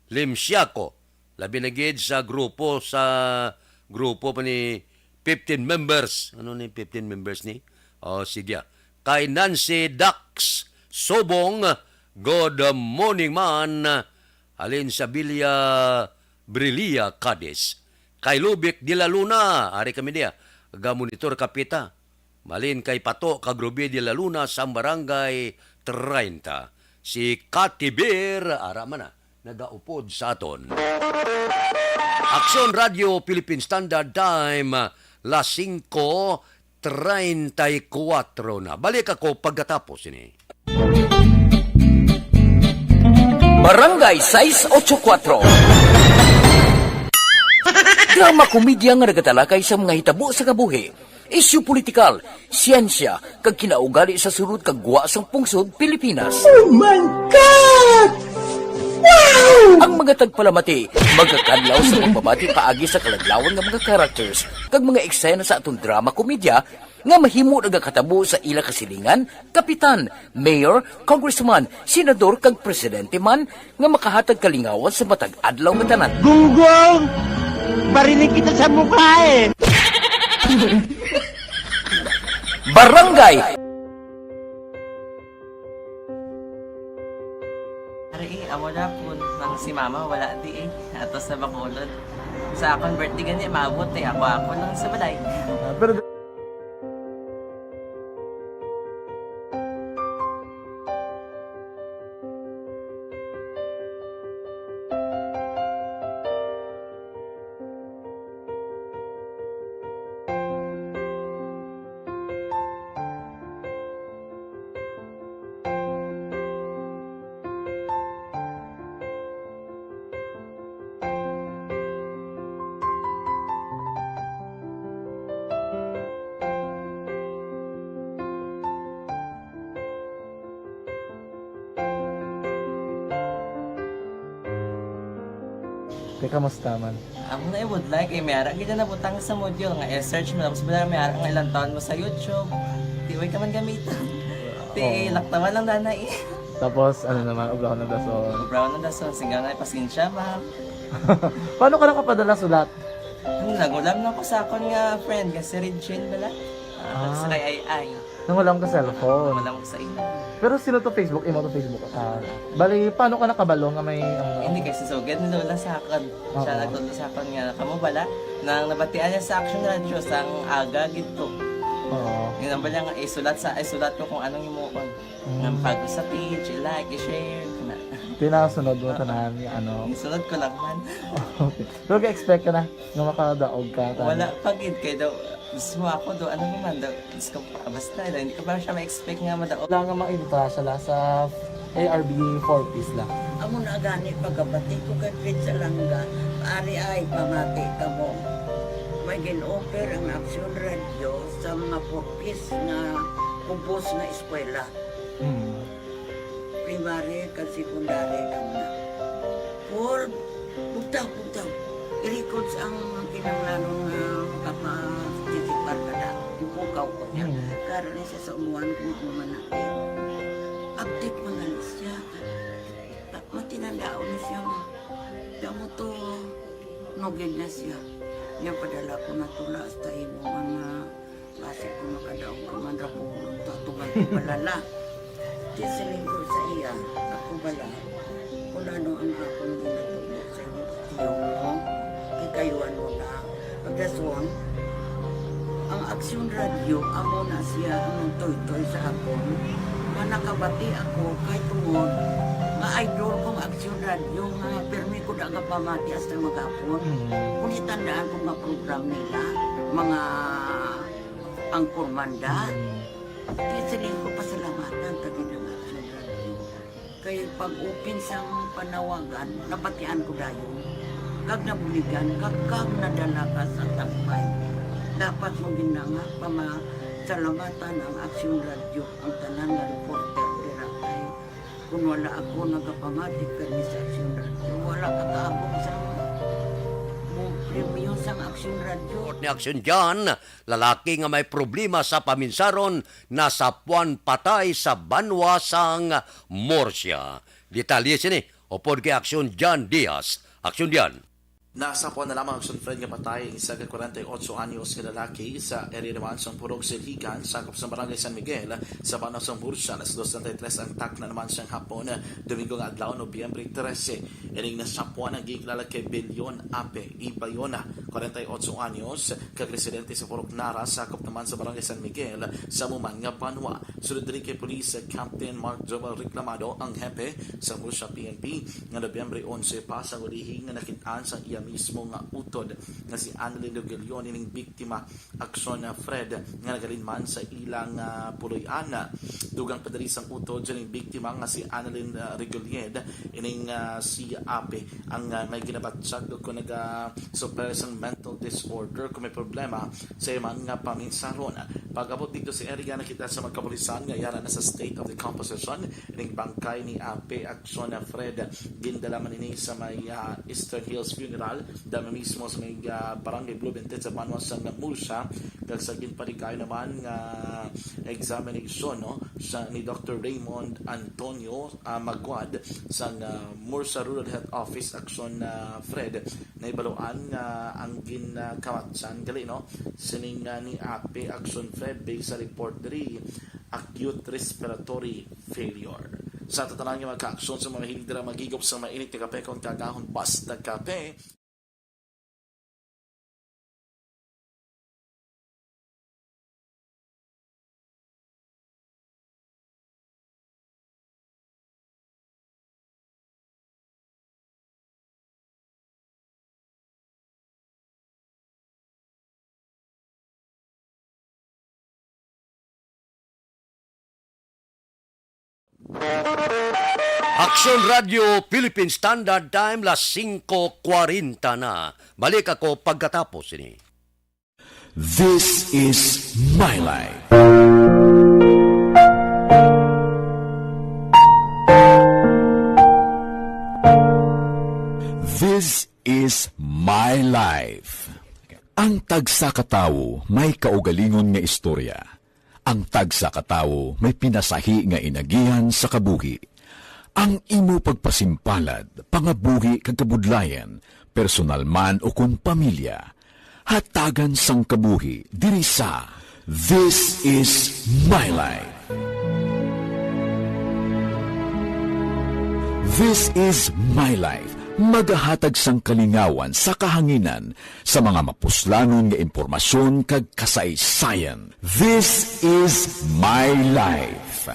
Limsiaco, labi na gid sa grupo, sa grupo pa ni fifteen members. Ano ni fifteen members ni? Oh, sige. Kay Nancy Dax Sobong, good morning man. Halin sa Villa Brilia, Cadiz. Kay Lubic de la Luna, ari kami diya. Ga-monitor kapita. Malin kay Pato kag Ruby de la Luna sang Barangay treinta. Si Cathy Bear, ara man na, nagaupod sa aton. Aksyon Radio Philippine Standard Time, las singko treinta y cuatro na. Balik ako pagkatapos ini. Barangay sais ocho kuatro. Drama komedya nga nagatalakay sa mga hitabo sa kabuhi, isyu politikal, siyensya, kag kinaugali sa sulod kag gwa sang pungsod Pilipinas. Oh my God! Wow! Ang mga tagpalamati magakadlaw sa pagbabati paagi sa kaladlawan nga mga characters kag mga eksena sa aton drama komedya nga mahimo nagakatabo sa ila kasilingan, kapitan, mayor, congressman, senador, kag presidente man nga makahatag kalingawan sa matag adlaw nga tanan. Gunggong! Barinig kita sa mukha eh! Barangay! Ari, eh, amo na po nang si mama, wala di eh. Ato sa Bacolod. Sa akon birthday gani, maabot eh. Ako, ako lang sa balay. Ah, pero Te, kamusta man? Amo na ibudlay kay may ara gid na nabutang sa module nga i-search mo, tapos wala may ara nga ilang taon mo sa YouTube. Di way ka man gamiton. Ti Oo. Laktawan lang danay. Tapos, ano naman, ubraw ng dason. Ubraw ng dason, sigaw na, "Pasensya, ma'am." Paano ka nakapadala sulat? Hmm, nangulam na ko sa akon nga friend nga si Regine bala. Ah, Ah. Sa kay Ai Ai. Nangulam ka cellphone. Nangulam ko sa imo. Pero sino to Facebook? Imo to Facebook? Ah, bali, paano ka nakabalo nga may, ano? Hindi, kay si Sugad ni Lola sa akon. Siya Oo. Nagtudlo sa akon nga, kamo bala, nang nabatian niya sa Action Radio, sang aga gid to. Oo. Yun ang bala nga, isulat sa, isulat ko kung anong himuon. Mm. Nga pag sa page, i-like, i-share, kana. Tinasunod mo Ah. tanan, ano? Isunod ko lang man. Okay. Pero ga-expect ka na nga makadaog ka, tanan? Wala pa gid, kay daw, mismo ako do, ano naman daw, Diyos ko, basta, hindi ko pa siya ma-expect nga madaog. Wala nga mainta siya la sa A R B four Ps la. Amo na gani pagkabati ko kay Fred Salanga, ari ay pamati kamo. May gin-offer ang Action Radio sa mga four Ps nga kubos nga eskwela. Mm. Primary kag secondary kamo na. Paul, bugtaw, bugtaw. I-records ang kinahanglanon nga makaparticipar ka na. Ipukaw ko niya. Mm. Karon ni siya sa umuan kung ano man na. Update man gani siya. Ah, matinandaon ni siya, ma. Kamo to, nugid na siya. Niya padala ko na tula hasta imo man nga Basi kung makadaog ka man ra, Paul, ta tuman ko balala. Di siling ko sa iya, ako bala, kung ano ang akong ginatudlo sa inyo, tiyo mo, kikayuan mo na. Pagdason, ang Aksyon Radio, amo na siya ang nagtuytoy sa akon. Nga nakabati ako kay tungod nga idol kong Aksyon Radio nga pirmi ko da nga pamati hasta maghapon. Mm. Kung itandaan ko nga program nila, mga angkor manda. Mm. Kaya siling ko, pasalamatan ta gid ang Action Radio. Kay pag-open sang panawagan, nabatian ko dayon. Kag nabuligan, kag, kag nadala ka sa tampay. Dapat mo gid na nga pamasalamatan ang Action Radio, ang tanan nga reporter dira kay Kung wala ako nagapamati kani sa Aksyon Radio, wala ka kaabot sa mo premyo sang Aksyon Radio. Report ni Aksyon John, lalaki nga may problema sa paminsaron, nasapuan patay sa banwa sang Murcia. Detalye sini upod kay Aksyon John Diaz. Aksyon John. Nasapuan na lamang, Aksyon Fred, nga patay ang isa ka kwarenta y otso anyos nga lalaki sa area naman sang Purok Silhigan, sakop sa Barangay San Miguel, sa banwa sang Murcia. Alas dos treinta y tres ang takna naman sang hapon, Domingo nga adlaw, Nobyembre trese. Ining nasapuan ang ginkilala kay Bilyon Ape Ibayona, kwarenta y otso anyos, kag residente sa Purok Nara, sakop naman sa Barangay San Miguel, sa amo man nga banwa. Sulod diri kay Police Captain Mark Joel Reclamado, ang hepe sa Murcia P N P, nga Nobyembre onse pa sang ulihi nga nakit-an sang iya mismo nga utod nga si Annalyn Rugilion ining biktima, Aksyon Fred, nga naghalin man sa ilang, ah, puloy-an. Dugang pa diri sang utod sining biktima nga si Annalyn, ah, Rugilion, ining, ah, si Ape ang, ah, may ginabatyag kon naga-suffer sang mental disorder kon may problema sa iya man nga paminsaron. Pag-abot didto sa area, nakita sa mga kapulisan nga yara na sa state of decomposition ining bangkay ni Ape Aksyon Fred. Gindala man ini sa may, ah, Eastern Hills Funeral, dama mismo sa may, ah, Barangay Blue Binted sa banwa sang Murcia, kag sa ginpaligayon naman nga examination, no, sa ni Doctor Raymond Antonio, ah, Magwad sang, ah, Murcia Rural Health Office, Aksyon, ah, Fred, nahibaluan nga ang ginkamatsan gali, no, sining, ah, ni Ape Aksyon Fred, based sa report diri, acute respiratory failure. Sa tanan nga mga kaaksyon, sa mga mahilig dira maghigop sa mainit nga kape, kon kagahon, basta kape. Aksyon Radio Philippine Standard Time, las singko kwarenta na. Balik ako pagkatapos ini. This is my life. This is my life. Ang tagsa ka tawo may kaugalingon nga istorya. Ang tagsa ka tawo may pinasahi nga inagihan sa kabuhi. Ang imo pagpasimpalad, pangabuhi kag kabudlayan, personal man o kon pamilya, hatagan sang kabuhi diri sa This Is My Life. This Is My Life, magahatag sang kalingawan sa kahanginan sa mga mapuslanon nga impormasyon kag kasaysayan. This Is My Life.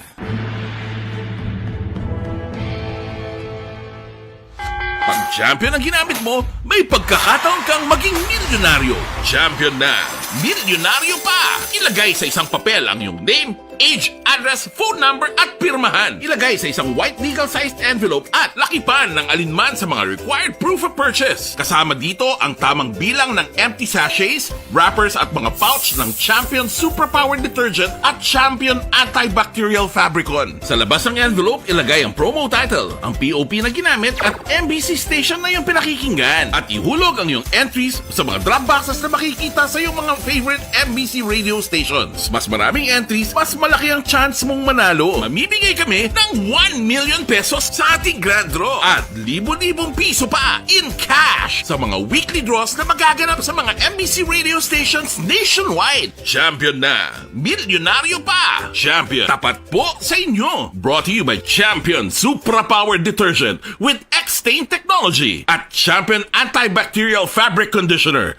Pag champion ang ginamit mo, may pagkakataon kang maging milyonaryo. Champion na, milyonaryo pa! Ilagay sa isang papel ang iyong name, age, address, phone number, at pirmahan. Ilagay sa isang white legal-sized envelope at lakipan ng alinman sa mga required proof of purchase. Kasama dito ang tamang bilang ng empty sachets, wrappers, at mga pouch ng Champion Superpower Detergent at Champion Antibacterial Fabricon. Sa labas ng envelope, ilagay ang promo title, ang P O P na ginamit, at M B C station na iyong pinakikinggan. At ihulog ang iyong entries sa mga drop boxes na makikita sa iyong mga favorite M B C radio stations. Mas maraming entries, mas malaki ang chance mong manalo. Mamimigay kami ng one million pesos sa ating grand draw at libo-libong piso pa in cash sa mga weekly draws na magaganap sa mga M B C radio stations nationwide. Champion na! Milyonaryo pa! Champion, tapat po sa inyo! Brought to you by Champion Supra Power Detergent with X-Stain Technology at Champion Antibacterial Fabric Conditioner.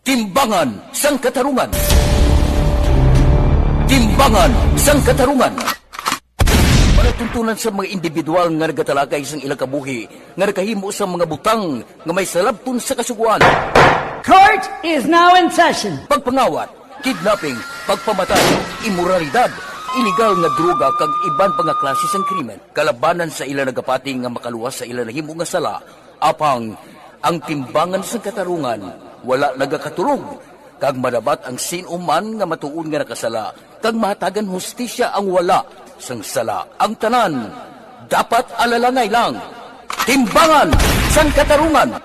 Timbangan sang Katarungan. Timbangan sang Katarungan. Palatuntunan sa mga individual nga nagatalakay sang ilang kabuhi nga nakahimo sang mga butang nga may salabton sa Kasugoan. Court is now in session. Pagpangawat, kidnapping, pagpamatay, imoralidad, iligal nga droga kag iban pa nga klase sang krimen. Kalabanan sa ila nagapati nga makaluwas sa ila nahimo nga sala, apang ang Timbangan sang Katarungan wala nagakaturog, kag madabat ang sin-o man nga matuod nga nakasala, kag mahatagan hustisya ang wala sang sala. Ang tanan dapat alalangay lang. Timbangan sang Katarungan.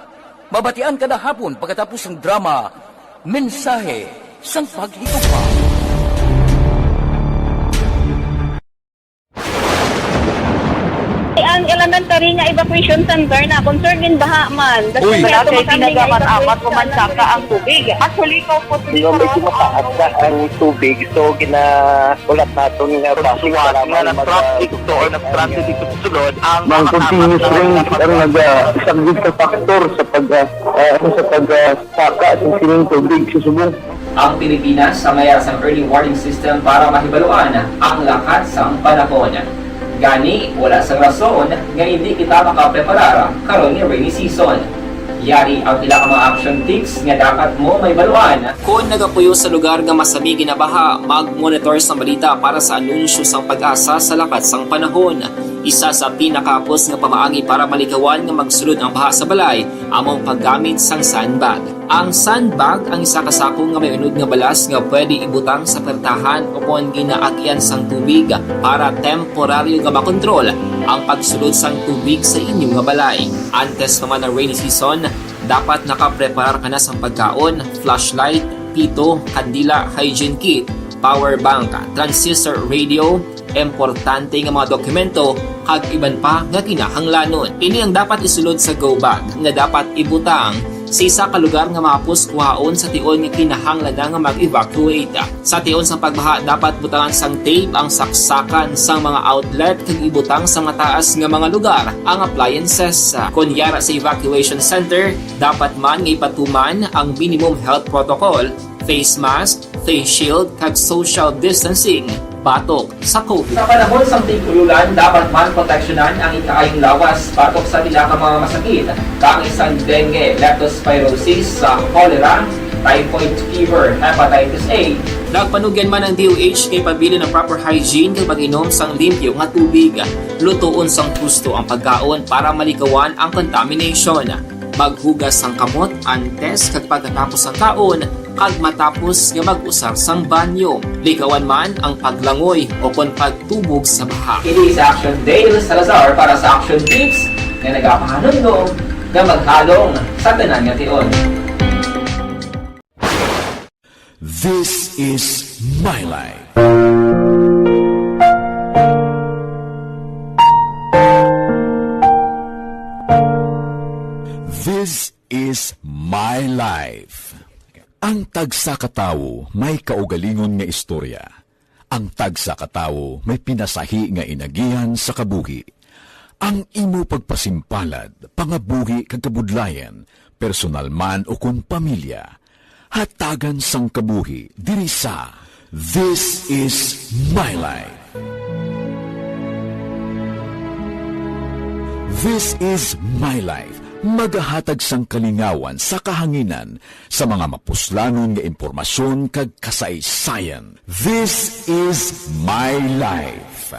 Mabatian kada hapon pagkatapos sang drama, Mensahe sang Paghigugma. Ang elementary nga evacuation center na concerned in baha man. Uy. Malaki, tinaga man, apat ko man saka ang tubig. Actually, ikaw po, di ba, medyo mataas na ang tubig, so ginaulat naton nga base nga nag-transit to or nag-transit dito sa sulod ang mga continuous rain ang naga-, isang good factor sa pag, ah, ah, sa pag, ah, saka sa sining tubig sa subong. Ang Pilipinas ang mayara sang early warning system para mahibaluan ang lakat sang panahon. Gani, wala sang rason nga indi kita makapreparar karon nga rainy season. Yari ang pila ka mga action tips nga dapat mo mahibaluan. Kon nagapuyo sa lugar nga masami ginabaha, mag-monitor sang balita para sa anunsyo sang PAGASA sa lakat sang panahon. Isa sa pinakahapos nga pamaagi para malikawan nga magsulod ang baha sa balay amo ang paggamit sang sandbag. Ang sandbag ang isa ka sako nga may unod nga balas nga pwede ibutang sa pertahan ukon ginaagian sang tubig para temporaryo nga makontrol ang pagsulod sang tubig sa inyo nga balay. Antes pa man ang rainy season, dapat nakapreparar ka na sang pagkaon, flashlight, pito, kandila, hygiene kit, power bank, transistor radio, importante nga mga dokumento, kag iban pa nga kinahanglanon. Ini ang dapat isulod sa go bag nga dapat ibutang sa isa ka lugar nga mahapos kuhaon sa tion nga kinahanglan na nga mag-evacuate. Sa tion sang pagbaha, dapat butangan sang tape ang saksakan sang mga outlet kag ibutang sa mataas nga mga lugar ang appliances. Kon yara sa evacuation center, dapat man nga ipatuman ang minimum health protocol, face mask, face shield, kag social distancing batok sa COVID. Sa panahon sang tig-ululan, dapat man proteksyonan ang ikaayong lawas batok sa pila ka mga masakit, kaangay sang dengue, leptospirosis, sa cholera, typhoid fever, hepatitis A. Nagpanugyan man ang D O H nga ipabilin ang proper hygiene kag pag-inom sang limpyo nga tubig. Lutoon sang husto ang pagkaon para malikawan ang contamination. Maghugas sang kamot antes kag pagkatapos sang kaon, kag matapos nga mag-usar sang banyo. Likawan man ang paglangoy o kon pagtubog sa baha. Ini sa Action Dale Salazar para sa Action Tips nga nagapahanumdom nga maghalong sa tanan nga tion. This is my life. This is my life. Ang tagsa ka tawo may kaugalingon nga istorya. Ang tagsa ka tawo may pinasahi nga inagihan sa kabuhi. Ang imo pagpasimpalad, pangabuhi kag kabudlayan, personal man o kon pamilya, hatagan sang kabuhi diri sa This Is My Life. This Is My Life, magahatag sang kalingawan sa kahanginan sa mga mapuslanon nga impormasyon kag kasaysayan. This Is My Life.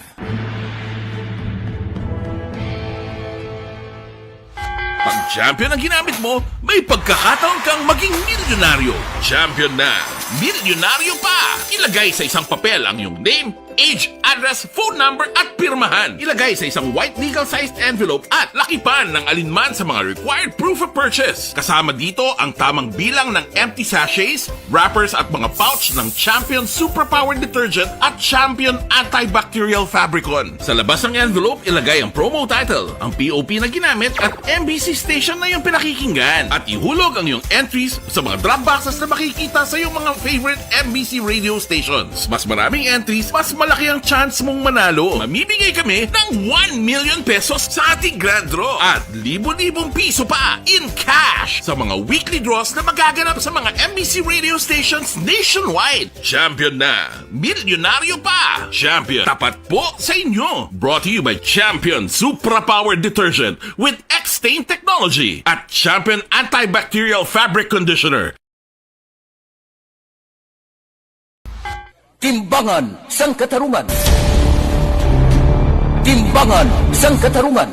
Pag champion ang ginamit mo, may pagkakataon kang maging milyonaryo. Champion na, milyonaryo pa! Ilagay sa isang papel ang iyong name, age, address, phone number, at pirmahan. Ilagay sa isang white legal-sized envelope at lakipan ng alinman sa mga required proof of purchase. Kasama dito ang tamang bilang ng empty sachets, wrappers at mga pouch ng Champion Superpower Detergent at Champion Antibacterial Fabricon. Sa labas ng envelope, ilagay ang promo title, ang P O P na ginamit at M B C station na iyong pinakikinggan. At ihulog ang iyong entries sa mga drop boxes na makikita sa iyong mga favorite M B C radio stations. Mas maraming entries, mas malaki ang chance mong manalo. Mamimigay kami ng one million pesos sa ating grand draw at libo-libong piso pa in cash sa mga weekly draws na magaganap sa mga M B C radio stations nationwide. Champion na! Milyonaryo pa! Champion, tapat po sa inyo! Brought to you by Champion Supra Power Detergent with X-Stain Technology at Champion Antibacterial Fabric Conditioner. Timbangan sang Katarungan. Timbangan sang Katarungan.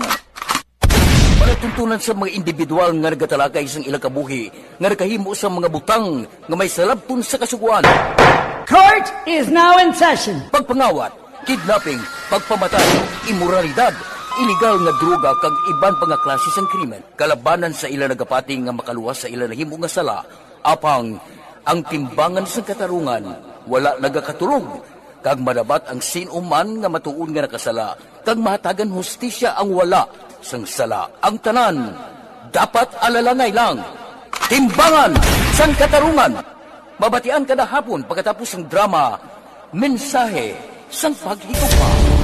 Palatuntunan sa mga individual nga nagatalakay sang ilang kabuhi nga nakahimo sang mga butang nga may salabton sa Kasugoan. Court is now in session. Pagpangawat, kidnapping, pagpamatay, imoralidad, iligal nga droga kag iban pa nga klase sang krimen kalabanan sa ila nagapati nga makaluwas sa ila nahimo nga sala. Apang ang Timbangan sang Katarungan wala nagakatulog, kag madabat ang sin-o man nga matuod nga nakasala, kag mahatagan hustisya ang wala sang sala. Ang tanan dapat alalangay lang. Timbangan sang Katarungan, mabatian kada hapon pagkatapos sang drama, Mensahe sang Paghigugma.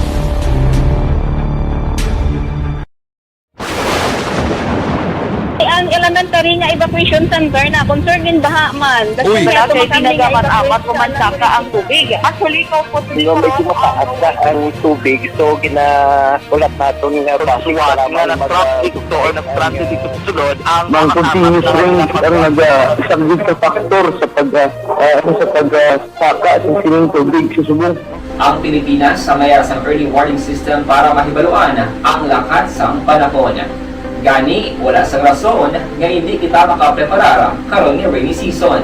Ang elementary nga evacuation center na concerned in baha man. Uy. Wala kay tinaga man amat ko man saka ang tubig. Actually, ko po Di ba, medyo mataas na ang tubig, so ginaulat naton nga basi Suwat para nga mag-, nag-traffic to or nag-transit dito sa sulod, ang Mang mga continuous tapat na rain ang nag-, ah, isang big factor sa pag, ah, ah, sa pag, ah, saka sa sining tubig sa subong. Ang Pilipinas sa mayar sang early warning system para mahibaluan ang lakat sang panahon. Gani, wala sang rason nga hindi kita makapreparar karon nga rainy season.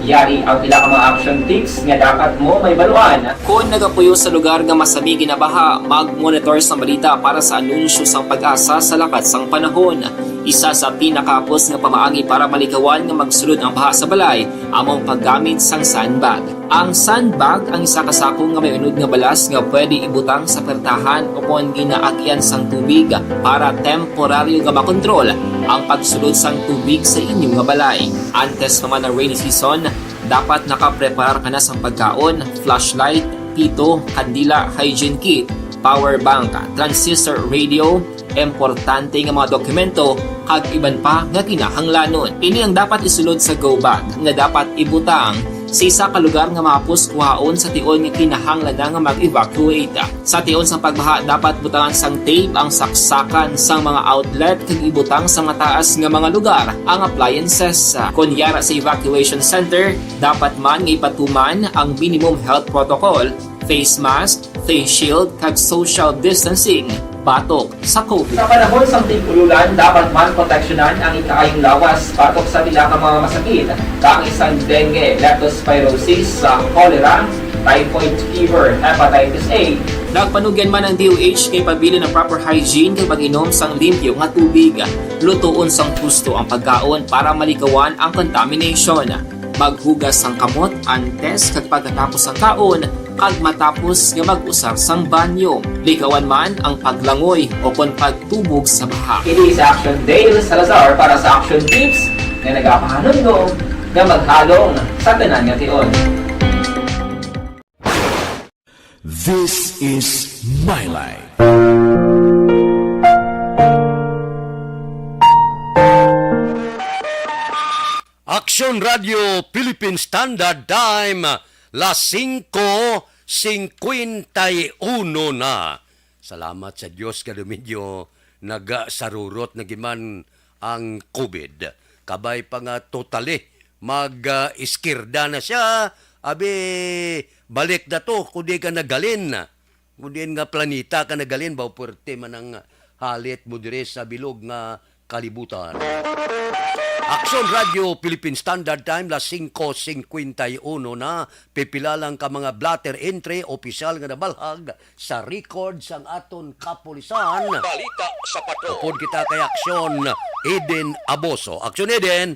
Yari ang pila ka mga action tips nga dapat mo mahibaluan. Kon nagapuyo sa lugar nga masami ginabaha, mag-monitor sang balita para sa anunsyo sang PAGASA sa lakat sang panahon. Isa sa pinakahapos nga pamaagi para malikawan nga magsulod ang baha sa balay amo ang paggamit sang sandbag. Ang sandbag ang isa ka sako nga may unod nga balas nga pwede ibutang sa pertahan o kon ginaagian sang tubig para temporaryo nga makontrol ang pagsulod sang tubig sa inyo nga balay. Antes pa man ang rainy season, dapat nakapreparar ka na sang pagkaon, flashlight, pito, kandila, hygiene kit, power bank, transistor radio, importante nga mga dokumento, kag iban pa nga kinahanglanon. Ini ang dapat isulod sa go bag nga dapat ibutang sa isa ka lugar nga mahapos kuhaon sa tion nga kinahanglan na nga mag-evacuate. Sa tion sang pagbaha, dapat butangan sang tape ang saksakan sang mga outlet kag ibutang sa mataas nga mga lugar ang appliances. Kon yara sa evacuation center, dapat man nga ipatuman ang minimum health protocol, face mask, face shield, kag social distancing. batok sa COVID. Sa panahon sang tig-ululan, dapat man proteksyonan ang ikaayong lawas batok sa pila ka mga masakit, kaangay sang dengue, leptospirosis, sa cholera, typhoid fever, hepatitis A. Nagpanugyan man ang D O H kay pabilin ang proper hygiene kag pag-inom sang limpyo nga tubig. Lutoon sang husto ang pagkaon para malikawan ang contamination. Maghugas sang kamot antes kag pagkatapos sang kaon, kag matapos nga mag-usar sang banyo. Likawan man ang paglangoy o kon pagtubog sa baha. Ini si Action Dale Salazar para sa Action Tips nga nagapahanumdom nga maghalong sa tanan nga tion. This is My Life. Action Radio Philippine Standard Time, las singko singkwenta y uno na. Salamat sa Dios, kada medyo nagasarurot na giman ang COVID. Kabay pa nga totally mag, ah, iskirda na siya, abi, balik na to, kundi ka nagalin. Kundi nga planeta ka nagalin, ba, puwerte man ang halit mo dire sa bilog nga kalibutan. Action Radio Philippine Standard Time, las singko singkwenta y uno na, pipila lang ka mga blotter entry, opisyal nga nabalhag sa record sang aton kapulisan. Balita sa Patrol. Upod kita kay Action Eden Aboso. Action Eden!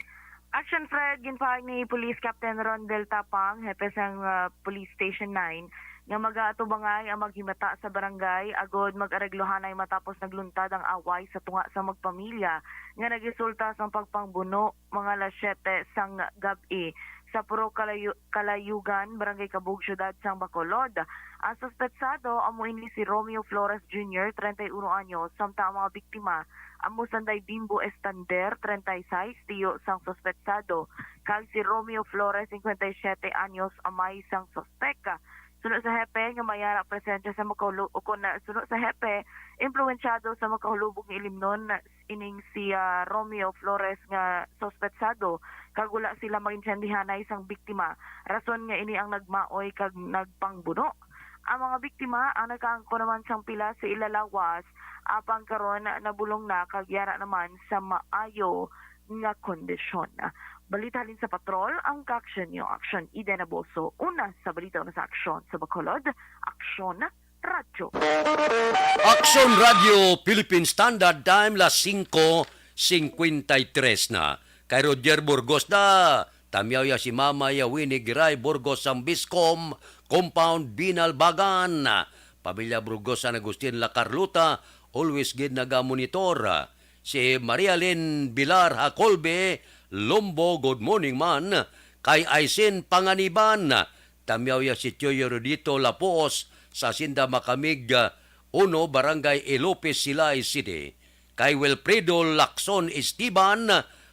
Action Fred, ginpahayag ni Police Captain Rondel Tapang, hepe sang, ah, Police Station nine, nga magaatubangay ang maghimata sa barangay agod mag-areglohanay matapos nagluntad ang away sa tunga sang magpamilya nga nagresulta sang pagpangbuno mga alas siyete sang gab-i sa Purok Kalayu-, Kalayugan, Barangay Kabug, Siyudad sang Bacolod. Ang suspetsado amo ini si Romeo Flores Junior, treinta y uno anyos, samtang ang mga biktima amo sanday Bimbo Estander, treinta y seis, tiyo sang suspetsado, kag si Romeo Flores, cincuenta y siete anyos, amay sang suspek. Suno sa hepe nga may ara presensya sa makahulu-, o kon, ah, suno sa hepe, impluwensyado sa makahulubog nga ilimnon ining si, ah, Romeo Flores nga suspetsado, kag wala sila maintindihanay sang biktima, rason nga ini ang nagmaoy kag nagpangbuno. Ang mga biktima ang nagkaangkon naman sang pila sa ila lawas, apang karon nabulong na kag yara naman sa maayo nga kondisyon. Balita halin sa patrol, ang kaaksyon niyo, Action Eden Aboso. Una sa balita, una sa aksyon sa Bacolod, Aksyon Radyo. Action Radio Philippine Standard Time, las singko singkwenta y tres na. Kay Roger Burgos da, tamyaw ya si Mama ya Winnie Giray Burgos sang Biscom Compound, Binalbagan. Pamilya Burgos San Agustin, La Carlota, always gid nagamonitor. Si Maria Lynn Bilar Hacolbe, Lombo, good morning man. Kay Aisin Panganiban, tamyaw ya si Tioy Rodito Lapuos sa Hacienda Macamig, ah, uno, Barangay Ilopez, Silay City. Kay Wilfredo Lacson Esteban,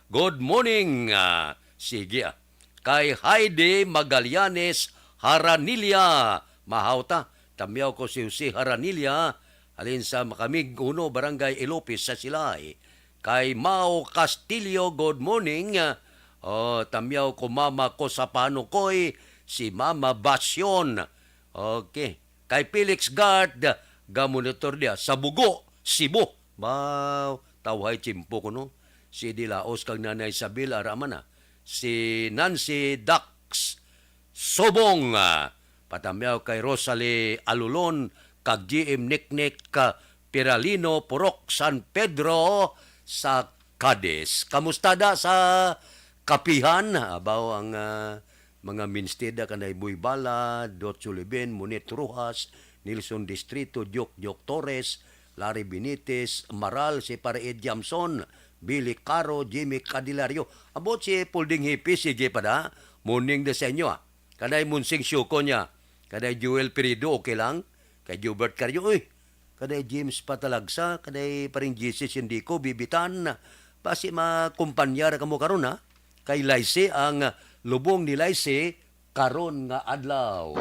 good morning. Ah, sige, ah. Kay Heidi Magallanes Haranilla, mahaw ta, tamyaw ko si Jose Haranilla, halin sa Macamig uno, Barangay Ilopez sa Silay. Kay Mao Castillo, good morning. Oh, tamyaw ko mama ko sa Panukoy, si Mama Basyon. Okay. Kay Felix Gard, gamonitor niya sa Bugo, Cebu. Wow, tawhay tiyempo ko, no? Si Dilaos kag Nanay Isabel, ara man, ah. Si Nancy Dax Sobong, ah, patamyaw kay Rosalie Alulon kag G M Niknik, ah, Piralino, Purok San Pedro sa Cadiz. Kamusta da sa kapihan? Abaw ang, ah, mga minstida kanay Boy Bala, Dot Sulibin, Monit Rojas, Nelson Distrito, Diok Diok Torres, Larry Benitez, Maral, si Pare Ed Jamson, Billy Caro, Jimmy Cadillario. Abot si Pulding Hipi, sige pa da. Morning da sa inyo, ah. Kanay Monsing Siuko niya. Kanay Joel Perido, okay lang? Kay Jubert Carrio, uy. Kanay James Patalagsa, kanay Paring J C Sindico, Bibitan. Basi makumpanya ra kamo karon, ha? Kay Laise ang lubong ni Laise karon nga adlaw.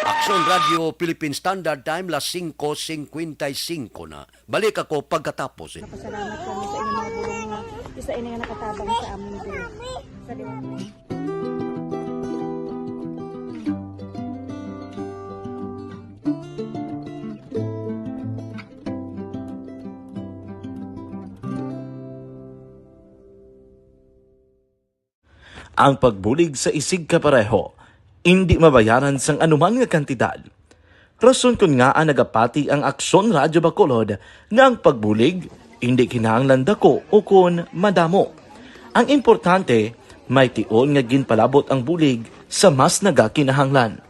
Action Radio Philippine Standard Time, las singko singkwenta y singko na. Balik ako pagkatapos, eh. Pasalamat kami sa inyong mga bulong nga isa ini nga nakatabang sa amon diri. Salamat. Ang pagbulig sa isigkapareho indi mabayaran sang anuman nga kantidad. Rason kon ngaa nagapati ang Aksyon Radyo Bacolod nga ang pagbulig indi kinahanglan dako ukon madamo. Ang importante, may tion nga ginpalabot ang bulig sa mas nagakinahanglan.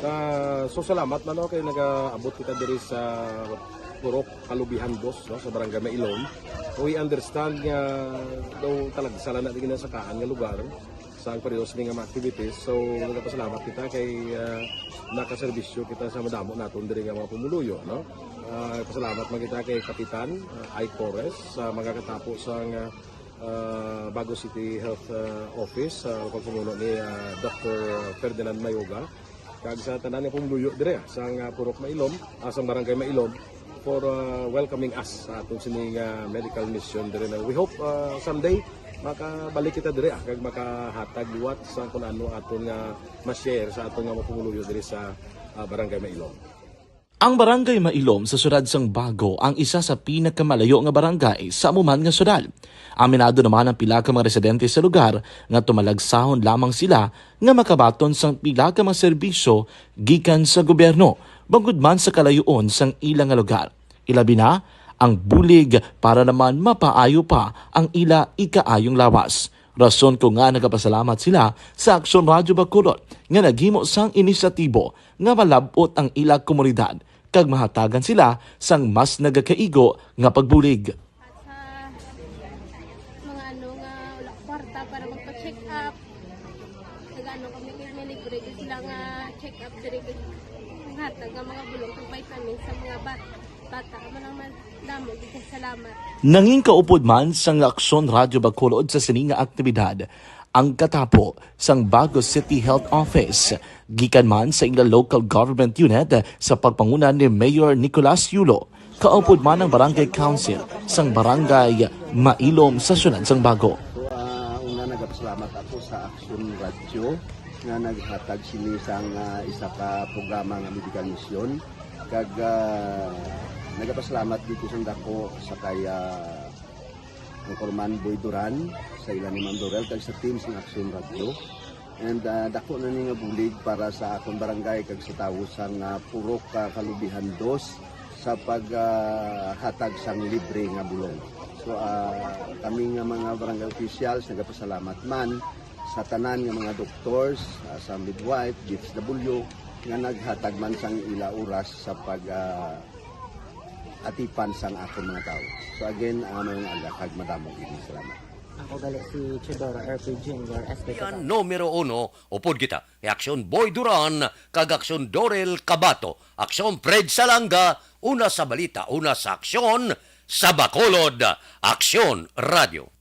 Ah, so salamat man, no, kay nagaabot kita diri sa Purok Kalubihan Dos, no, sa Barangay Mailom. We understand nga daw talagsa lang na di ginasakaan nga lugar sa ang pareho sini nga mga activities. So nagapasalamat kita kay ah, nakaserbisyo kita sa madamo naton diri nga mga pumuluyo, no. Ah, pasalamat man kita kay Kapitan ah, Ike Torres sa magakatapo sa nga ah, Bago City Health ah, Office sa pagpamuno ni ah, Doctor Ferdinand Mayoga, kag sa tanan nga pumuluyo dire ah, sang ah, Purok Mailom, ah, sang Barangay Mailom, for ah, welcoming us sa aton sini nga medical mission dire na. We hope ah, someday makabalik kita dire ah, kag makahatag liwat sa kung ano aton nga ma-share sa aton nga mga pumuluyo dire sa ah, Barangay Mailom. Ang Barangay Mailom sa siyudad sang Bago ang isa sa pinakamalayo nga barangay sa amo man nga siyudad. Aminado naman ang pila ka mga residente sa lugar nga tumalagsahon lamang sila nga makabaton sang pila ka mga serbisyo gikan sa gobyerno, bangod man sa kalayoon sang ila nga lugar. Ilabi na ang bulig para naman mapaayo pa ang ila ikaayong lawas. Rason ko nga nagapasalamat sila sa Aksyon Radyo Bacolod nga naghimo sang inisyatibo nga malab-ot ang ila komunidad kag mahatagan sila sang mas nagakaigo nga pagbulig. At sa mga ano nga wala kwarta para magpa-check up, nag-ano kami, may libre gyud sila nga check up diri, kag hatag nga mga bulong kag vitamins sa mga bat bata. Amo lang man, damo gyud kay salamat. Nangin kaupod man sang Aksyon Radyo Bacolod sa sini nga aktibidad ang katapo sang Bago City Health Office, gikan man sa ila local government unit sa pagpanguna ni Mayor Nicolas Yulo, kaupod man ang Barangay Council sang Barangay Mailom sa siyudad sang Bago. So, ah, una, nagapasalamat ako sa Aksyon Radyo nga naghatag sini sang ah, isa ka programa nga medical mission, kag ah, nagapasalamat dito sa dako sa kay ah, Anchorman Boy Duran, sa ila ni Ma'am Dorel, kag sa team sang Aksyon Radyo. And ah, dako na ni nga bulig para sa akon barangay kag sa tawo sang ah, Purok ah, Kalubihan Dos sa paghatag sang libre nga bulong. So ah, kami nga mga barangay officials nagapasalamat man sa tanan nga mga doctors, ah, sa midwife, D S W, nga naghatag man sang ila oras sa pag ah, atipan sang akon mga tawo. So again, ah, mayong aga kag madamo gid nga salamat. Ako gali si Chidoro R P Junior, S P Yan, numero uno, upod kita. Reaksyon Boy Duran, kag Aksyon Dorel Kabato, Aksyon Fred Salanga, una sa balita, una sa aksyon, sa Bacolod, Aksyon Radio.